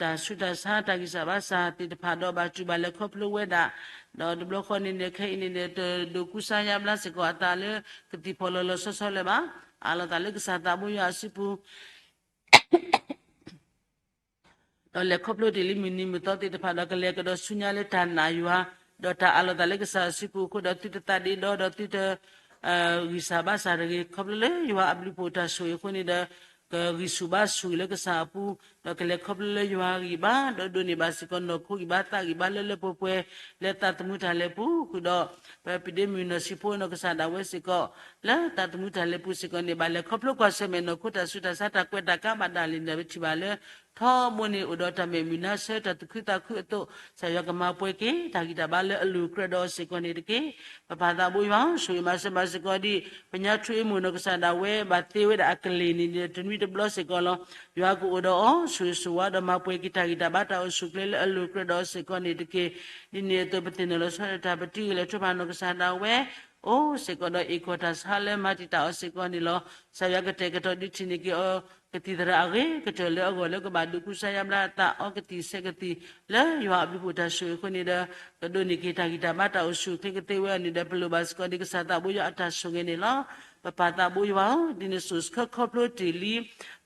တၢ်ဆူးတၢ်ဆါတၢ်ဂံၢ်စၢ်ဘါစၢ်သ့ၣ်တဖၣ်ဒီးဘၣ်တူၢ်ဘၣ်လဲၤခီဖျိဝဲဒၣ်, ဒီးတဘျီဃီန့ၣ်န့ၣ် ခဲအံၤန့ၣ်န့ၣ် တဒိးကူစါယါဘျါစ့ၢ်ကီးအသးလၢကသံၣ်ဖီၣ်လီၤလီၤဆီဆီလၢၤဘၣ်. အးလီၤသးလၢကစၢ်သးဘိယွၤအစုပူၤ ဒီးလဲၤခီဖျိတ့ၢ်လံမုၢ်နံၤမုၢ်သီသ့ၣ်တဖၣ်ဒီး ကလဲၤကဒီးဆူညါလၢတၢ်နာ်ယွၤ, ဒီးတၢ်အးလီၤသးလၢကစၢ်အစုပူၤအဃိဒီး သုတသးဒ့ဒီဒီးသုတ ဂံၢ်စၢ်ဘါစၢ်တဂ့ၤ, ခီဖျိလၢယွၤအဘျုးအဖှိၣ်တၢ်ဆိၣ်ဂ့ၤအဃိန့ၣ်ဒီး ကဂံၢ်ဆူၣ်ဘါဆူၣ်လၢကစၢ်အပူၤ, ဒီးကလဲၤခီဖျိလၢယွၤအဂံၢ်ဘါ, ဒီးဒိးန့ၢ်ဘၣ်စ့ၢ်ကီးနီၢ်ခိဂံၢ်ဘါသးဂံၢ်ဘါလၢလၢပှဲၤပှဲၤ လၢသးသမူတၢ်လဲၤပူၤဃုာ်ဒီး ပပုၢ်ဒ့မုၣ်နီၢ်ဆံးဖိနီၢ်ကစၢ်ဒၣ်ဝဲစ့ၢ်ကီး လၢသးသမူတၢ်လဲၤပူၤစ့ၢ်ကီးန့ၣ် ဘၣ်လဲၤခီဖျိကွၢ်ဆၢၣ်မဲာ်နီၢ်ခိတၢ်ဆူးတၢ်ဆါတၢ်ကွဲးတၢ်ကါဘၣ်ဒၣ်လံန့ၣ် ပထံၣ်ဘၣ်လၢ ထီဘိန့ၣ်အိၣ်ဒီးတၢ်မဲာ်မုာ်နါဆၢတၢ်သူၣ်ခုသးခုအသိး ကစၢ်ယွၤကမၤပှဲၤက့ၤ တၢ်ဂံၢ်တၢ်ဘါလၢအလိၤကြၢးဒီးအီၤစ့ၢ်ကီးန့ၣ်တက့ၢ်. ပပၢ်သးဘိယွၤ ဆိၣ်ဂ့ၤမၤစၢၤဘၣ်စ့ၢ်ကီးဒ် ပညါထူအ့မိၢ်နီၢ်ကစၢ်ဒၣ်ဝဲ ဘၣ်သ့ဝဲဒၣ်အကလ့ၢ်န့ၣ် တနွံတဘျီစ့ၢ်ကီးလီၤ. ယွၤကအိၣ်ဒီးအီၤ ဆိၣ်ဂ့ၤဆိၣ်ဝါဒီးမၤပှဲၤက့ၤတၢ်ဂံၢ်တၢ်ဘါတၢ်အိၣ်ဆူၣ်အိၣ်ချ့လၢအလိၤကြၢးဒီးအီၤစ့ၢ်ကီးန့ၣ်တက့ၢ်. ဒ်န့ၣ်အသိးပသ့ၣ်နီၣ်လီၤဆီဒၣ်တၢ် ပတံၤဂ့ၤလၢထိဖးနီၢ်ကစၢ်ဒၣ်ဝဲ အိၣ်စ့ၢ်ကီးဒီး အ့ၣ်ကီၢ်တၢ်ဆါလၢမၤတံာ်တာ်အီၤစ့ၢ်ကီးန့ၣ်လီၤ. ကစၢ်ယွၤကတဲာ်ကတီၤဒုးထံၣ်န့ၢ်က့ၤအီၤ ကသံၣ်သရၣ်အဂ့ၤကတၢၢ်လၢအဂီၢ်လၢကဘၣ်ဒိးကူစါယါဘျါအသးအီကသံၣ်ဆဲးကသံၣ် လၢယွၤအဘျုးအဖှိၣ်တၢ်ဆိၣ်ဂ့ၤအဃိန့ၣ်ဒီး ကဒိးန့ၢ်က့ၤတၢ်ဂံၢ်တၢ်ဘါတၢ်အိၣ်ဆူၣ်အိၣ်ချ့ကသ့ဝဲအီၤန့ၣ်ဒီး ပလိၣ်ဘၣ်စ့ၢ်ကီးဒ်ကစၢ်သးဘိယွၤအတၢ်ဆိၣ်ဂ့ၤန့ၣ်လီၤ. ပပၢ်သးဘိယွၤဧၢ, ဒ်နဆိၣ်ဆၢခီဖျိတ့ၢ်လံ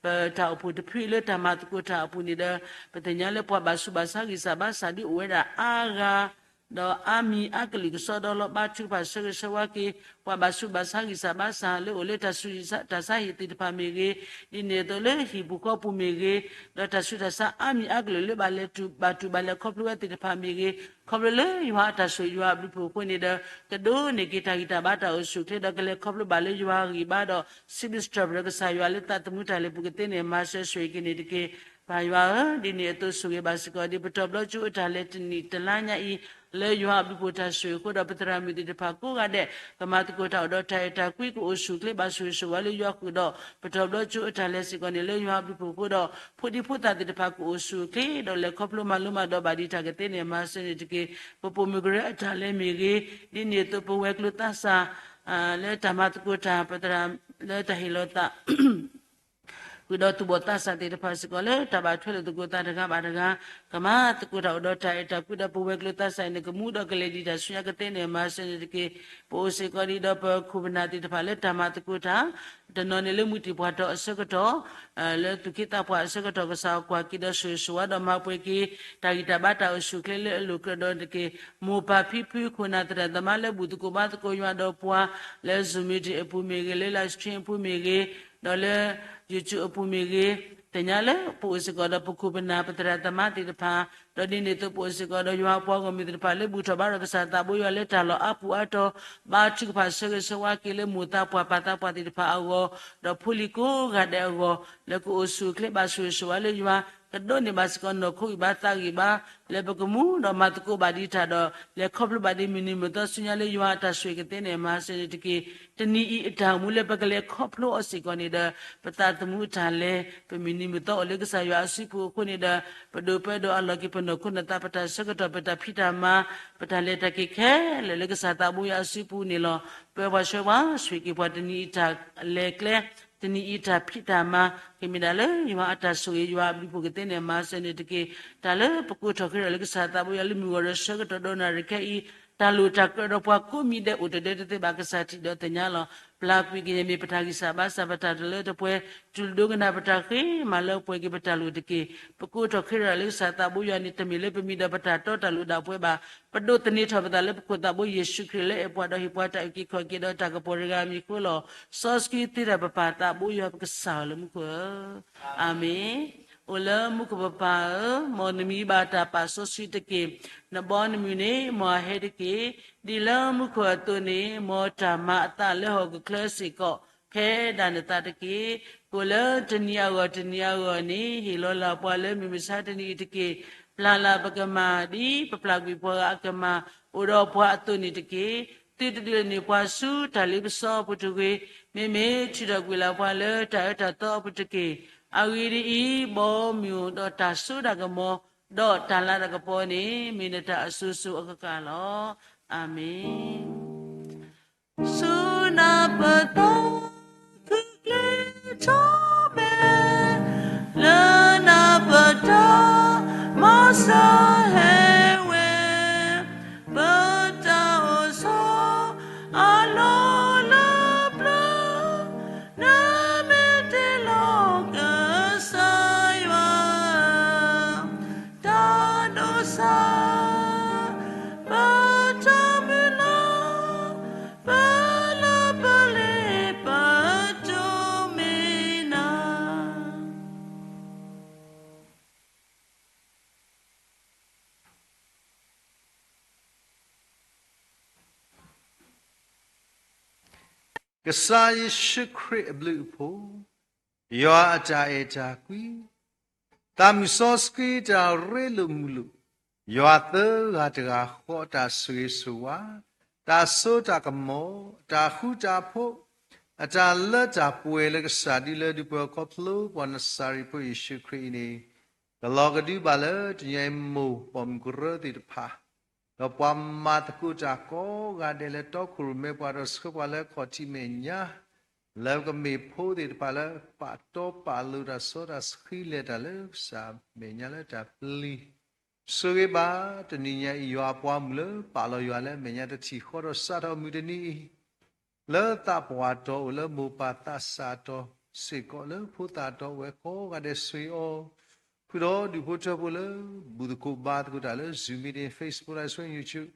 ပတၢ်အိၣ်ဖှိၣ်တဖုလၢတၢ်မၤသကိးတၢ်အပူၤန့ၣ်ဒီး ပသ့ၣ်ညါလၢပှၤဘၣ်ဆူးဘၣ်ဆါဂံၢ်စၢ်ဘါစၢ်ဒ်အိၣ်ဝဲဒၣ်အါဂၤ ဒီးအါမံၤအါကလုာ်ကစီဒီလီၤ. ဘါထုကဖၣ်ဆၢဂ့ၤဆၢဝါက့ၤ ပှၤဘၣ်ဆူးဘၣ်ဆါဂံၢ်စၢ်ဘါစၢ်လၢအိၣ်လၢတၢ်ဆူးတၢ်ဆါဟံၣ်သ့ၣ်တဖၣ်မ့ၢ်ဂ့ၤ, ဒ်န့ၣ်အသိးလၢဟံၣ်ပူၤဃီပူၤမ့ၢ်ဂ့ၤ, ဒီးတၢ်ဆူးတၢ်ဆါအါမံၤအါကလုာ်လၢဘၣ်လဲၤတူၢ်ဘၣ်တူၢ်ဘၣ်လဲၤခီဖျိဝဲသ့ၣ်တဖၣ်မ့ၢ်ဂ့ၤ, ခီဖျိလၢယွၤအတၢ်ဆိၣ်ဂ့ၤယွၤအဘျုးအဖှိၣ်အဃိန့ၣ်ဒီး ကဒိးန့ၢ်က့ၤတၢ်ဂံၢ်တၢ်ဘါတၢ်အိၣ်ဆူၣ်အိၣ်ချ့ဒီးကလဲၤခီဖျိဘၣ်လၢယွၤအဂံၢ်ဘါဒီး စံးဘျုးစံးထီၣ်ပတြၢၤကစၢ်ယွၤလၢသးသမူတၢ်လဲၤပူၤကသ့န့ၣ် မၤစၢၤဆိၣ်ဂ့ၤက့ၤန့ၣ်တက့ၢ်. ပၢ်ယွၤဧၢ, ဒ်န့ၣ်အသိးဆိၣ်ဂ့ၤဘၣ်စ့ၢ်ကီး ဒ်ပတီၢ်ဘျီကၠိအတၢ်လဲၤတနံၣ်တလါညါအံၤ, လၢယွၤအဘျုးအဖှိၣ်တၢ်ဆိၣ်ဂ့ၤအဃိဒီး ပသရၣ်မုၣ်သ့ၣ်တဖၣ်ကိးဂၤဒဲး ကမၤသကိးတၢ်အိၣ်ဒီးတၢ်အဲၣ်တၢ်ကွံ ကအိၣ်ဆူၣ်အိၣ်ချ့ဘၣ်ဆိၣ်ဂ့ၤဆိၣ်ဝါလၢယွၤဃုာ်ဒီး ပတီၢ်ဘျီကၠိအတၢ်လဲၤစ့ၢ်ကီးန့ၣ် လၢယွၤအဘျုးအဖှိၣ်အဃိဒီး ဖိဒံဖိသၣ်သ့ၣ်တဖၣ်ကအိၣ်ဆူၣ်အိၣ်ချ့ ဒီးလဲၤခီဖျိမၤလိမၤဒိးဘၣ်ဒံးတၢ်ကသ့န့ၣ် မၤစၢၤန့ၣ်တက့ၢ်. ပပိာ်မုၣ်ကရၢအတၢ်လဲၤမ့ၢ်ဂ့ၤ, ဒ်န့ၣ်အသိးပဝဲၤကျိၤသးစၢ် လၢတၢ်မၤသကိးတၢ် ပသရၣ်လၢတၢ်ဟ့ၣ်လီၤသး ဃုာ်ဒီးသူၣ်ဘီၣ်သးစၢ်သ့ၣ်တဖၣ်စ့ၢ်ကီး လၢတၢ်ဘၣ်ထွဲလိာ်သကိးသးတဂၤဘၣ်တဂၤ ကမၤသကိးတၢ်အိၣ်ဒီးတၢ်အဲၣ်တၢ်ကွံဒီးပဝဲၤကျိၤသးစၢ်အံၤန့ၣ် ကမူဒီးကလဲၤဒံးတၢ်ဆူညါကသ့န့ၣ် မၤစၢၤန့ၣ်တက့ၢ်. ပအိၣ်စ့ၢ်ကီးဒံးဒီးပခိၣ်ပနၢ်သ့ၣ်တဖၣ်လၢတၢ်မၤသကိးတၢ် တနီၤန့ၣ်လၢမုၢ်တံၢ်ပှၢ်တီၤအဆၢကတီၢ် လၢသူၣ်က့သးပှၢ်အဆၢကတီၢ် ကစၢ်ကွၢ်က့ၤဒီးဆိၣ်ဂ့ၤဆိၣ်ဝါဒီးမၤပှဲၤက့ၤ တၢ်ဂံၢ်တၢ်ဘါတၢ်အိၣ်ဆူၣ်အိၣ်ချ့လၢအလိၤကြၢးဒီးတက့ၢ်. မိၢ်ပၢ်ဖံဖုခိၣ်နၢ်သရၣ်သမါလၢဘူၣ်သကိးဘါသကိးယွၤဒီးပှၤ လၢ Zoom meeting အပူၤမ့ၢ်ဂ့ၤ, လၢ live stream အပူၤမ့ၢ်ဂ့ၤ, ဒီးလၢ YouTube အပူၤမ့ၢ်ဂ့ၤ, သ့ၣ်ညါလၢပအိၣ်စ့ၢ်ကီးဒီးပခိၣ်ပနၢ်ပသရၣ်သမါသ့ၣ်တဖၣ်, ဒီးဒ်န့ၣ်အသိးပအိၣ်စ့ၢ်ကီးဒီးယွၤအပှၤဂီၢ်မုၢ်သ့ၣ်တဖၣ်လၢဘူၣ်ထီၣ်ဘါထီၣ်ကစၢ်သးဘိယွၤလၢတၢ်လီၢ်အါပူၤအါတီၤ ဘါထုကဖၣ်ဆၢဂ့ၤဆၢဝါက့ၤလၢမိၢ်သးပှၢ်ပၢ်သးပှၢ်သ့ၣ်တဖၣ်အဂီၢ်, ဒီးဖိလံၤကိးဂၤဒဲးအဂီၢ် လၢကအိၣ်ဆူၣ်အိၣ်ချ့ဘၣ်ဆိၣ်ဂ့ၤဆိၣ်ဝါလၢယွၤ ကဒိးန့ၢ်ဘၣ်စ့ၢ်ကီးနီၢ်ခိဂံၢ်ဘါသးဂံၢ်ဘါ လၢပကမူဒီးမၤသကိးဘၣ်ဒံးတၢ်ဒီး လဲၤခီဖျိဘၣ်ဒံးမုၢ်နံၤမုၢ်သီဆူညါလၢယွၤအတၢ်ဆိၣ်ဂ့ၤကသ့န့ၣ် မၤစၢၤန့ၣ်တက့ၢ်. တနံၤအံၤအတၢ်အိၣ်မူလၢပကလဲၤခီဖျိအီၤစ့ၢ်ကီးန့ၣ်ဒီး ပသးသမူအတၢ်လဲၤ ပမုၢ်နံၤမုၢ်သီအိၣ်လၢကစၢ်ယွၤအစုပူၤအဃိန့ၣ်ဒီး ပဒိးပၢဒီးအလီၢ်က့ၤပနီၢ်ခိနီၢ်သး ပတၢ်ဆၢကတီၢ် ပတၢ်ဖံးတၢ်မၤ ပတၢ်လဲၤတၢ်က့ၤခဲလၢာ်လၢကစၢ်သးဘိယွၤအစုပူၤန့ၣ်လီၤ. ပၢပှၤဆှၢပှၤ ဆိၣ်ဂ့ၤက့ၤပှၤတနံၤအံၤတၢ်လဲၤကျဲ တနံၤအံၤတၢ်ဖံးတၢ်မၤ ကမ့ၢ်ဒၣ်လၢယွၤအတၢ်ဆိၣ်ဂ့ၤ ယွၤအဘျုးအဖှိၣ်ကသ့န့ၣ် မၤစၢၤန့ၣ်တက့ၢ်. တၢ်လၢပကိးထီၣ်ဃ့ထီၣ်လၢကစၢ်သးဘိယွၤလၢမုၢ်ဂီၤဒီးဆၢကတီၢ်ဒီးနၣ်ရံၣ်ခဲအံၤ တၢ်လိၣ်တၢ်ကြၢးဒီးပှၤကိးမံၤဒဲးအိၣ်တဒၢတသ့ဘၣ် ကစၢ်ထံၣ်ဒီးသ့ၣ်ညါလီၤ. ပျၢ်ကွံာ်ကယဲၢ်မ့ၢ်ပတၢ်ဂံၢ်စၢ်ဘါစၢ် ပတၢ်တလၢတပှဲၤ တူၢ်လိာ်ကနၣ်ပတၢ်ဃ့ မၤလၢပှဲၤက့ၤပတၢ်လိၣ်တက့ၢ်. ပကိးထီၣ်ဃ့ထီၣ်လၢကစၢ်သးဘိယွၤန့ၣ် တမ့ၢ်လၢပမံၤဒီးပတၢ်တီတၢ်လိၤဒၣ်ပှဲၤဘၣ်. ပဒိးသန့ၤထီၣ်ပသးလၢပခိၣ်သးဘိယ့ၣ်ၡူးခရံာ်လၢအဲၣ်ပှၤဒီးဟ့ၣ်ပှၤတၢ်အုၣ်က့ၤခီၣ်က့ၤ ဒီးတၢ်ကပီၤတဂၤမံၤအဃိလီၤ. စီဆှံသ့တၢ်ပပၢ်သးဘိယွၤပကစၢ်လၢမူခိၣ်ဧၢ, အၤမ့ၣ်. အိၣ်လၢမူခိၣ်ပပၢ်ဧၢ, မ်နမံၤဘၣ်တၢ်ပာ်စီဆှံတက့ၢ်. နဘီနမုၢ်န့ၣ် မ်အဟဲတက့ၢ်. ဒ်လၢမူခိၣ်အသိးန့ၣ် မ်တၢ်မၤအသးလၢဟီၣ်ခိၣ်ချၢစ့ၢ်ကီး ဖဲဒၣ်နသးတက့ၢ်. ကိၣ်လၢတနံၤအဂီၢ်တနံၤအဂီၢ်န့ၣ် ဟ့ၣ်လီၤလၢပှၤလၢမုၢ်မဆါတနံၤအံၤတက့ၢ်. ပျၢ်လၢပကမၢ် ဒ်ပပျၢ်ကွံာ်ပှၤဂၤအကမၢ် အိၣ်ဒီးပှၤအသိးန့ၣ်တက့ၢ်. သုတဒုးန့ၢ်ပှၤဆူတၢ်လ့ပစီအပူၤတဂ့ၤ, မ့မ့ၢ်ထုးထီၣ်ကွံာ်လၢပှၤလၢတၢ်အၢတၢ်သီအပူၤတက့ၢ်. အဂ့ၢ်ဒ်အံၤ, ဘီမုၢ်ဒီးတၢ်စိတၢ်ကမီၤ ဒီးတၢ်လၤတၢ်ကပီၤန့ၣ် မ့ၢ်နတၢ်အစိၤစိၤအကကၢ်လီၤ. အၤမ့ၣ်. ဆူနၢ်ပၢၢ်သီ ခုၣ်ကျဲထီၣ်မဲာ် လၢနၢ်ပၢၢ်တၢ် မၤစၢၤဟဲဝဲ ပတၢ်အိၣ်ဆီ အလီၢ်လၢပျၢၤ နမ့ၢ်တ့လီၤကစၢ်ယွၤ တၢ်ဒိးစၢ် ပတၢ်မုၢ်လၢ် ပလၢပလဲၤပတိၢ်မ့ၢ်နၤ ကစၢ်ယ့ၣ်ၡူးခရံာ်အဘျုးအဖှိၣ်, ယွၤအတၢ်အဲၣ်တၢ်ကွံ, သးမုၢ်စီဆှံတၢ်ရ့လိာ်မုာ်လိာ်, ယွၤသၢဂၤတဂၤဃီအတၢ်ဆိၣ်ဂ့ၤဆိၣ်ဝါ, တၢ်စိတၢ်ကမီၤ, တၢ်ဃူတၢ်ဖိး, အတၢ်လၢတၢ်ပှဲၤလၢကစၢ်ဒ်လၢဒုးပှဲၤခီဖျိပှၤနစၤရ့းဖိယ့ၣ်ၡူးခရံာ်အံၤန့ၣ်, ကလီၤကဒုဘၣ်လၢတနံၤအံၤမိၢ်ပိာ်မုၣ်ကရၢသ့ၣ်တဖၣ်, ဒီးပှၤမၤသကိးတၢ်ကိးဂၤဒဲးလၢတီခိၣ်ရိၣ်မဲပှၤဒီးဆှၢပှၤလၢခီၣ်ထံးမဲာ်ညါ လၢကမ့ၢ်ဖိသ့ၣ်တဖၣ်လၢပာ်တီပာ်လိၤတၢ်စီတၢ်ဆှံလဲၤတၢ်လၢကစၢ်မဲာ်ညါလၢတၢ်ပျံၤ ဆိၣ်ဂ့ၤဘၣ်တနံၤညါအံၤ ယွၤအပှၤမုၣ်လၢပာ်လီၤယွၤလၢအမဲာ်ညါတထံၣ်ဃီဒီးစးထီၣ်မုၢ်တနံၤအံၤ လၢသးပှၢ်တီအိၣ်လၢမိၢ်ပၢ်သးစၢ်တီစ့ၢ်ကီးလၢဖိသၣ်တီဝဲကိးဂၤဒဲးဆိၣ်ဂ့ၤအီၤ, ဃုာ်ဒီးဒူၣ်ဖိထၢဖိလၢ ဘူၣ်သကိးဘါသကိးတၢ်လၢ Zoom meeting, Facebook Live Stream, YouTube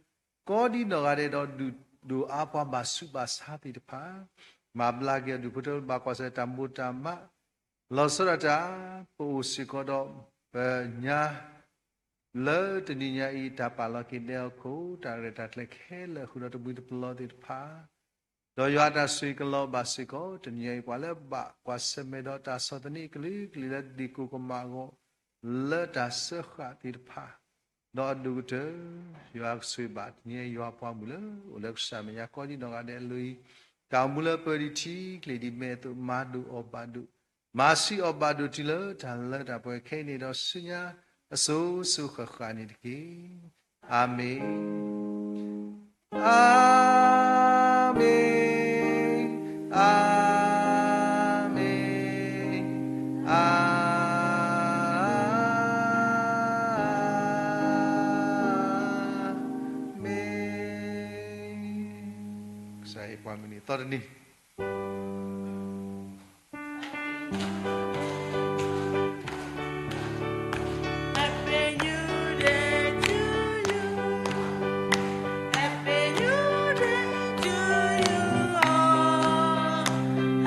ကိးဒံနီၢ်ဂၤဒဲးဒီးဒုၣ်ဒိၣ်အါပှၤဘၣ်ဆူးဘၣ်ဆါသ့ၣ်တဖၣ် မၤဘျါက့ၤအီၤဒူၣ်ဖိထၢဖိဘၣ်ကွၢ်ဆၢၣ်တၢ်မိၢ်တၢ်မး လီၤဆီဒၣ်တၢ် ပအိၣ်စ့ၢ်ကီးဒီးပညါ လၢတနံၤညါအံၤ တၢ်ပာ်လီၤက့ၤဒဲးအီၤခိၣ် တၢ်ရဲၣ်တၢ်ကျဲၤခဲလၢာ်ဃုာ်ဒီးတမှံၤတပလီသ့ၣ်တဖၣ် ဒီးယွၤအတၢ်ဆိၣ်ဂ့ၤကလီၤဘၣ်စ့ၢ်ကီး တနံၤညါအံၤ ပှၤလၢဘၣ်ကွၢ်ဆၢၣ်မဲာ်ဒီးတၢ်ဆီၣ်သနံးအကလုာ်ကလုာ်လၢဒ့ၣ်ကိၢ်ကမၣ်အဂီၢ် လၢတၢ်စၢဃာ်သ့ၣ်တဖၣ် ဒီးအဒိၣ်ကတၢၢ် ယွၤကဆိၣ်ဂ့ၤဘၣ်တနံၤအံၤ ယွၤပှၤမုၣ်လၢအိၣ်လၢကစၢ်မဲာ်ညါကိးဒံနီၢ်ဂၤဒဲးအလိၤအံၤ, တၢ်အိၣ်မူလၢပၢၤဒံးထံကျိၣ်ဒံးမဲာ်အသိး မၤဒိၣ်အီၣ်ဘၣ်ဒိၣ်, မၤဆံးအီၣ်ဘၣ်ဒိၣ်တုၤလၢတၢ်လၢတၢ်ပှဲၤခဲအံၤန့ၣ်ဒီးဆူညါအစိၤစိၤဃၣ်ဃၣ်န့ၣ်တက့ၢ်. အၤမ့ၣ်, အၤမ့ၣ်, အၤမ့ၣ်, အၤမ့ၣ်. ကစၢ်ယွၤပှၤမုၣ်န့ၣ်သီတနံၤ Happy New Day to you. Happy New Day to you all.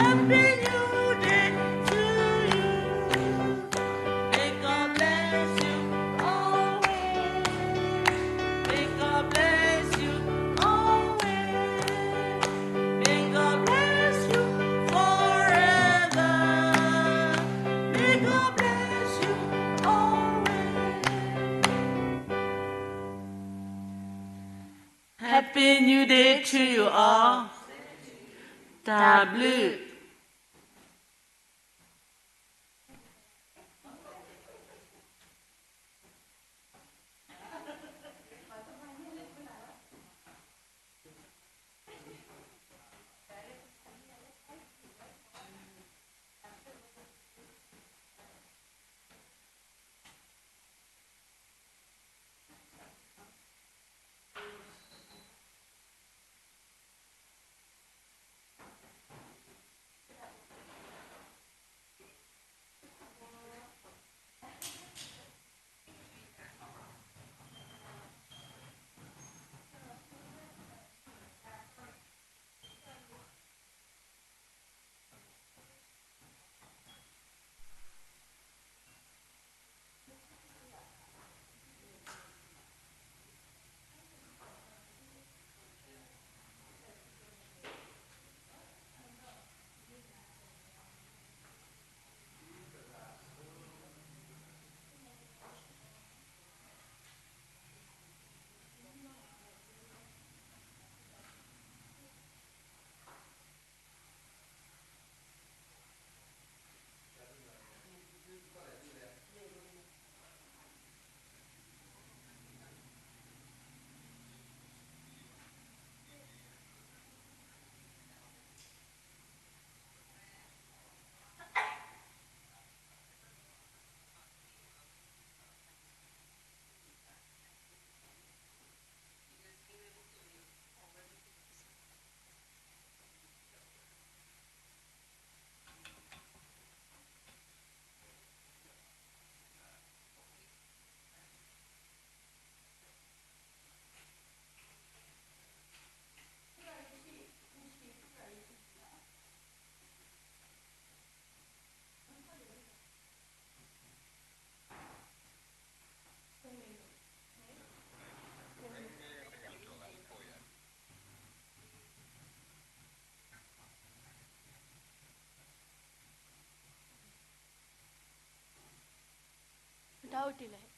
Happy New Day to you. May God bless you always. May God bless you always. May God bless you forever. May God bless you always. Happy New Day to you all. တၢ်ဘျုးတၢ်အိၣ်တ့ၢ်လဲၣ်.